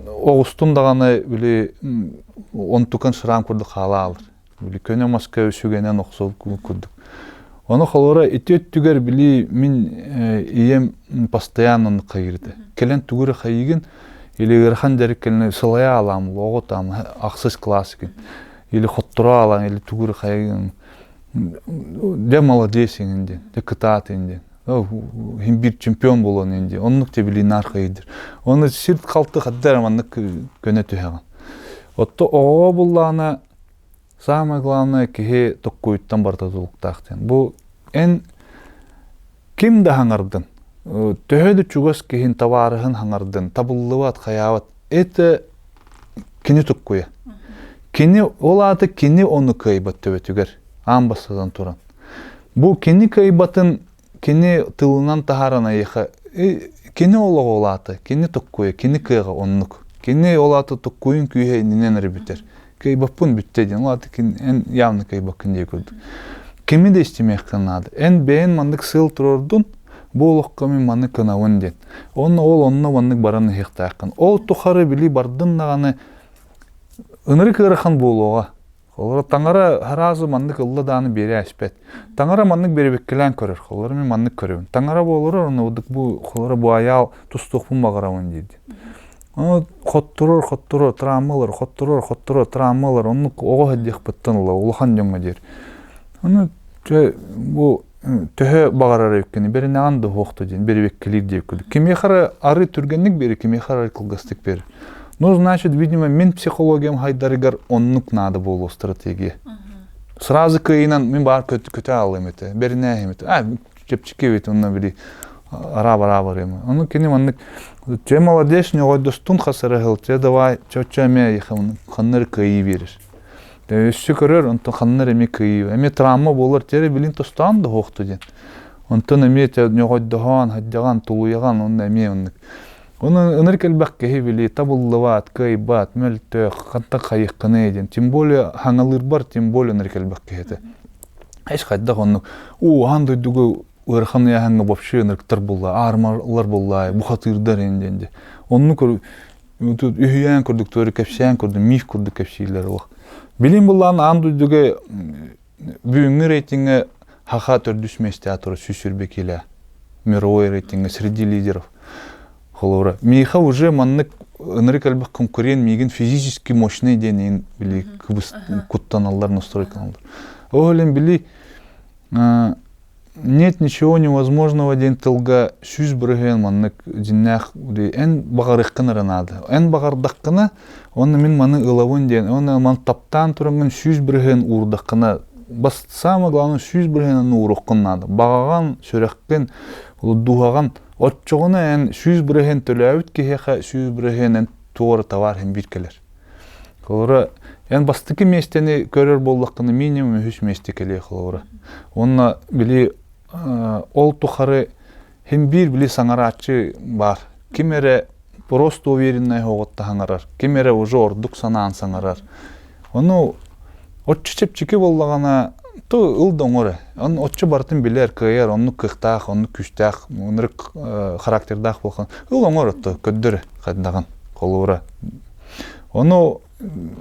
оҕустун даҕаны били онтукан шрам курдук хаалаалар. Били көнө маска сүгэнэн охсол курдук. Ону холоро ити өттүгэр били мин ийэм постоянно оннук хайыырда. Кэлэн тугу эрэ хайыгын или ыарахан дьарык кэлэн сылайа аалаам оҕо там ахсыс класс или хотторо аалаан или тугу эрэ хайыгын дьэ молодец иҥин диэн дьэ кытаат иҥин диэн Хин бир чемпион буолуон инди. Оннук тебили нар хайдыр. Оны сир халты хаддар маннык көнө түһэҕин. Отто оҕоҕо буллаана самое главное киһи токкуйуттан барыта тулуктаах диэн. Бу эн ким да хаҥардын, төһө да чугас киһин табаарыһын хаҥардын, табыллыбат, хайаабат, это кини туккуйа. Кини ол аата кини ону кыайбат төбөтүгэр аан бастатан туран. Бу кини кыайбатын кини тылынан таһааран айыха кини олоҕо ол аата, кини токкуйа, кини кыаҕа оннук. Кини ол аата токкуйун күүһэ иннинэн эрэ бүтэр. Кыайбаппын бүттэ диэн, ол аата эн явно кыайбаккын диye курдук. Кими да истимиэххин наада. Эн бэйэн маннык сыал туруордун, бу олоххо мин маннык гынабын диэн. Онно ол онно маннык баран иһиэхтээххин. Ол тухары били бардын даҕаны ынырык ыарахан буолуоҕа. Холобура, таҥара сразу маннык ылла даҕаны биэрэ испэт. Таҥара маннык бэрэбиккэлээн көрөр. Холобура, мин маннык көрөбүн. Таҥара буолар онно бу холобура бу айаал тустуохпун баҕарабын диир. Ону хотторор, хотторор, травма ылар, хотторор, хотторор, травма ылар. Оннук оҕо сылдьыахпыттан ыла, улахан дьоҥҥо диир. Ону чэ бу төһө баҕарар эбиккини бэринэҕин да уһуохту диэн бэрэбиэккэлиир диэбит курдук. Кимиэхэ эрэ арыы түргэнник биэрэр, кимиэхэ эрэ кылгастык биэрэр. Ну, значит, видимо, мин психологиям хайдарыгар оннук наада буолуо стратегия. Сразу кыайынан мин баар көтө аалым этэ, бэринээһим этэ. А, чэпчэки эбит, онно били арааб-арааб барыам. Ону кини маннык чэ молодец, ньоҕойдостун хасарыһыл, чэ давай, чэ-чэ эмэ ханна эрэ кыайыы биэрэр. Өссө көрөр, онтон ханна эрэ эмиэ кыайыы. Эмиэ травма буолар, тиэрэ билин тостоон да уһуохту диэн. Онтон эмиэ ньоҕойдоһоон, хаддьаҕан, тулуйаҕан, онно эмиэ оннук. Оны ынырык элбэх киһи били табыллыбат, кыайбат, мөлтөх, хантан хайыаххыный диэн. Тем более хаҥалыырбар тем более ынырык элбэх киһи этэ. Эч хайдах оннук уу аан дойдуга ыарахан ыйааһыҥҥа вообще ынырыктар буолла, аармалар буолла, бухатыырдар ин диэн дии. Оннук үһүйээн курдук, туору кэпсээн курдук, миф курдук кэпсииллэр олох. Билим буллаан аан дойдуга бүгүҥҥү рейтиҥҥэ Хаха төрдүс миэстэҕэ турар 120 киилэ мировой рейтиҥҥэ среди лидеров. Холобура, Миха уже маннык ынырык элбэх конкурент миигин физически мощный диэн били кыбыс куттаналлар настройканаллар. Ол иһин били нет ничего невозможного диэн тылга 100% маннык дьиннээх эн баҕарыаххын эрэ наада. Эн баҕардаххына, уонна мин маны ылабын диэн, уонна маны таптаан тураммын 100% уурдаххына. Бас самое главное 100% ууруоххун наада. Баҕаҕын, сүрэххин, дууһаҕын оччоҕуна эн 100% төлөөбүт киһиэхэ 100% эн туора товар иһин биир кэлэр. Холобура, эн бастакы миэстэни көрөр буоллаххына минимум үһүс миэстэ кэлиэ холобура. Уонна били ол тухары Хин биир били саҥарааччы баар. Ким эрэ просто уверенная оҕотто саҥарар, ким эрэ уже ордук санаан саҥарар. Ону оччо чэпчэки буоллаҕына то ыл да оҥор. Он оччо барытын билэр, кыайар, оннук кыахтаах, оннук күүстээх, ынырык характердаах буолхан. Ыл оҥор отто көрдөр хайдаҕын холуура. Ону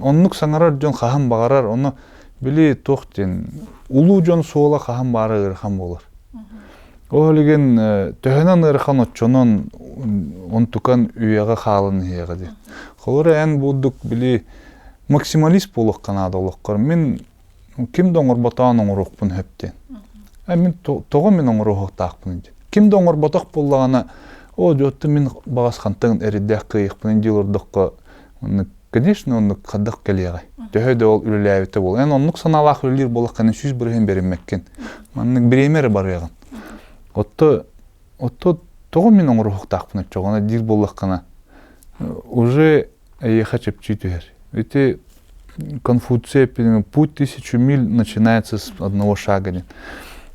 оннук саҥарар дьон хаһан баҕарар, ону били туох диэн улуу дьон суола хаһан баара ыарахан буолар. Ол иһин төһөнөн ыарахан оччонон онтукан үйэҕэ хаалан иһиэҕэ дии. Холобура эн бурдук били максималист буолуохха наада олоххор. Мин ким да оҥорботоон оҥоруохпун сөп диэн. Мин тоҕо мин оҥоруохтаахпын диэн. Ким да оҥорботох буоллаҕына, оо дьэ мин баҕас хантан эрдээх кыайыахпын дии олордоххо Конечно, оннук хайдах кэлиэҕэй? Төһө да ол үлэлээбитэ буолуо. Эн оннук санаалаах үлэлиир буоллаххына 100% бэриммэккин. Маннык бириэмэ эрэ барыаҕын. Отто отто тоҕо мин оҥоруохтаахпын оччоҕуна диир буоллаххына уже эйиэхэ чэпчии түһэр. Ити Конфуция путь тысячу миль начинается с одного шага диэн.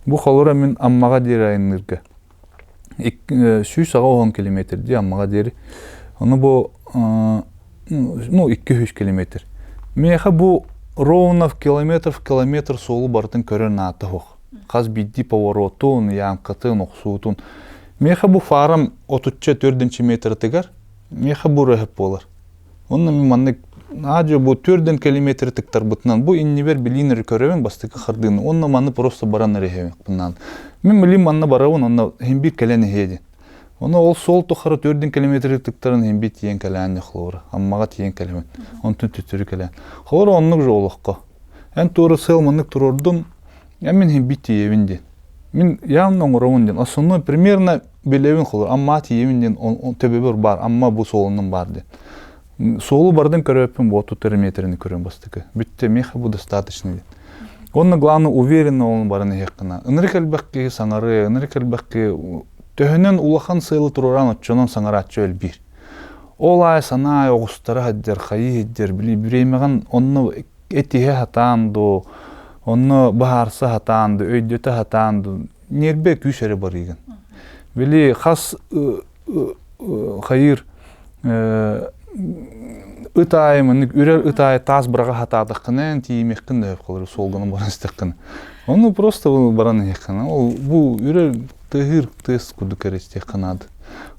Бу холоро мин Аммаҕа диэри айанныырга 180 километр дии Аммаҕа диэри. Ону бу ну 200 километр. Миэхэ бу ровно в километр в километр суолу барытын көрөр наата суох. Хас биирдии поворотун, ямкатын, охсуутун. Миэхэ бу фарам отучча төрдүнчү метрытыгар миэхэ бу рөһөп буолар. Онно мин маннык аадьы бу төрдөн километр тыктарбытынан бу иннибэр билиин эрэ көрөбүн бастакы хардыыны онно маны просто баран эрэ иһэбин Мин билим манна барабын онно иһин биир кэлэн иһиэ диэн. Ону ол суол тухары төрдүн километры тыктаран иһин биир тиийэн кэлээн холобура Аммаҕа тиийэн кэлэбин. Онтон төттөрү кэлээн. Холобура оннук же олоххо. Эн туора сыал маннык туруордум, эн мин иһин биир тиийэбин диэн. Мин явно оҥоробун диэн. Основной примерно билэбин холор Амма тиийэбин диэн төбөбөр баар Амма бу суолунан баар диэн. Суолу бардын көрөппүн бу отут метрини көрөн бастакы. Бүттэ миэхэ бу достаточно диэн. Онно главное уверенно ол баран иһиэххинэ. Ынырык элбэх киһи саҥарыы, ынырык элбэх киһи төһөнөн улахан сыалы туруоран оччонон саҥарааччы өлбиир. Ол аай санаа оҕустара сылдьар, хайыы сылдьар, били бириэмэҕин онно этиһэ сатаан дуу, онно быһаарса сатаан дуу, өйдөтө сатаан дуу, ньиэрбэ күүс эрэ барыыгын. Били хас хайыыр ыт аайы маннык үрэр ыт аайы таас быраҕа сатаатаххына тиийимиэххин да сөп холобур суолгунан баран истэххинэ. Ону просто баран иһиэххинэ. Ол бу үрэр тыаһыыр тыас курдук эрэ истиэххэ наада.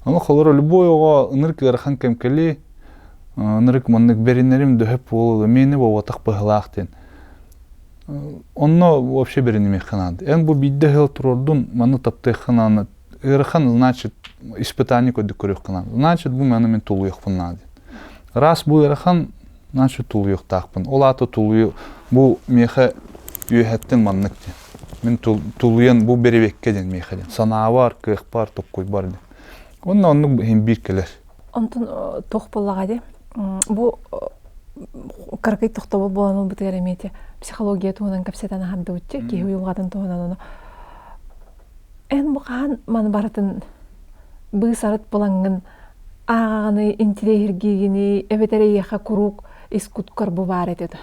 Ону холобура любой оҕо ынырык ыарахан кэм кэлиэ, ынырык маннык бэринэрим дөһөп буолуо, миэнэ буолбатах быһылаах диэн. Онно вообще бэринимиэххэ наада. Эн бу биирдэ ыһыл туруордун, маны таптыахха наада. Ыарахан, значит, испытание көрдүк көрүөххэ наада. Значит, бу маны мин тулуйуохпун наада. Раз бу ыарахан, значит, тулуйуохтаахпын. Ол аата тулуйу бу миэхэ үөһэттэн маннык диэн. Мин тулуйан бу бэрэбиэккэ диэн миэхэ диэн. Санаабар, кыахпар, токкуйбар диэн. Онно оннук иһин биир кэлэр. Онтон туох буоллаҕа дии бу кыракый тохтобул буолан ылбытыгар эмиэ ити психология туһунан кэпсэтэн аһардыбытчы киһи уйулҕатын туһунан ону эн бу хаһан маны барытын быыс-арыт булаҥҥын ааҕаҕыный интириэһиргиигиний эбэтэр эйиэхэ куруук ис куткар бу баар этэ да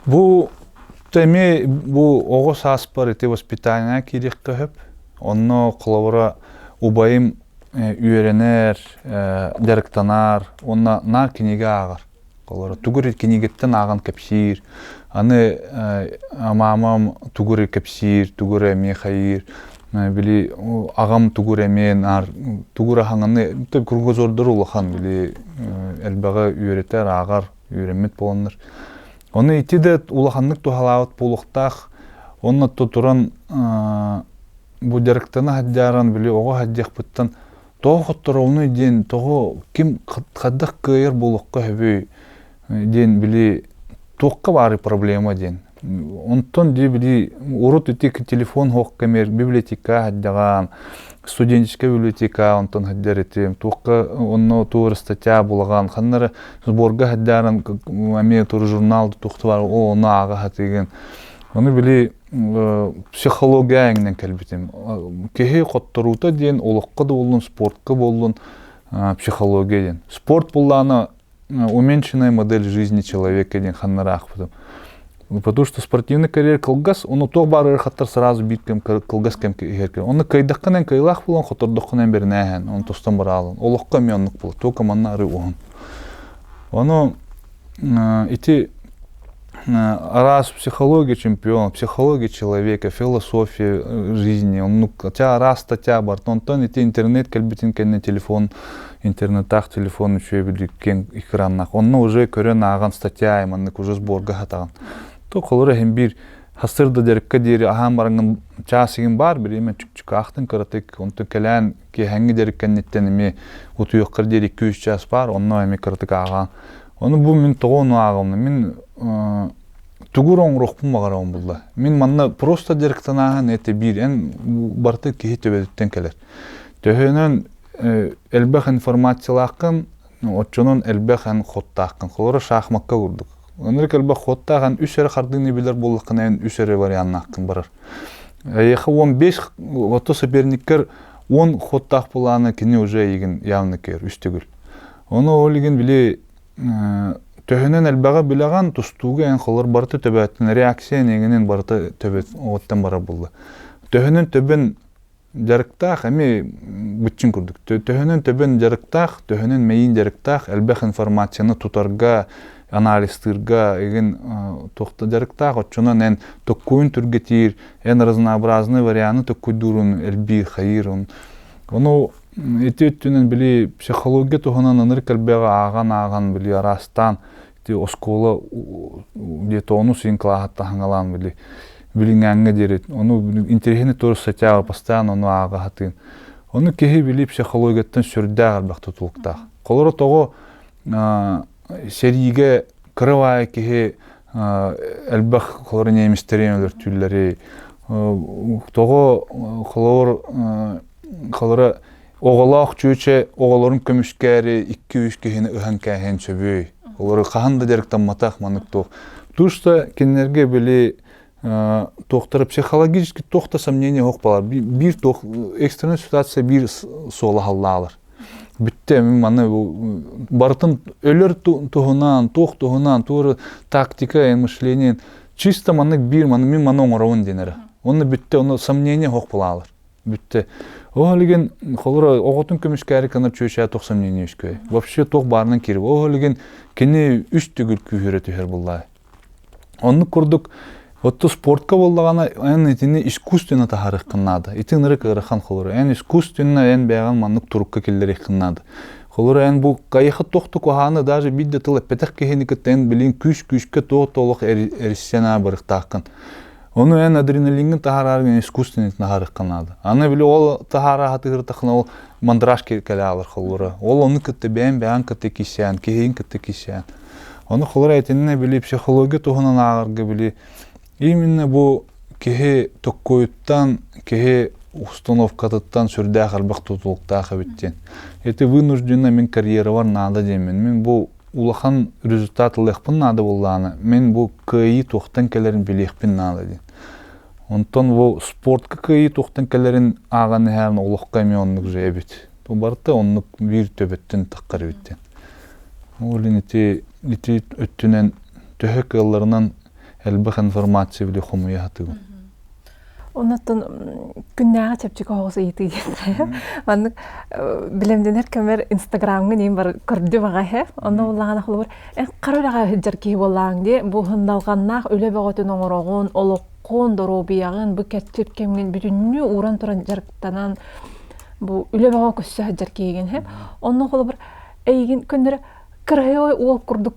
Бу эмиэ бу оҕо сааспар ити воспитание киириэххэ сөп. Онно холобура убайым үөрэнэр, дьарыктанар уонна наар кинигэ ааҕар. Холобура тугу эрэ кинигэттэн ааҕан кэпсиир. Аны маамам тугу эрэ кэпсиир, тугу эрэ эмиэ хайыыр. Били аҕам тугу эрэ эмиэ наар тугу эрэ хаҥаны кругозордор улахан били элбэҕи үөрэтэр, ааҕар үөрэммит буоланнар. Ону ити да улаханнык туһалаабыт буолуохтаах. Онно туран бу дьарыктана сылдьааран били оҕо сылдьыахпыттан тоҕо хотторобунуй диэн тоҕо ким хайдах кыайар буолуохха сөбүй диэн били туохха баарый проблема диэн. Онтон дии били урут ити телефон суох кэмигэр библиотека сылдьаҕаан, студенческай библиотека онтон сылдьар этим, туохха онно туох эрэ статья булаҕан, ханна эрэ сборга сылдьааран эмиэ тур журнал туох баар ол ону ааҕа сатыыгын. Ону били психология эҥинэн кэлбитим. Киһи хотторуута диэн олоххо да буоллун, спортка буоллун психология диэн. Спорт буллаана уменьшенная модель жизни человека диэн ханнараахпытым. Потому что спортивный карьера кылгас, ону туох баар ыарахаттар сразу биир кэм кылгас кэм иһэр Онно кыайдаххынан кыайлаах буолан, хотордоххунан бэринээһэн, оны тостон бараалын. Олоххо эмиэ оннук буолар. Только манна арыы уһун. Ону ити араас психология чемпион, психология человека, философия жизни, оннук араас статья бар. Онтон ити интернет кэлбитин кэннэ телефон, интернеттаах телефон үчүгэй билик киэҥ экраннаах. Онно уже көрөн ааҕан статья маннык уже сборга хатаҕын. То холоро иһин биир хасыр да дьарыкка диэри аһаан бараҥҥын чаас игин баар бириэмэ чүк-чүк аахтын кыратык онтон кэлээн киэһэҥҥи дьарык кэнниттэн эмиэ утуйуоххар диэри 2-3 чаас баар онно эмиэ кыратык ааҕаан Ону бу мин тоҕо ону ааҕабын? Мин тугу оҥоруохпун баҕарабын булла. Мин манна просто дьарыктанааһын это биир эн барыта киһи төбөтүттэн кэлэр. Төһөнөн элбэх информациялааххын, оччонон элбэх эн хоттааххын. Холобура шахмакка курдук. Ынырык элбэх хоттаах эн үс эрэ хардыыны билэр буоллаххына эн үс эрэ варианнааххын барар. Эйиэхэ 15 ото соперниккэр 10 хоттаах буолаана кини уже эйигин явно кээр үс төгүл. Ону ол игин били төһөнөн элбэҕи билэҕин, тустууга эн холор барыта төбөөттөн реакция эйигинин барыта төбөт оҕоттон барар буолла. Төһөнөн төбөн дьарыктаах эмиэ быччын курдук. Төһөнөн төбөн дьарыктаах, төһөнөн мэйиин дьарыктаах, элбэх информацияны тутарга, анализтыырга игин туохта дьарыктаах, оччонон эн токкуйун түргэтиир, эн разнообразный варианы токкуйдуурун элбиир, хайыыр. Ону Ити өттүнэн били психология туһунан ынырык элбэҕи ааҕан-ааҕан били араастаан ити оскуола где-то онус иин кылааһыттан хаҥалаан били билиҥҥээҥҥэ диэри ону интэриэһинэй туора статьяҕа постоянно ону ааҕа сатыын. Ону киһи били психологияттан сүрдээх элбэх тутулуктаах. Холоро тоҕо сэриигэ кыра киһи элбэх холоро немецтэрин өлөртүүллэри тоҕо холобур Холоро оҕолоох чүөчэ оҕолорун көмүскээри икки-үс киһини ыһан кээһиэн сөбүй. Олору хаһан да дьарыктамматах маннык туох. Потому что кинилэргэ били туохтара психологически туох да сомнение суох буолар. Биир туох экстренная ситуация биир суолаһаллаалар. Бүттэ мин маны барытын өлөр туһунан, туох туһунан, туора тактика, мышление чисто маннык биир маны мин маны оҥоробун диэн эрэ. Онно бүттэ, онно сомнение суох буолаалар. Бүттэ. Ол иһин холура оҕотун көмүскээри гынар чүөчээ туох сомнение үскөй. Вообще туох баарынан киирив. Ол иһин кини үс төгүл күүһүрэ түһэр буллаа. Оннук курдук Отту спортка буоллаҕына эн итини искусственно таһаарыаххын наада. Ити ынырык ыарахан холура. Эн искусственно эн бэйэҕин маннык турукка киллэриэххин наада. Холура эн бу кайыха туох да куһааны даже биир да тыл эппэтэх киһини кытта эн билин күүс күүскэ туох да олох эриссэн барыктааххын. Ону эн адреналиҥҥын таһаарааргын искусственный таһаарыахха наада. Аны били ол таһаараа сатыыртахына ол мандраж кэлэ аалар холура. Ол ону кытта бэйэн бэйэн кытта кисээн, киһиин кытта кисээн. Ону холура итиннэ били психология туһунан ааҕарга били именно бу киһи токкуйуттан, киһи установкатыттан сүрдээх элбэх тутулуктаах эбит диэн. Это вынужденно мин карьерабар наада диэммин. Мин бу улахан результат ылыахпын наада буоллаҕына, мин бу кыайыы туохтан кэлэрин билиэхпин наада диэн. Онтон бу спортка кыайыы туохтан кэлэрин ааҕан иһээн олоххо эмиэ оннук же эбит. Барыта оннук биир төбөттөн таххар эбит диэн. Ол иһин ити ити өттүнэн төһө кыалларынан элбэх информация били хомуйа сатыыбын. Оннуттан күннээҕи чэпчэки оҕус ыйытыы диэн. Маннык билэмдэнэр кэмэр Инстаграмҥа ним бар көрдүм аҕа иһэ. Онно буоллаҕына холобур эн хара үлэҕэ сылдьар киһи буоллааҥ дии. Бу хындалҕаннаах үлэ бөҕөтүн оҥороҕун, олоххун, доруобуйаҕын бу кэрчик кэмҥин бүтүннүү ууран туран дьарыктанан бу үлэ бөҕө көссө сылдьар киһигин иһэ. Онно холобур эйигин көннөрө кыраһыай уол курдук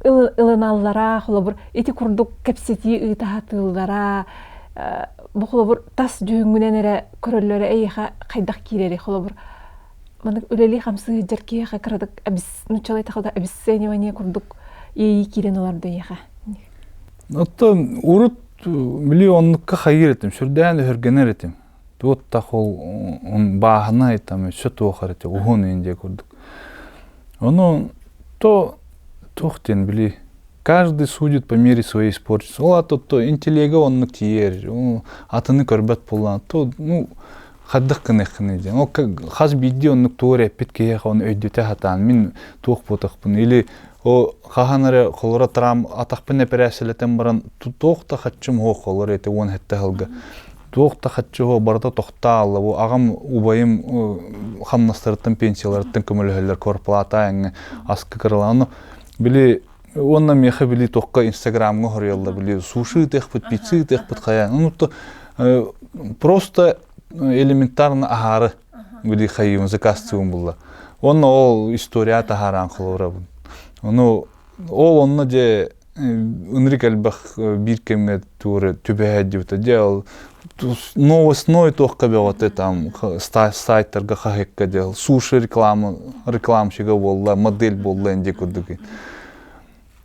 ылыналлара, холобур, ити курдук кэпсэтии ыытаһатыыллара, бу холобур тас дьүһүҥҥүнэн эрэ көрөллөрө эйиэхэ хайдах киирэрий холобур маннык үлэлии-хамсыы сылдьар киһиэхэ кыратык нууччалыы эттэххэ обесценивание курдук иэйии киирэн олордо эйиэхэ Оттон урут били оннукка хайыыр этим, сүрдээн өһүргэнэр этим. Туоттах ол бааһынай там өссө туох эрэ уһун индия курдук. Ону то туох диэн били. Каждый судит по мере своей испорченности. Ол ата то интеллегэ оннук тиийэр, атыны көрбөт буоллаҕына, то ну хайдах гыныаххыный диэн. Ол хас биирдии оннук тугу эрэ эппит киһиэхэ ону өйдөтө сатаан мин туох буотахпын или о хаһан эрэ холоро траам атахпын эпэрээссийэлэтэн баран туох да хаччым суох холоро этэ 17 сылга туох да хаччы суох барыта тохтоолла бу аҕам убайым хамнастарыттан пенсияларыттан көмөлөһөллөр кварплата эҥҥэ аска кыралаан били уонна миэхэ били туохха инстаграмҥа хоруйаллар били суши ыытыахпыт пицца ыытыахпыт хайаан ну то просто элементарно аһаары били хайыыбын заказтыыбын булла уонна ол история таһаараан холобурабын ону ол онно дьэ ынырык элбэх биир кэмҥэ туора түбэһэ диэбитэ дьэ ол новостной туохха бөҕөтө там сайтарга хаһыакка дьэ суши реклама рекламщига буолла модель буолла инди курдук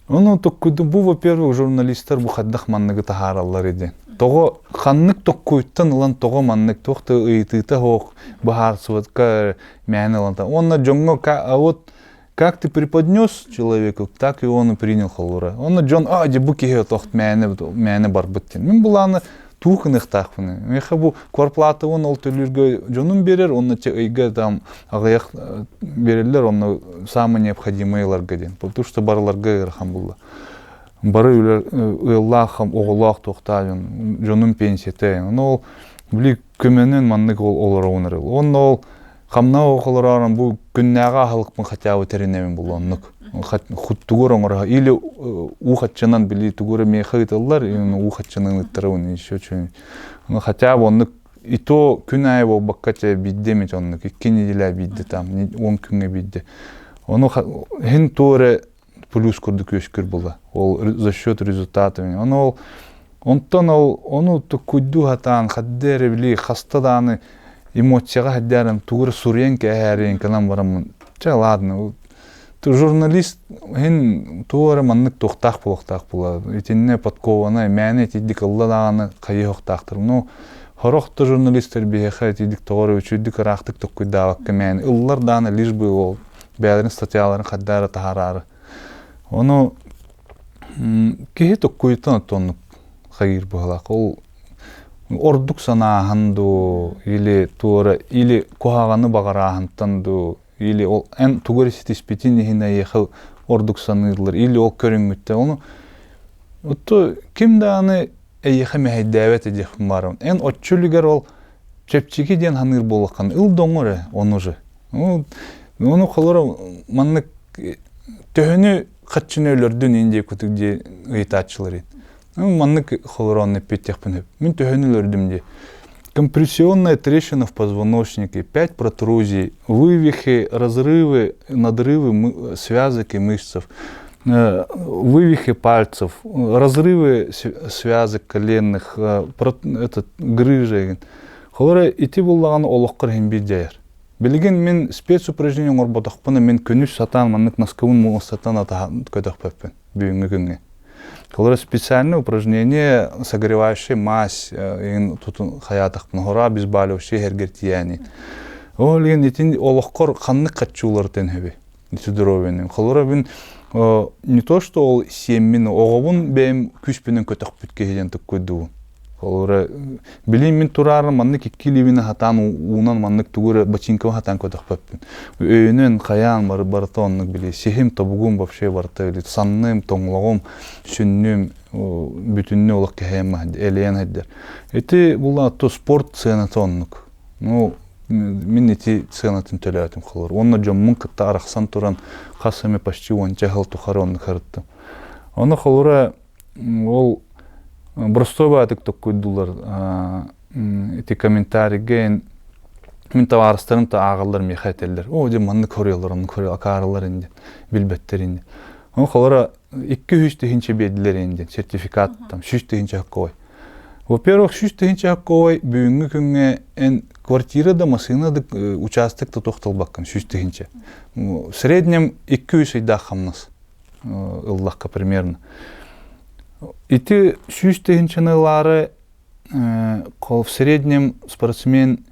ону токкуйду бу во-первых журналистар бу хайдах манныгы таһаараллар иди тоҕо ханнык токкуйтан ылан тоҕо маннык туох да ыйытыыта суох быһаарсыбатка мээнэ ылан уонна дьоҥҥо а вот как ты преподнес человеку, так и он и принял холура. Онно дьон, а, дьэ бу киһи тохт мээнэ мээнэ барбыт диэн. Мин булааны туу гыныахтаахпын. Миэхэ бу кварплатабын ол төлүүргэ дьонум биэрэр, онно те ыйга там аҕыйах биэрэллэр, онно самое необходимое ыларга диэн. Потому что барыларга ыарахан булла. Бары үлэ ыаллаах, оҕолоох туохтаах дьон, дьонум пенсията. Ону ол били көмөнөн маннык ол олоробун эрэ. Онно ол Хамна оҕолоророн бу күннээҕи аһылыкпын хотя бы тэринэбин булуоннук. Тугур оҥоро или уу хаччынан били тугура миэхэ ыыталлар, уу хаччынан ыыттарабын еще что-нибудь. Ну хотя бы оннук и то күн аайы буолбакка те биирдэ эмит оннук икки неделя биирдэ там 10 күҥҥэ биирдэ. Ону хин туора плюс курдук үөскүр була. Ол за счет результата. Ону ол онтон ол ону туккуйдуу хатаан хадда эрэ били хаста дааны эмоцияҕа хаддааран тугу суруйан кээһээриэн кынан бараммын чэ ладно ты журналист хин тугу эрэ маннык туохтаах буолуохтаах була итиннэ подкованай мээнэ итидик ылла даҕаны хайыһыахтаахтар ну сорох да журналистар биһиэхэ итидик тоҕо эрэ үчүгүйдүк ыраахтык токкуйдаабакка мээнэ ыллар даҕаны лишь бы ол бэйэлэрин статьяларын хайдах эрэ таһаараары. Ону киһи токкуйтан оттоннук хайыыр быһалаах. Ол ордук санааһын дуу, или туора, или куһаҕаны баҕарааһынтан дуу, или ол эн тугу эрэ ситиспитин иһин эйиэхэ ордук саныыллар, или ол көрүҥҥүттэн. Ону отто ким даҕаны эйиэхэ мэһэйдээбэт диэхпин баарым. Эн оччо үлүгэр ол чэпчэки диэн саныыр буоллаххына, ыл доҥор эрэ ону же. Ону холоро маннык төһөнү хаччыны өлөрдүн ин диэ кутук диэ ыйытааччылар маннык холороон эппиэттиэхпин сөп. Мин төһөнү өлөрдүм диэ. Компрессионная трещина в позвоночнике, пять протрузий, вывихи, разрывы, надрывы связок и мышцев, вывихи пальцев, разрывы связок коленных, этот, грыжа. Холоро ити буллаҕына олоххор иһин биир дьайар. Билигин мин спецупражнение оҥорботохпуна мин күнүс сатаан маннык носкабын муостаттан атаһан көтөхпөппүн бүгүҥҥү күҥҥэ. Холоро специальное упражнение согревающая мазь иһин тутун хайаатахпына хора обезболивающий иһэргэр тиийээни. Ол иһин итин олоххор ханнык хаччуулар тэнһэби здоровьены. Холоро мин не то что ол сиэммин оҕобун бэйэм күүспүнэн көтөхпүт киһи диэн туккуйдуубун. Холобура, билин мин тураарым маннык икки илиибин хатаан уунан маннык тугу эрэ бачыыҥкабын хатаан көтөхпөппүн. Өйүнэн хайаан бары барыта оннук били сиһим, тобугум вообще барыта били санным, тоҥлоҕум, сүннүм бүтүннүү олох кэһэйэн элэйэн сылдьар. Ити була то спорт сыаната оннук. Ну, мин ити сыанатын төлөөтүм холобур. Уонна дьоммун кытта арахсан туран хас эмэ почти уонча сыл тухары оннук сырыттым. Ону холобура ол боростуой баатык токкуйдулар ити комментарийга мин табаарыстарым да ааҕаллар миэхэ этэллэр о дьэ маннык хоруйаллар оннук хоруй акаарылар инди билбэттэр инди ол холоро 200 тыһыынча биэрдилэр инди сертификат там 100 тыһыынча хакковой во-первых 100 тыһыынча хакковой бүгүҥҥү күҥҥэ эн квартира да массыына да участок да тохтолбаккын 100 тыһыынча в среднем 200 ыйдаах хамнас ыллахха примерно. Ити 100 тыһыынчаны ылаары в среднем спортсмен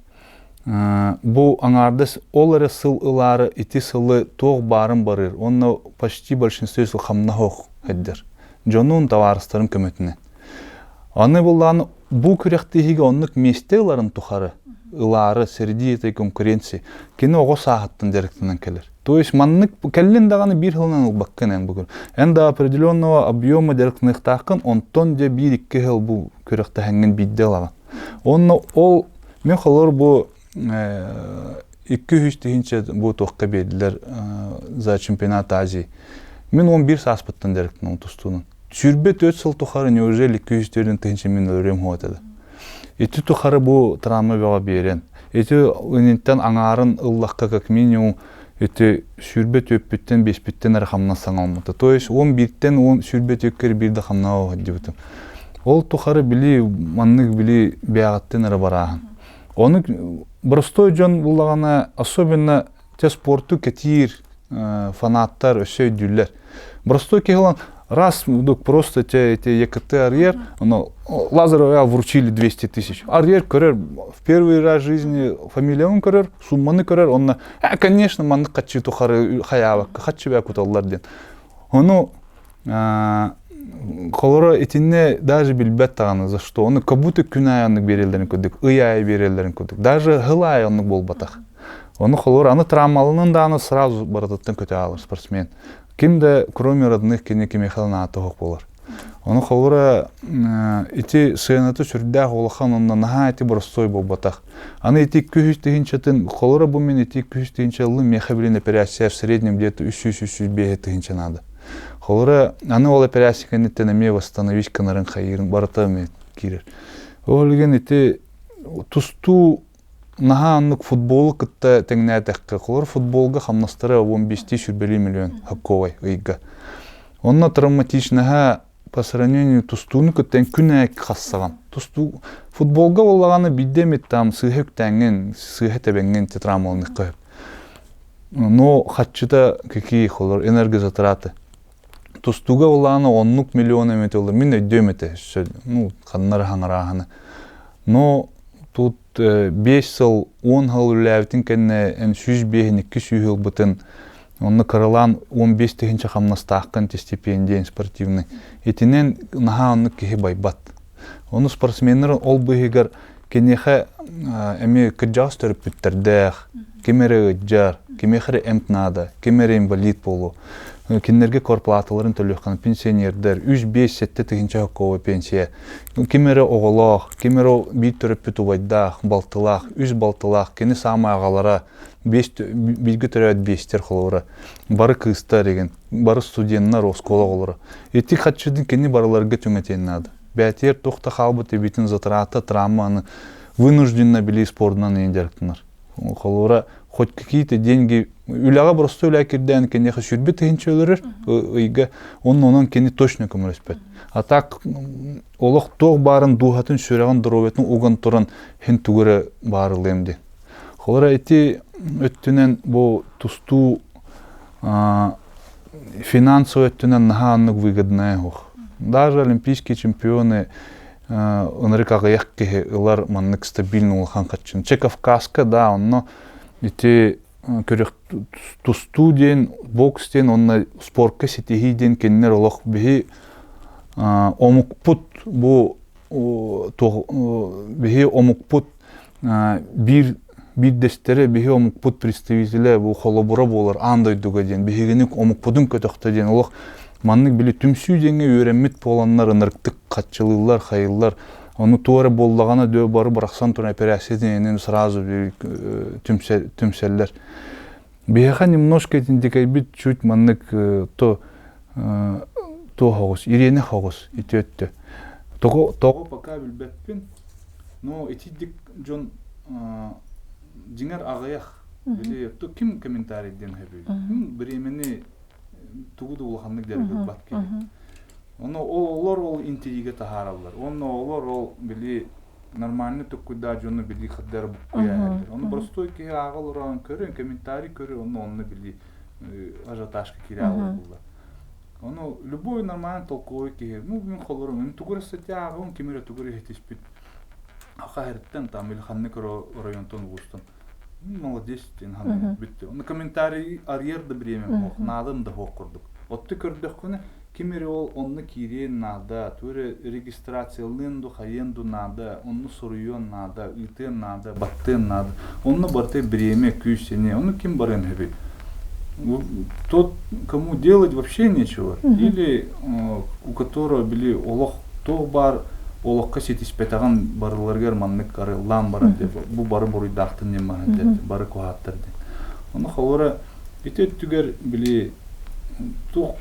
бу аҥаардас ол эрэ сыл ылаары ити сылы туох баарын барыыр. Онно почти большинство сыл хамнаһ ох хэддер. Дьонун, табаарыстарын көмөтүнэн. Аны буллаан бу күрэхтэһиигэ оннук миэстэ ыларын тухары ылаары среди этой конкуренции кини оҕо сааһыттан дьарыктанан кэлэр. То есть маннык кэллин даҕаны биир сылынан ылбаккын эн бүгүн. Эн да определенного объема дьарыктаныахтааххын, онтон дьэ биир-икки сыл бу күрэхтэһэҥҥин биирдэ ылаҕын. Онно ол мен холор бу 200 тыһыынча бу туохха биэрдилэр за чемпионат Азии. Мин 11 сааспыттан дьарыктанам тустуунан. 24 сыл тухары неужели 204 тыһыынча мин өлөрүөм хуо этэ. Ити тухары бу травма бөҕө биэрэн, ити ининтэн аҥаарын ыллахха как минимум ити сүүрбэ түөппүттэн биэспиттэн эрэ хамнас саҥалмыта. То есть 11-тэн он сүүрбэ түөккэр биир да хамнаҕа сылдьыбытым. Ол тухары били маннык били бэйэҕиттэн эрэ барааһын. Ону простой дьон буллаҕына, особенно те спорту кэтиир фанаттар өссө өйдүүллэр. Простой киһи ылан раз вдруг просто те эти ЕКТ арыйар, оно Лазареву вручили 200 тысяч. Арыйар көрөр, в первый раз в жизни фамилиябын көрөр, сумманы көрөр, онно, э, конечно, маннык хаччы тухары хаябакка, хаччы бää куталлар диэн. Ону холоро итинне даже билбэт даҕаны за что. Ону как будто күн аайы оннук биэрэллэрин курдук, ый аайы биэрэллэрин курдук. Даже сыл аайы оннук буолбатах. Ону холор аны травмаланын даҕаны сразу барытыттан көтө аалар спортсмен. Ким да кроме родных кини кимиэхэ да наата суох буолар. Ону холобура ити сыаната сүрдээх улахан онно наһаа ити боростуой буолбатах. Аны ити 200 тыһыынчатын холобура бу мин ити 200 тыһыынча ыллым миэхэ билин операция в среднем где-то 300-305 тыһыынча наада. Холобура аны ол операция кэнниттэн эмиэ восстановить гынарын хайыырын барыта эмиэ киирэр. Ол иһин ити тустуу наһаа оннук футболу кытта тэҥнээтэххэ, холобур футболга хамнастара 15 сүүрбэлии миллион хокковай ыйга. Онно травматичнаһа по сравнению тустууну кытта күн аайы хассаҕын. Тустуу футболга буоллаҕына биирдэ эмит там сыыһа үктээҥҥин, сыыһа тэбэҥҥин травмаланыахха сөп. Но хаччыта какие холор энергозатраты. Тустууга буоллаҕына оннук миллион эмит ылар. Мин өйдүөм этэ ну ханнары хаҥарааһыны. Но тут 5 сыл, 10 сыл үлэлээбитин кэннэ эн 105 200 ылбытын онно кыралаан 15 тыһыынча хамнастааххын стипендия спортивный. Итинэн наһаа оннук киһи байбат. Ону спортсменнар ол быыһыгар киниэхэ эмиэ кырдьаҕас төрөппүттэрдээх, ким эрэ ыдьар, кимиэхэ эрэ эмп наада, ким эрэ инвалид буолуо. Кинилэргэ кварплаталарын төлүөххэ пенсионердар үс биэс сэттэ тыһыынча хокковой пенсия. Ким эрэ оҕолоох, ким эрэ биир төрөппүт убайдаах, балтылаах, үс балтылаах, кини саамай аҕалара, биэс бииргэ төрөөбүт биэстэр холобура, бары кыыстар игин, бары студеннар, оскуола оҕолоро. Ити хаччытын кини барыларга түҥэтиэн наада. Бээтиэр туох да хаалбыт эбитин затрата, травманы вынужденно били спордунан иин дьарыктанар. Холобура, хоть какие-то деньги үлэҕэ боростуой үлэ кирдээн киниэхэ сүүрбэ тыһыынча өлөрөр ыйга онно онон кини точно көмөлөспөт. А так олох туох баарын дууһатын, сүрэҕин, доруобуйатын уган туран хин тугу эрэ баарылыам диэн. Холобура ити өттүнэн бу тустуу финансовый өттүнэн наһаа оннук выгодная суох. Даже олимпийские чемпионы ынырык аҕыйах киһи ылар маннык стабильно улахан харчыны. Че Кавказка, да, онно ити көрөх тустуу диэн, бокс диэн, онно спортка ситиһии диэн кинилэр олох биһи омукпут бу биһи омукпут биир биирдэстэрэ биһи омукпут представителэ бу холобура буолар аан дойдуга диэн биһигини омукпутун көтөхтө диэн олох маннык били түмсүү диэҥҥэ үөрэммит буоланнар ынырыктык хаччылыыллар хайыллар ону туох эрэ буоллаҕына дөө бары бырахсан туран эпэрээссийэтин сразу түмсэллэр биһиэхэ немножко итинтикэйбит чуть маннык то туох оҕус ириэнэх оҕус ити өттө тоҕо тоҕо пока билбэппин Но итидик дьон дьиҥэр аҕыйах. Били ким комментарий диэн сөбүй? Бириэмэни тугу да улаханнык дьарыгырбат киһи. Ону олор ол интрига таһаараллар. Онно олор ол били нормальный туккуйдаа дьону били хаддар буккуйа Ону простой киһи ааҕа олорон көрөн, комментарий көрө, онно онно били ажиотажка киирэ алаллар. Ону любой нормальный толковый киһи, ну мин холорум, мин тугу эрэ статья ааҕабын, ким эрэ тугу эрэ иһитиспит. Хаһырыттан там или ханнык районтан улуустан молодец диэн ханнык бүттэ. Ону комментарий арыйар да бириэмэм суох, наадам да суох курдук. Отту көрдөххүнэ, Ким эрэ ол онно киириэн наада, тугу эрэ регистрациялыан ду хайыан ду наада, онно суруйуон наада, ыытыан наада, баттыан наада. Онно барыта бириэмэ, күүс, сэниэ. Ону ким барыан сөбүй? Тот, кому делать вообще нечего, или у которого били олох туох баар олоххо ситиспэтэҕин барыларыгар маннык арыллаан баран диэн бу бары буруйдаахтын диэн маһын диэн бары куһааттар диэн. Ону холобура ити өттүгэр били туох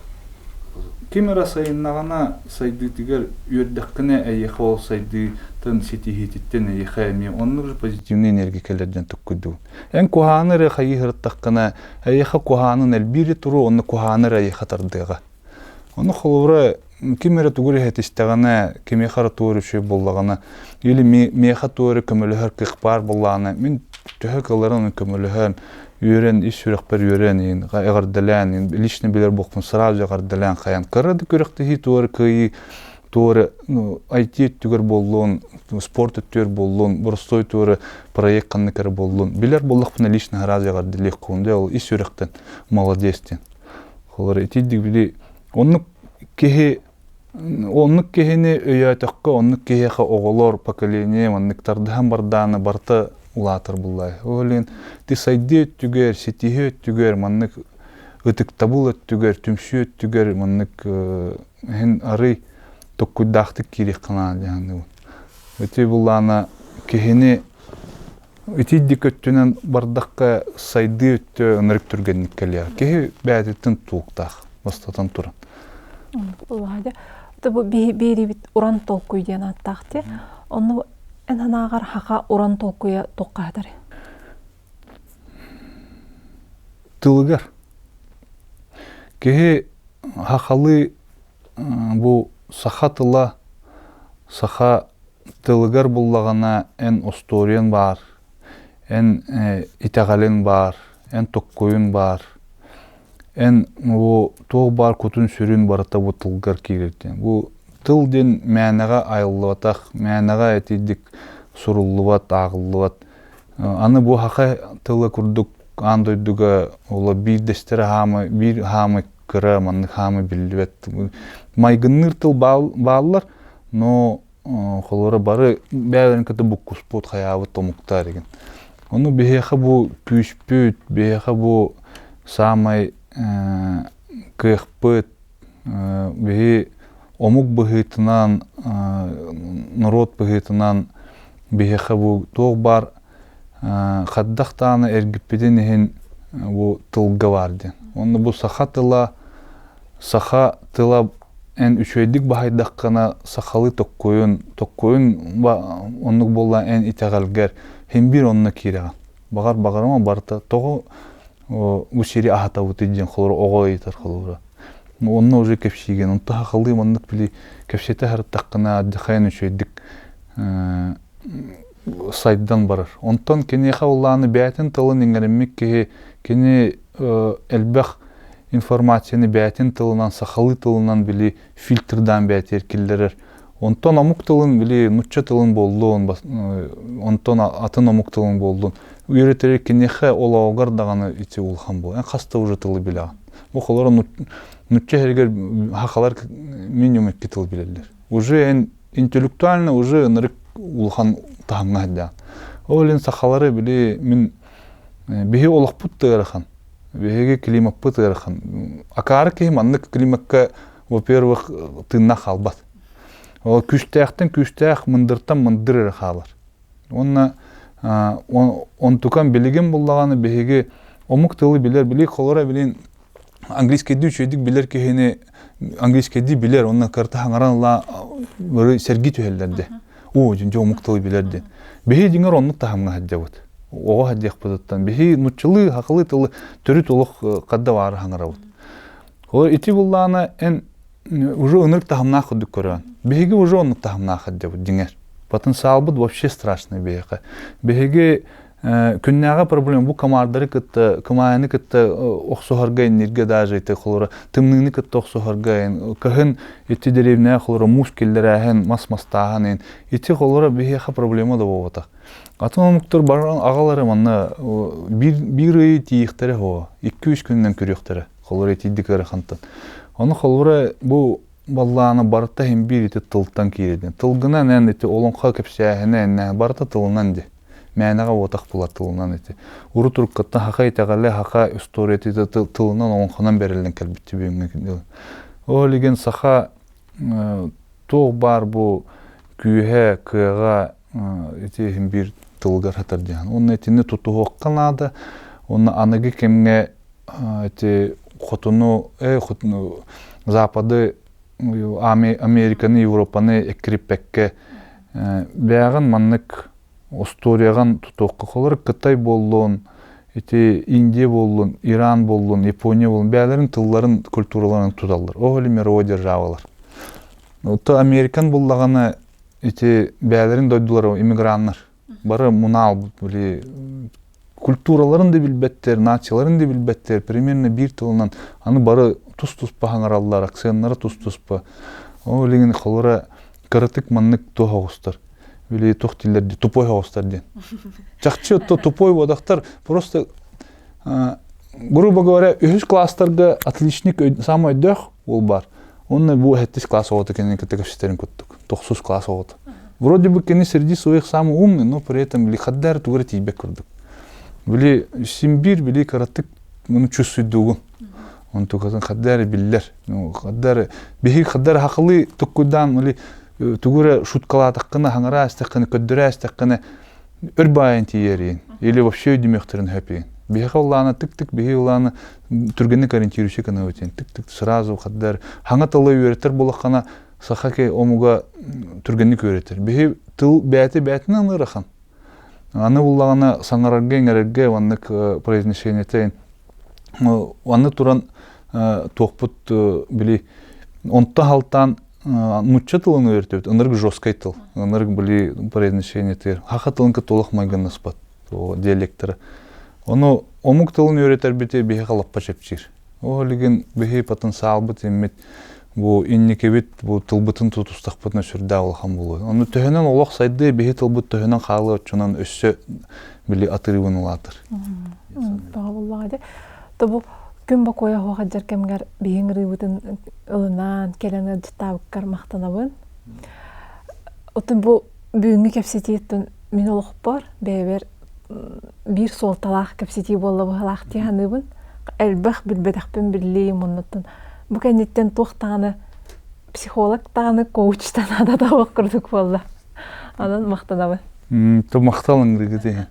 ким эрэ сайыннаҕына сайдыытыгар үөрдэххинэ эйиэхэ ол сайдыытын ситиһиититтэн эйиэхэ эмиэ оннук же позитивный энергия кэлэр диэн туккуйдугун. Эн куһааны эрэ хайыы сырыттаххына эйиэхэ куһаанын элбиири туруо онно куһааны эрэ эйиэхэ тардыаҕа. Ону холобура ким эрэ тугу эрэ иһитистэҕинэ, кимиэхэ эрэ тугу эрэ үчүгэй буоллаҕына, или миэхэ тугу эрэ көмөлөһөр кыах баар буоллаҕына, мин төһө кыалларын көмөлөһөн, үөрэн, ис сүрэхпэр үөрэн, эҕэрдэлээн, лично билэр буолпун сразу эҕэрдэлээн хайан. Кыра да күрэхтэһии тугу эрэ кыайыы, тугу эрэ ну, IT өттүгэр буоллун, спорт өттүгэр буоллун, боростуой тугу эрэ проект ханнык эрэ буоллун, билэр буоллахпына лично сразу эҕэрдэлиэх куун, ол ис сүрэхтэн молодец диэн. Холобура итийдик били оннук киһи оннук киһини өйөөтөххө оннук киһиэхэ оҕолор поколение маннык тардыһан бардааны барыта улаатар буллай. Ол иһин ти сайдыы өттүгэр, ситиһии өттүгэр, маннык ытыктабыл өттүгэр, түмсүү өттүгэр маннык иһин арый токкуйдаахтык киириэххэ наада диэн Ити буллаана киһини Итийдик өттүнэн бардахха сайдыы өттө ынырык түргэнник кэлиэҕэ. Киһи бэйэтиттэн тутулуктаах, бастатан туран. Улаадьа, бу биэрибит уран толкуй диэн ааттаах дии. Онно эн санааҕар хаха уран толкуйа туохха Тылыгар. Киһи хахалыы бу саха тыла, саха тылыгар буллаҕына эн остуоруйаҥ баар, эн итэҕэлиҥ баар, эн токкуйуҥ баар, эн бу туох баар кутун-сүрүн барыта бу тылгар киирэр диэн. Бу тыл диэн мээнэҕэ айыллыбатах, мээнэҕэ итирдик суруллубат, ааҕыллыбат. Аны бу саха тыла курдук аан дойдуга ола биирдэстэрэ хаамай, биир хаамай кыра, маннык хаамай биллибэт. Майгынныыр тыл бааллар, но холобура бары бэйэлэрин кытта буккуспут, хайаабыт омуктар игин. Ону биһиэхэ бу күүспүт, биһиэхэ бу саамай кыахпыт, биһи омук быһыытынан, норуот быһыытынан биһиэхэ бу туох баар хайдах даҕаны эргиппитин иһин бу тылга баар диэн. Уонна бу саха тыла саха тыла эн үчүгэйдик баһайдаххына сахалыы токкуйун, токкуйун оннук буолла эн итэҕэлгэр син биир онно киирэҕин. Баҕар баҕарыма барыта тоҕо бу сири аһатабытый диэн холобура оҕо ыйытар холобура. Онно уже кэпсиигин, онто сахалыы маннык били кэпсэтэ сырыттаххына отдыхайан үчүгэйдик сайдан барар. Онтон киниэхэ улааны бэйэтин тылын иҥэриммит киһи кини элбэх информацияны бэйэтин тылынан, сахалыы тылынан били фильтрдаан бэйэтигэр киллэрэр. Онтон омук тылын били нучча тылын буоллун, онтон атын омук тылын буоллун үөрэтэр киниэхэ олоҕугар даҕаны ити улахан буолар. Эн хаста уже тылы билэҕин. Бу холоро нучча иһэригэр хахалар минимум икки тыл билэллэр. Уже эн интеллектуально уже ынырык улахан таһымҥа сылдьаҕын. Ол иһин сахалары били мин биһи олохпут да ыарахан. Биһиги климаппыт ыарахан. Акаары киһи маннык климакка, во-первых, тыыннаах хаалбат. Ол күүстээхтэн күүстээх, мындыртан мындыр эрэ хаалар. Уонна онтукан билигин буллаҕына биһиги омук тылы билэр, били холоро билин английскайдыы үчүгэйдик билэр киһини английскайдыы билэр, онно карта хаҥаран ыла сэргии түһэллэр де. Оо, дьэ омук тылы билэр диэн. Биһи дьиҥэр оннук таһымҥа сылдьабыт. Оҕо сылдьыахпытыттан биһи нуччалыы, хахылыы тылы төрүт олох хадда баары хаҥарабыт. Ол ити буллаана эн уже ынырык таһымнаах курдук көрөөн. Биһиги уже оннук таһымнаах сылдьабыт дьиҥэр. Потенциалбыт вообще страшный биһиэхэ. Биһиги күннээҕи проблема бу комардары кытта, кымаайаны кытта охсуһарга инниргэ даже ити холоро тымныыны кытта охсуһарга кыһын ити деревняҕа холоро муус киллэрээһин, мас мастааһын ити холоро биһиэхэ проблема да буолбатах. Атын омуктар баран аҕалары манна биир, биир ый тиийиэхтэрэ һоо, 2-3 күнүнэн көрүөхтэрэ. Холоро итийдик ыарахантан. Ону холобура бу баллааны барыта иһин биир ити тылтан киирдин. Тылгынан эн ити олоҥхо кэпсээһинэ эннэ барыта тылынан ди. Мээнэҕэ уотах булар тылынан ити. Урут уруккаттан хаха итэҕэлэ, хаха историята тылынан олоҥхонон бэриллэн кэлбит бүгүҥҥү. Ол иһин саха туох баар бу күүһэ, кыаҕа ити иһин биир тылыгар сытар диэн. Уонна итини тутуһуохха наада. Уонна аныгы кэмҥэ ити хотуну, хотуну Запады, Американы, Европаны эккириппэккэ бэйэҕин маннык устуоруйаҕын тутуохха холор Кытай буоллун, ити Индия буоллун, Иран буоллун, Япония буоллун бэйэлэрин тылларын, культураларын туталлар. Ол или мировой державалар. То Американ буллаҕына ити бэйэлэрин дойдулара иммиграннар. Бары мунаал били культураларын да билбэттэр, нацияларын да билбэттэр, примерно биир тылынан аны бары тус-туспа хаҥараллар, акценнара тус-туспа. Ол илигин холора кыратык маннык туох оҕустар. Били туох дииллэр дии, тупой оҕустар диэн. Чахчы отто тупой буодахтар просто грубо говоря, үһүс класстарга отличник самый өйдөөх уол бар. Онно бу сэттис класс оҕото кинини кытта кэпсэтэрин курдук. Тохсус класс оҕото. Вроде бы кини среди своих самый умный, но при этом били хаддар тугу эрэ тиийбэт курдук. Били симбир били кыратык муну чувствуйдугун. Онтукатын хаддар биллэр. Ну хаддар биһи хаддар хахылыы туккуйдаан били тугу эрэ шуткалаатаххына, хаҥараа истэххинэ, көрдөрөө истэххинэ өр баайан тиийэриин или вообще өйдүмүөхтэрин сөпүйүн. Биһиэхэ улаана тык-тык биһи улаана түргэнник ориентирующий гынабытын тык-тык сразу хаддар хаҥа тылы үөрэтэр буолаххана саха омуга түргэнник үөрэтэр. Биһи тыл бэйэтэ бэйэтинэн ыарахан. Аны буллаҕына саҥарарга иҥэрэргэ маннык произношениете аны туран туохпут били онто халтаан нуучча тылын үөрэтебит ынырык жесткай тыл ынырык били произношениетигэр хаха тылын кытта олох майгыннаспат диалектара ону омук тылын үөрэтэрбити биһиэхэ лаппа чэпчиир ол илигин биһи потенциалбыт иммит бу инникибит бу тылбытын тутустахпытына сүрдээх улахан буолуо ону төһөнөн олох сайдыы биһи тылбыт төһөнөн хаалыа оччонон өссө били атырыыбын улаатар Тобу күн бокуойа оһох дьар кэмгэр биһиҥ ырыыбытын ылынан кэлэн ыалдьыттаабыккар махтанабын. Отун бу бүгүҥҥү кэпсэтииттэн мин олохпор бэйэбэр биир суолталаах кэпсэтии буолла быһалаах дии саныыбын. Элбэх билбэтэхпин биллиим оннуттан бу кэнниттэн туох даҕаны психолог даҕаны коуч да наада да курдук буолла. Онон махтанабын. То махтал ыңгыргыт иһин.